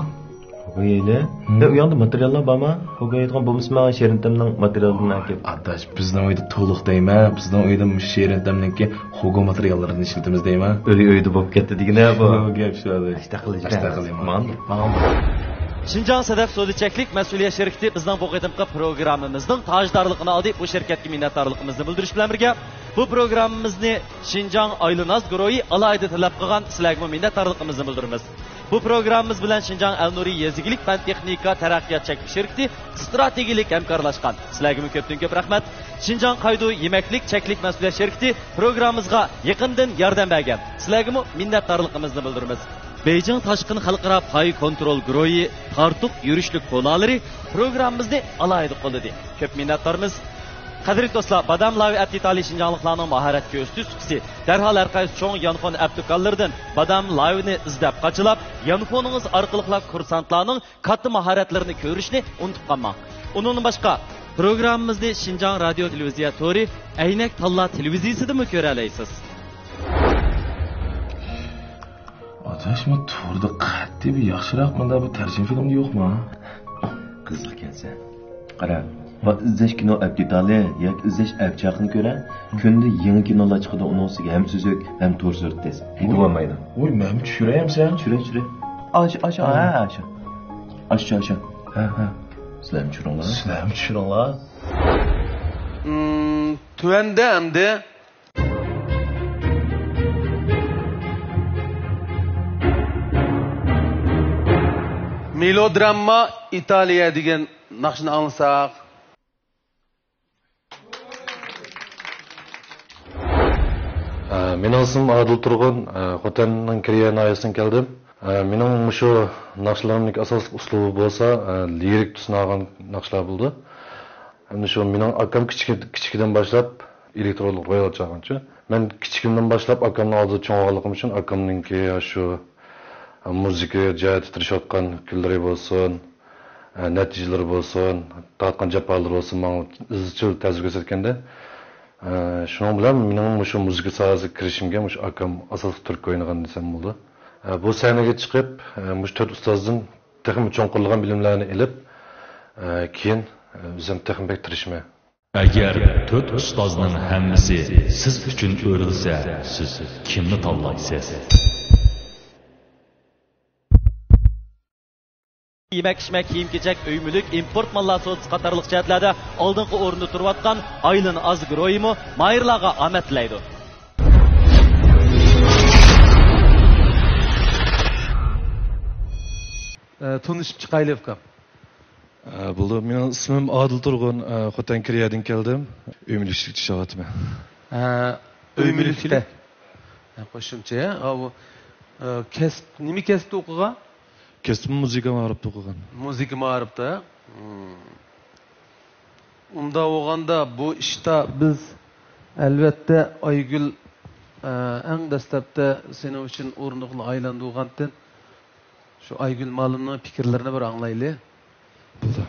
خوگو يەيلى. ھە، ئۇ ياندا ماتېرىياللار بارما؟ خوگو يەيدىغان بولمىسا، ماڭا شېرىن تەمنىڭ ماتېرىيالىنى ئەكەپ. ئاداش، بىزنىڭ ئۆيدە تولۇق دەيمەن. بىزنىڭ ئۆيدە مۇشۇ شېرىن تەمنىڭكى خوگو ماتېرىياللىرىنى ئىشلىتىمىز دەيمەن. ئۆي ئۆيدە بولۇپ كەتتى دېگىنە بۇ. بۇ گەپ شۇ، ئاداش. ئاشتاق قىلىش. ئاشتاق قىلىمەن. ماڭا. شىنجاڭ سەدەف سودا چەكلىك مەسئۇلىيەت شىركىتى بىزنىڭ بۇ قېتىمقى پروگراممىمىزنىڭ تاجدارلىقىنى ئالدى. بۇ شىركەتكە مىننەتدارلىقىمىزنى بىلدۈرۈش بىلەن بىرگە، بۇ پروگراممىمىزنى شىنجاڭ ئائىلە ناز گۇرۇھى ئالاھىدە تەلەپ قىلغان، سىلەرگىمۇ مىننەتدارلىقىمىزنى بىلدۈرىمىز. بۇ پروگراممىمىز بىلەن شىنجاڭ ئەلنۇرى يېزا ئىگىلىك پەن-تېخنىكا تەرەققىيات چەكلىك شىركىتى ئىستراتېگىيەلىك ھەمكارلاشقان. سىلەرگىمۇ كۆپتىن كۆپ رەھمەت. شىنجاڭ قايدۇ يېمەكلىك چەكلىك مەسئۇلىيەت شىركىتى پروگراممىمىزغا يېقىندىن ياردەم بەرگەن. سىلەرگىمۇ مىننەتدارلىقىمىزنى بىلدۈرىمىز. بېيجىڭ تاشقىن خەلقئارا پاي كونترول گۇرۇھى تارتۇق يۈرۈشلۈك كونالىرى پروگراممىمىزنى ئالاھىدە قوللىدى. كۆپ مىننەتدارمىز. قەدىرلىك دوستلار، بادام لاۋى ئەپ دېتالى شىنجاڭلىقلارنىڭ ماھارەت كۆرسىتىش سۇپىسى. دەرھال ھەر قايسى چوڭ يانفون ئەپ دۇكانلىرىدىن بادام لاۋىنى ئىزدەپ قاچىلاپ، يانفونىڭىز ئارقىلىقلا كۇرسانتلارنىڭ كاتتا ماھارەتلىرىنى كۆرۈشنى ئۇنتۇپ قالماڭ. ئۇنىڭدىن باشقا، پروگراممىمىزنى شىنجاڭ رادىيو تېلېۋىزىيە تورى، ئەينەك تاللا تېلېۋىزىيىسىدىمۇ كۆرەلەيسىز. ئاداش، ما توردا قەتئىي بىر ياخشىراق مۇنداق بىر تەرجىمە فىلىم يوقما؟ قىزىق ئىكەنسەن. قارا، ما ئىزدەش كىنو ئەپ دېتالى ياكى ئىزدەش ئەپ چاقىنى كۆرە. كۈندە يېڭى كىنولار چىقىدۇ، ئۇنىڭ ئۈستىگە ھەم سۆزلۈك، ھەم تور سۈرەت تېز. يېتىۋالمايدۇ. ۋوي، مەنمۇ چۈشۈرەيمسەن؟ چۈشۈرە، چۈشۈرە. ئاشۇ، ئاشۇ، ھە، ئاشۇ. ئاشۇ، ئاشۇ. ھە، ھە. سىلەرمۇ چۈشۈرۈڭلار. سىلەرمۇ چۈشۈرۈڭلار. تۆۋەندە ئەمدى مېلودرامما ئىتالىيە دېگەن ناخشىنى ئاڭلىساق. ئە، مېنىڭ ئىسمىم ئادىل تۇرغۇن، ئە، خوتەننىڭ كىرىيە ناھىيەسىدىن كەلدىم. ئە، مېنىڭ مۇشۇ ناخشىلىرىمنىڭ ئاساسلىق ئۇسلۇبى بولسا، ئە، لىرىك تۈسىنى ئالغان ناخشىلار بولىدۇ. ئەمدى شۇ مېنىڭ ئاكام كىچىك، كىچىكىدىن باشلاپ ئېلېكترونلۇق رويال چالغانچۇ. مەن كىچىكىمدىن باشلاپ ئاكامنىڭ ئالدىدا چوڭ بولغانلىقىم ئۈچۈن ئاكامنىڭكى شۇ مۇزىكا جەھەتتە تىرىشىۋاتقان كۈنلىرى بولسۇن، ئە، نەتىجىلىرى بولسۇن، تارتقان جاپالىرى بولسۇن، ماڭا ئىزچىل تەسىر كۆرسەتكەندە، ئە، شۇنىڭ بىلەن مېنىڭ مۇشۇ مۇزىكا ساھەسىگە كىرىشىمگە مۇشۇ ئاكام ئاساسلىق تۈرتكە ئوينىغان دېسەم بولىدۇ. ئە، بۇ سەھنىگە چىقىپ، ئە، مۇشۇ تۆت ئۇستازدىن تېخىمۇ چوڭقۇرلىغان بىلىملەرنى ئېلىپ، ئە، كېيىن، ئە، ئۆزۈم تېخىمۇ بەك تىرىشىمەن. ئەگەر تۆت ئۇستازنىڭ ھەممىسى سىز ئۈچۈن ئۆرۈلسە، سىز كىمنى تاللايسىز؟ يېمەك-ئىچمەك، كىيىم-كېچەك، ئۆي-مۈلۈك، ئىمپورت ماللار سودىسى قاتارلىق جەھەتلەردە ئالدىنقى ئورۇندا تۇرۇۋاتقان ئايلىن ئاز گۇرۇھىمۇ ماھىرلارغا ئامەت تىلەيدۇ. ئە، تونۇشۇپ چىقايلى، ئۇكام. ئە، بولدى. مېنىڭ ئىسمىم ئادىل تۇرغۇن، ئە، خوتەن كىرىيەدىن كەلدىم. ئۆي مۈلۈكچىلىك ئىشلەۋاتىمەن. ئە، ئۆي مۈلۈكچىلىك؟ ھە، قوشۇمچە، ھە؟ ئاۋۇ، ئە، كەسىپ، نېمە كەسىپتە ئوقۇغان؟ كەسپىم مۇزىكا مائارىپتا ئوقۇغان. مۇزىكا مائارىپتا. مم. ئۇنداق بولغاندا بۇ ئىشتا بىز ئەلۋەتتە ئايگۈل، ئە، ئەڭ دەسلەپتە سېنىڭ ئۈچۈن ئورۇندۇقنى ئايلاندۇرغانتىن، شۇ ئايگۈل مالىمنىڭ پىكىرلىرىنى بىر ئاڭلايلى. بولدى.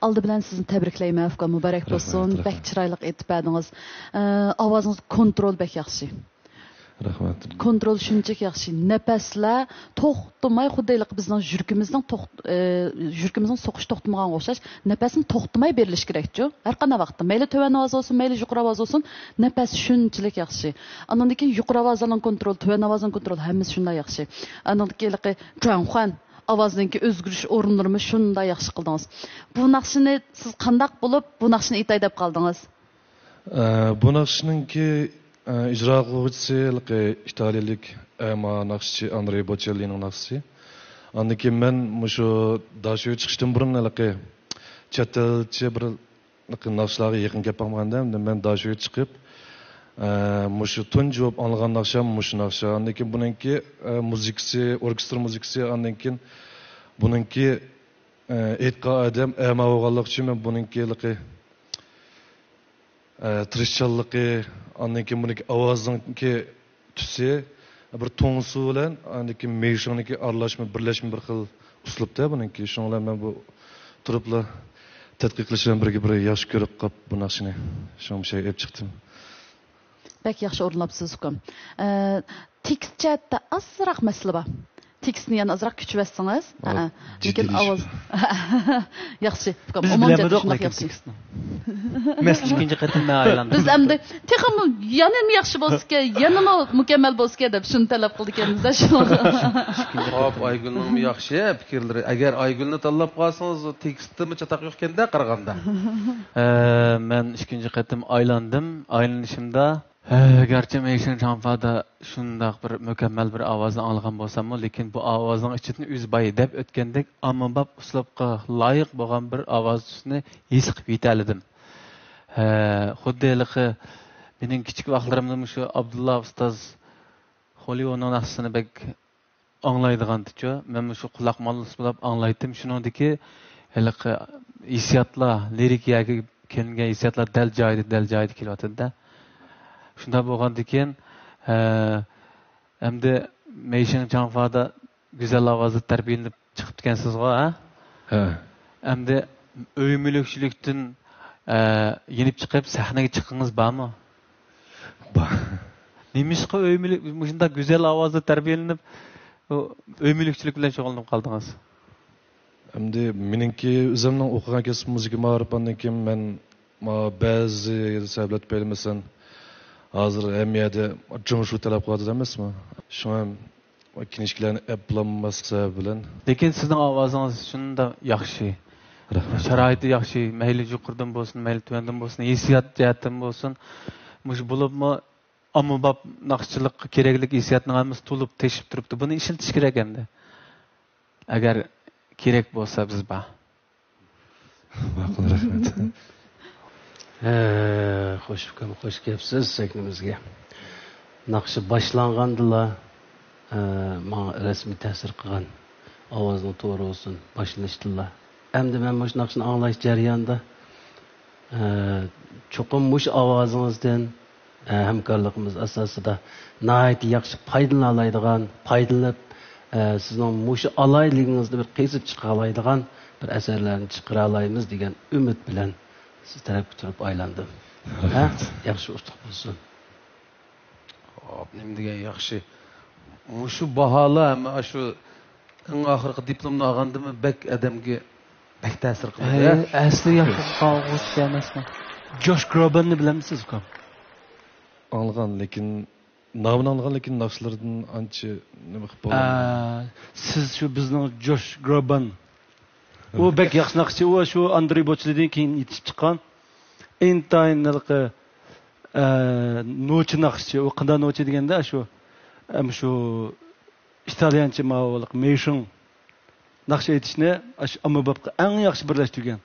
ئالدى بىلەن سىزنى تەبرىكلەيمەن، ئۇكام، مۇبارەك بولسۇن. رەھمەت، رەھمەت. بەك چىرايلىق ئېيتىپ بەردىڭىز. ئە، ئاۋازىڭىز كونترول بەك ياخشى. رەھمەت. كونترول شۇنچىلىك ياخشى. نەپەسلەر توختىماي، خۇددى ھېلىقى بىزنىڭ يۈرىكىمىزنىڭ توخت-، ئە، يۈرىكىمىزنىڭ سوقۇشى توختىمىغانغا ئوخشاش، نەپەسنى توختىماي بېرىلىشى كېرەكچۇ؟ ھەر قانداق ۋاقىتتا، مەيلى تۆۋەن ئاۋاز بولسۇن، مەيلى يۇقىرى ئاۋاز بولسۇن، نەپەس شۇنچىلىك ياخشى. ئاندىن كېيىن يۇقىرى ئاۋازلارنىڭ كونترولى، تۆۋەن ئاۋازنىڭ كونترولى، ھەممىسى شۇنداق ياخشى. ئاندىن كېيىن ھېلىقى جۇاڭخۇەن ئاۋازنىڭكى ئۆزگىرىش ئورۇنلىرىمۇ شۇنداق ياخشى قىلدىڭىز. بۇ ناخشىنى سىز قانداق بولۇپ، بۇ ناخشىنى ئېيتاي دەپ قالدىڭىز؟ ئە، بۇ ناخشىنىڭكى، ئە، ئىجرا قىلغۇچىسى ھېلىقى ئىتالىيەلىك ئەما ناخشىچى ئاندرې بوچېللىنىڭ ناخشىسى. ئاندىن كېيىن مەن مۇشۇ داشۆگە چىقىشتىن بۇرۇن ھېلىقى چەت ئەلچە بىر ناخشىلارغا يېقىن كەپ باقمىغاندا، ئەمدى مەن داشۆگە چىقىپ، ئە، مۇشۇ تۇنجى بولۇپ ئاڭلىغان ناخشام مۇشۇ ناخشا. ئاندىن كېيىن بۇنىڭكى، ئە، مۇزىكىسى، ئوركېستىر مۇزىكىسى، ئاندىن كېيىن بۇنىڭكى، ئە، ئېيتقان ئادەم ئەما بولغانلىقى ئۈچۈن مەن بۇنىڭكى ھېلىقى ئە، تىرىشچانلىقى، ئاندىن كېيىن بۇنىڭكى ئاۋازىنىڭكى تۈسى، بىر توڭسۇ بىلەن، ئاندىن كېيىن مېيشىڭنىڭكى ئارىلاشما، بىرلەشمە بىر خىل ئۇسلۇبتا بۇنىڭكى. شۇنىڭ بىلەن مەن بۇ تۇرۇپلا تەتقىق قىلىش بىلەن بىرگە بىر ياخشى كۆرۈپ قاپ بۇ ناخشىنى. شۇڭا مۇشۇ يەرگە ئېلىپ چىقتىم. بەك ياخشى ئورۇنلاپسىز، ئۇكام. ئە، تېكىست جەھەتتە ئازراق مەسىلە بار. تېكىستنى يەنە ئازراق كۈچىۋەتسىڭىز. ھە، ھە. لېكىن ئاۋاز ياخشى، ئۇكام. بىز ئومۇمەن بىلەمىدۇق، جەھەتتە شۇنداق لېكىن ياخشى. تېكىستنى. مەسىلەن، ئىككىنچى قېتىم مەن ئايلاندىم. بىز ئەمدى تېخىمۇ يەنىمۇ ياخشى بولسىكەن، يەنىمۇ مۇكەممەل بولسىكەن دەپ شۇنى تەلەپ قىلىدىكەنمىز-دە، شۇڭا. خوپ، ئايگۈلنىڭمۇ ياخشى پىكىرلىرى. ئەگەر ئايگۈلنى تاللاپ قالسىڭىز، تېكىستىمۇ چاتاق يوق ئىكەن-دە قارىغاندا. ئە، مەن ئىككىنچى قېتىم ئايلاندىم. ئايلىنىشىمدا، ھە، گەرچە مېيشىڭ چاڭفادا شۇنداق بىر مۇكەممەل بىر ئاۋازنى ئاڭلىغان بولساممۇ، لېكىن بۇ ئاۋازنىڭ ئىچىدىن ئۆزى بايا دەپ ئۆتكەندەك ئاممىباب ئۇسلۇبقا لايىق بولغان بىر ئاۋاز تۈسىنى ھېس قىلىپ يېتەلىدىم. ھە، خۇددى ھېلىقى مېنىڭ كىچىك ۋاقىتلىرىمدا مۇشۇ ئابدۇللا ئۇستاز خولىۋوننىڭ ناخشىسىنى بەك ئاڭلايدىغانتىچۇ. مەن مۇشۇ قۇلاق ماللىسى بولاپ ئاڭلايتتىم. شۇنىڭدىكى ھېلىقى ھېسسىياتلار، لىرىكىيەگە كەلگەن ھېسسىياتلار دەل جايىدا، دەل جايىدا كېلىۋاتىدۇ-دە. شۇنداق بولغاندىكىن، ھە، ئەمدى مېيشىڭ چاڭفادا گۈزەل ئاۋازدا تەربىيەلىنىپ چىقىپتىكەنسىزغۇ، ھە؟ ھە. ئەمدى ئۆي مۈلۈكچىلىكتىن، ئە، يېنىپ چىقىپ سەھنىگە چىققىڭىز بارمۇ؟ بار. نېمىشقا ئۆي مۈلۈك، مۇشۇنداق گۈزەل ئاۋازدا تەربىيەلىنىپ، ئۆي مۈلۈكچىلىك بىلەن شۇغۇللىنىپ قالدىڭىز؟ ئەمدى مېنىڭكى ئۆزۈمنىڭ ئوقۇغان كەسپىم مۇزىكا مائارىپى، ئاندىن كېيىن مەن مانا بەزى سەۋەبلەر تۈپەيلى، مەسىلەن، ھازىر ھەممە يەردە جۇڭشۇ تەلەپ قىلىۋاتىدۇ ئەمەسمۇ؟ شۇڭا كىنىشكىلەرنى ئەپ بولالماسلىق سەۋەبى بىلەن. لېكىن سىزنىڭ ئاۋازىڭىز شۇنداق ياخشى. رەھمەت. شارائىتى ياخشى، مەيلى يۇقىرىدىن بولسۇن، مەيلى تۆۋەندىن بولسۇن، ھېسسىيات جەھەتتىن بولسۇن، مۇشۇ بولۇپمۇ ئاممىباب ناخشىچىلىققا كېرەكلىك ھېسسىياتنىڭ ھەممىسى تولۇپ تېشىپ تۇرۇپتۇ. بۇنى ئىشلىتىش كېرەك ئەمدى. ئەگەر كېرەك بولسا بىز بار. ماقۇل، رەھمەت. ھە، خوش ئۇكام، خوش كەپسىز سەھنىمىزگە. ناخشا باشلانغاندىلا، ئە، ماڭا رەسمىي تەسىر قىلغان، ئاۋازىڭ توغرا بولسۇن، باشلىنىشتىلا. ئەمدى مەن مۇشۇ ناخشىنى ئاڭلاش جەريانىدا، ئە، چوقۇم مۇشۇ ئاۋازىڭىزدىن، ئە، ھەمكارلىقىمىز ئاساسىدا ناھايىتى ياخشى پايدىلىنالايدىغان، پايدىلىنىپ، ئە، سىزنىڭ مۇشۇ ئالاھىدىلىكىڭىزنى بىر قېزىپ چىقالايدىغان بىر ئەسەرلەرنى چىقىرالايمىز دېگەن ئۈمىد بىلەن سىز تەرەپكە تۇرۇپ ئايلاندىم. ھە؟ ياخشى، ئۇتۇق بولسۇن. خوپ، نېمە دېگەن ياخشى. مۇشۇ باھالار ھەم ئاشۇ ئەڭ ئاخىرقى دىپلومنى ئالغاندىمۇ بەك ئادەمگە بەك تەسىر قىلىدۇ، ھە؟ ئەسلى ياخشى قالغۇچى ئەمەسمۇ؟ جوش گروباننى بىلەمسىز، ئۇكام؟ ئاڭلىغان، لېكىن نامىنى ئاڭلىغان، لېكىن ناخشىلىرىدىن ئانچە نېمە قىلىپ بولالمىدىم. ئا، سىز شۇ بىزنىڭ جوش گروبان. ئۇ بەك ياخشى ناخشىچى، ئۇ شۇ ئاندرېي بوچلىدىن كېيىن يېتىشىپ چىققان. ئىنتايىن ھېلىقى، ئە، نوچى ناخشىچى. ئۇ قانداق نوچى دېگەندە، شۇ، ئەم، شۇ ئىتالىيانچە ماۋۇ مېيشىڭ ناخشا ئېيتىشنى ئاشۇ ئاممىبابقا ئەڭ ياخشى بىرلەشتۈرگەن.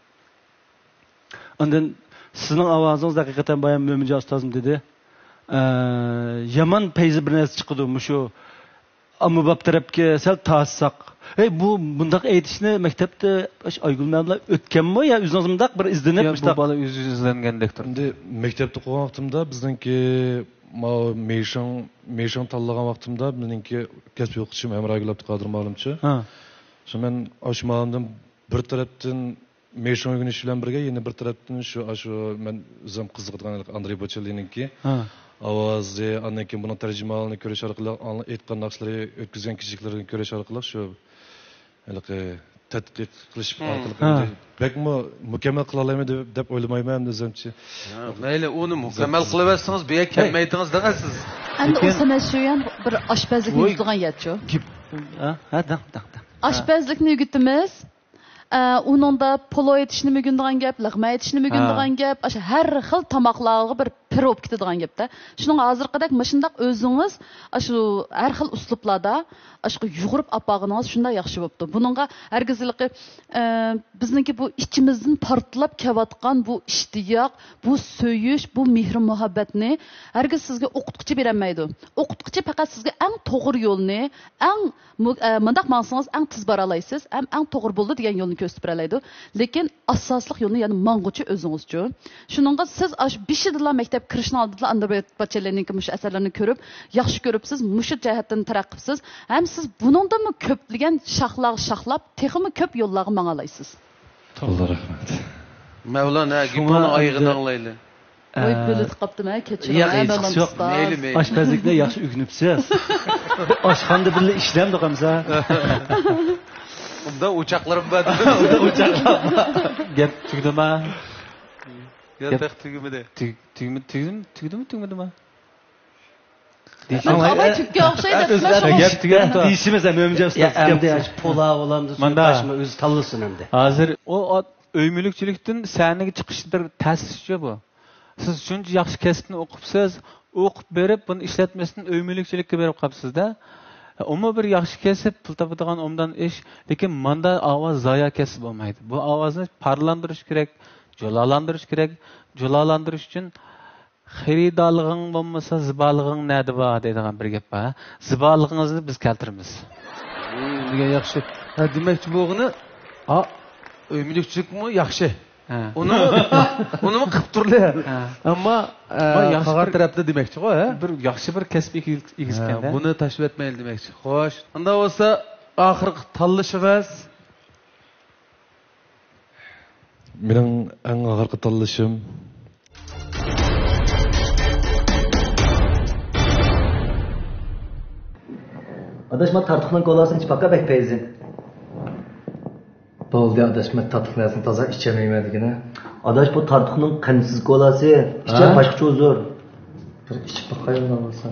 ئاندىن سىزنىڭ ئاۋازىڭىز ھەقىقەتەن بايام مۆمىنجان ئۇستازمۇ دېدى. ئە، يامان پەيزى بىر نەرسە چىقىدۇ، مۇشۇ ئاممىباب تەرەپكە سەل تارتساق. ھەي، بۇ، بۇنداق ئېيتىشنى مەكتەپتە ئاش-، ئايگۈل مەملا ئۆتكەنمۇ يا ئۆزىڭىز مۇنداق بىر ئىزدىنىپ يا، بۇ مۇشۇنداق؟ بالا ئۆزى ئىزدەنگەندەك تۇرىدۇ. ئەمدى مەكتەپتە ئوقۇغان ۋاقتىمدا بىزنىڭكى ماۋۇ مېيشىڭ، مېيشىڭ تاللىغان ۋاقتىمدا بىزنىڭكى كەسپىي ئوقۇتقۇچىم ھەمراھ ئايگۈل ئابدۇقادىر مۇئەللىمچۇ. ھە. شۇ مەن ئاشۇ مۇئەللىمدىن بىر تەرەپتىن مېيشىڭ ئۆگىنىش بىلەن بىرگە، يەنە بىر تەرەپتىن شۇ، ئاشۇ مەن ئۆزۈم قىزىقىدىغان ئاندرېي بوچېللىنىڭكى ھە. ئاۋازى، ئاندىن كېيىن بۇنىڭ تەرجىمىھالىنى كۆرۈش ئارقىلىق، ئاڭلا-، ئېيتقان ناخشىلىرى، ئۆتكۈزگەن كىچىكلىرىنى كۆرۈش ئارقىلىق شۇ ھېلىقى تەتقىق قىلىش ھە. ئارقىلىق ھە. بەكمۇ مۇكەممەل قىلالايمەن دەپ، دەپ ئويلىمايمەن ئەمدى ئۆزۈمچە. ھە، مەيلى، ئۇنى مۇكەممەل قىلىۋەتسىڭىز، بۇ يەرگە كەلمەيتىڭىز دەڭە سىز. ئەمدى ئۇ لېكىن سەنەت شۇ يەن بىر ئاشپەزلىكنى ئوي، يۈزلىگەن يەتچۇ. گېپ، ھە، ھە، دەڭ، دەڭ، دەڭ. ئاشپەزلىكنى ئۆگىتىمىز. ئە، ئۇنىڭدا پولو ئېتىشنى ئۆگىنىدىغان گەپ، لەغمەن ئېتىشنى ئۆگىنىدىغان ھە. گەپ، ئاشۇ ھەر خىل تاماقلارغا بىر پىر بولۇپ كېتىدىغان گەپتە. شۇنىڭغا ھازىرقىدەك مۇشۇنداق ئۆزىڭىز ئاشۇ ھەر خىل ئۇسلۇبلاردا ئاشۇ يۇغۇرۇپ ئاپارغىنىڭىز شۇنداق ياخشى بوپتۇ. بۇنىڭغا ھەرگىز ھېلىقى، ئە، بىزنىڭكى بۇ ئىچىمىزدىن پارتلاپ كېلىۋاتقان بۇ ئىشتىياق، بۇ سۆيۈش، بۇ مېھرى مۇھەببەتنى ھەرگىز سىزگە ئوقۇتقۇچى بېرەلمەيدۇ. ئوقۇتقۇچى پەقەت سىزگە ئەڭ توغرا يولنى، ئەڭ مۇ-، ئە، مۇنداق ماڭسىڭىز ئەڭ تېز بارالايسىز ھەم ئەڭ توغرا بولىدۇ دېگەن يولنى كۆرسىتىپ بېرەلەيدۇ. لېكىن ئاساسلىق يولنى يەنە ماڭغۇچى ئۆزىڭىزچۇ. شۇنىڭغا سىز ئاشۇ بېشىدىلا، مەكتەپ كىرىشنىڭ ئالدىدىلا ئاندىن بېرى باتچېللىنىڭكى مۇشۇ ئەسەرلىرىنى كۆرۈپ، ياخشى كۆرۈپسىز، مۇشۇ جەھەتتىن تەرەققىي قىپسىز. ھەم سىز بۇنىڭدىنمۇ كۆپلىگەن شاخلارغا شاخلاپ، تېخىمۇ كۆپ يوللارغا ماڭالايسىز. تولا رەھمەت. مەۋلان، ھە، شۇڭا گېپىڭنىڭ ئايىغىنى ئەمدى ئاڭلايلى. ۋاي، ئە، بۆلۈپ قاپتىمەن، كەچۈرۈڭ، ياق، ھە، ھېچقىسى يوق. ئۇستاز. مەيلى، مەيلى. ئاشپەزلىكنى ياخشى ئۆگىنىپسىز. ئاشخانىدا بىللە ئىشلەمدۇق ئەمسە. ئۇندا ئوچاقلىرىم بار. ئۇندا ئوچاقلار بار. گەپ تۈگىدىما؟ يا، گەپ تېخى تۈگىمىدى. تۈگ-، تۈگىمىدى، تۈگىدىمۇ، تۈگىدىمۇ، تۈگىمىدىما؟ دېيىشىمىز. ئاڭلاي، ئاڭلاي، ئە، تۈگكە ئوخشاي ئە، دەپسىلە ئۆزلەر شۇڭا. گەپ تۈگەپ تۇر. دېيىشىمىز ھەم ئۆمجەپ يا، ئەمدى پۇلاۋ ئالامدۇ، ماندا. تاشما ئۆزى تاللىسۇن ئەمدى. ھازىر ئۇ ئات-، ئۆي مۈلۈكچىلىكتىن سەھنىگە چىقىش بىر تەسىشچۇ بۇ. سىز شۇنچە ياخشى كەسىپنى ئوقۇپسىز، ئوقۇپ بېرىپ، بۇنى ئىشلەتمەستىن ئۆي مۈلۈكچىلىككە بېرىپ قاپسىز-دە. ئۇمۇ بىر ياخشى كەسىپ، پۇل تاپىدىغان ئوبدان ئىش، لېكىن ماندا ئاۋاز زايا كەتسە بولمايدۇ. بۇ ئاۋازنى پارلاندۇرۇش كېرەك، جۇلالاندۇرۇش كېرەك. جۇلالاندۇرۇش ئۈچۈن «خېرىدارلىقىڭ بولمىسا، زىبالىقىڭ نەدە بار؟» دەيدىغان بىر گەپ بار. زىبالىقىڭىزنى بىز كەلتۈرىمىز. دېگەن ياخشى. ھە، دېمەكچى بولغىنى، ئا، ئۆي مۈلۈكچىلىكمۇ ياخشى. ھە. ئۇنىمۇ، ئۇنىمۇ قىلىپ تۇرلى. ھە. ئەمما، ئە، ۋاي، ياخشى قالغان بىر، تەرەپتە دېمەكچىغۇ، ھە؟ بىر ياخشى بىر كەسىپ ئىگىلىك-، ھە، ئىگىسىكەن-دە. بۇنى تاشلىۋەتمەيلى دېمەكچى. خوش. ئۇنداق بولسا، ئاخىرقى تاللىشىڭىز؟ مېنىڭ ئەڭ ئاخىرقى تاللىشىم. ئاداش، ما تارتۇقنىڭ كولاسىنى ئىچىپ باقا، بەك پەيزى. بولدى ئاداش، مەن تاتلىق نەرسىنى تازا ئىچەلمەيمەن دېگىنە. ئاداش، بۇ تارتۇقنىڭ قەندسىز كولاسى. ئىچە ھە؟ باشقىچە ھۇزۇر. بىر ئىچىپ باقاي ئۇنداق بولسا.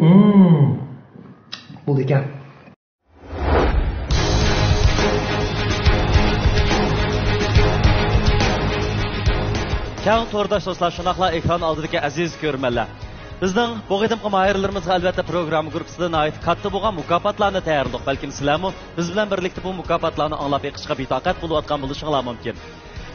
مم. بولىدىكەن. كەڭ تورداش دوستلار، شۇنداقلا ئېكران ئالدىدىكى ئەزىز كۆرۈرمەنلەر. بىزنىڭ بۇ قېتىمقى ماھىرلىرىمىزغا ئەلۋەتتە پروگرامما گۇرۇپپىسىدا ناھايىتى كاتتا بولغان مۇكاپاتلارنى تەييارلىدۇق. بەلكىم سىلەرمۇ بىز بىلەن بىرلىكتە بۇ مۇكاپاتلارنى ئاڭلاپ بېقىشقا بىتاقەت بولۇۋاتقان بولۇشۇڭلار مۇمكىن.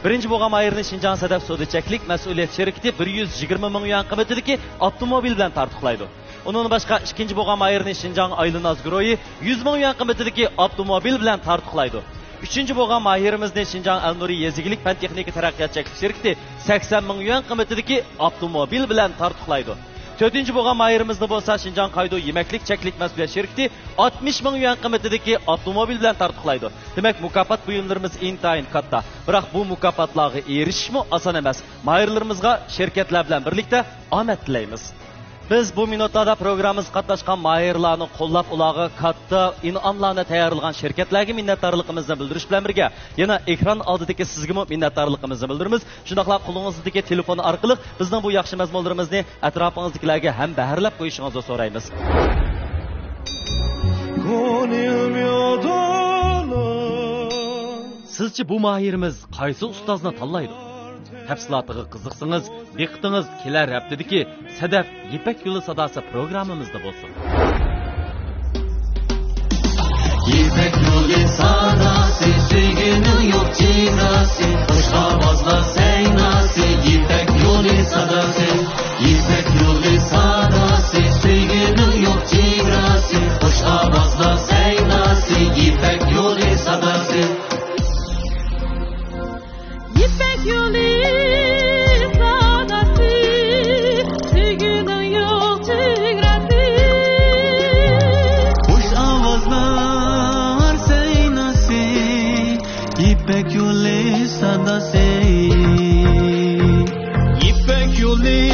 بىرىنچى بولغان ماھىرنى شىنجاڭ سەدەف سودا چەكلىك مەسئۇلىيەت شىركىتى بىر يۈز يىگىرمە مىڭ يۈەن قىممىتىدىكى ئاپتوموبىل بىلەن تارتۇقلايدۇ. ئۇنىڭدىن باشقا، ئىككىنچى بولغان ماھىرنى شىنجاڭ ئايلىناز گۇرۇھى يۈز مىڭ يۈەن قىممىتىدىكى ئاپتوموبىل بىلەن تارتۇقلايدۇ. ئۈچىنچى بولغان ماھىرىمىزنى شىنجاڭ ئەلنۇرى يېزا ئىگىلىك پەن تېخنىكا تەرەققىيات چەكلىك شىركىتى سەكسەن مىڭ يۈەن قىممىتىدىكى ئاپتوموبىل بىلەن تارتۇقلايدۇ. تۆتىنچى بولغان ماھىرىمىزنى بولسا شىنجاڭ قايدۇ يېمەكلىك چەكلىك مەسئۇلىيەت شىركىتى ئاتمىش مىڭ يۈەن قىممىتىدىكى ئاپتوموبىل بىلەن تارتۇقلايدۇ. دېمەك، مۇكاپات بۇيۇملىرىمىز ئىنتايىن كاتتا. بىراق بۇ مۇكاپاتلارغا ئېرىشىشمۇ ئاسان ئەمەس. ماھىرلىرىمىزغا شىركەتلەر بىلەن بىرلىكتە ئامەت تىلەيمىز. بىز بۇ مىنۇتلاردا پروگراممىمىزغا قاتناشقان ماھىرلارنى قوللاپ، ئۇلارغا كاتتا ئىنئاملارنى تەييارلىغان شىركەتلەرگە مىننەتدارلىقىمىزنى بىلدۈرۈش بىلەن بىرگە، يەنە ئېكران ئالدىدىكى سىزگىمۇ مىننەتدارلىقىمىزنى بىلدۈرىمىز. شۇنداقلا قولىڭىزدىكى تېلېفون ئارقىلىق بىزنىڭ بۇ ياخشى مەزمۇنلىرىمىزنى ئەتراپىڭىزدىكىلەرگە ھەمبەھىرلەپ قويۇشىڭىزنى سورايمىز. سىزچە بۇ ماھىرىمىز قايسى ئۇستازنى تاللايدۇ؟ تەپسىلاتىغا قىزىقسىڭىز، دىققىتىڭىز كېلەر ھەپتىدىكى سەدەپ يىپەك يولى ساداسى پروگراممىمىزدا بولسۇن. يىپەك يولى ساداسى، سۆيگۈنىڭ يوق جازاسى، خۇش ئاۋازلار سەيناسى، يىپەك يولى ساداسى. يىپەك يولى ساداسى، سۆيگۈنىڭ يوق جازاسى، خۇش ئاۋازلار سەيناسى، يىپەك يولى ساداسى. يىپەك يولى ساداسى، سۆيگۈنىڭ يوق چېگراسى. خۇش ئاۋازلار سەيناسى، يىپەك يولى ساداسى. يىپەك يۈرەك يولى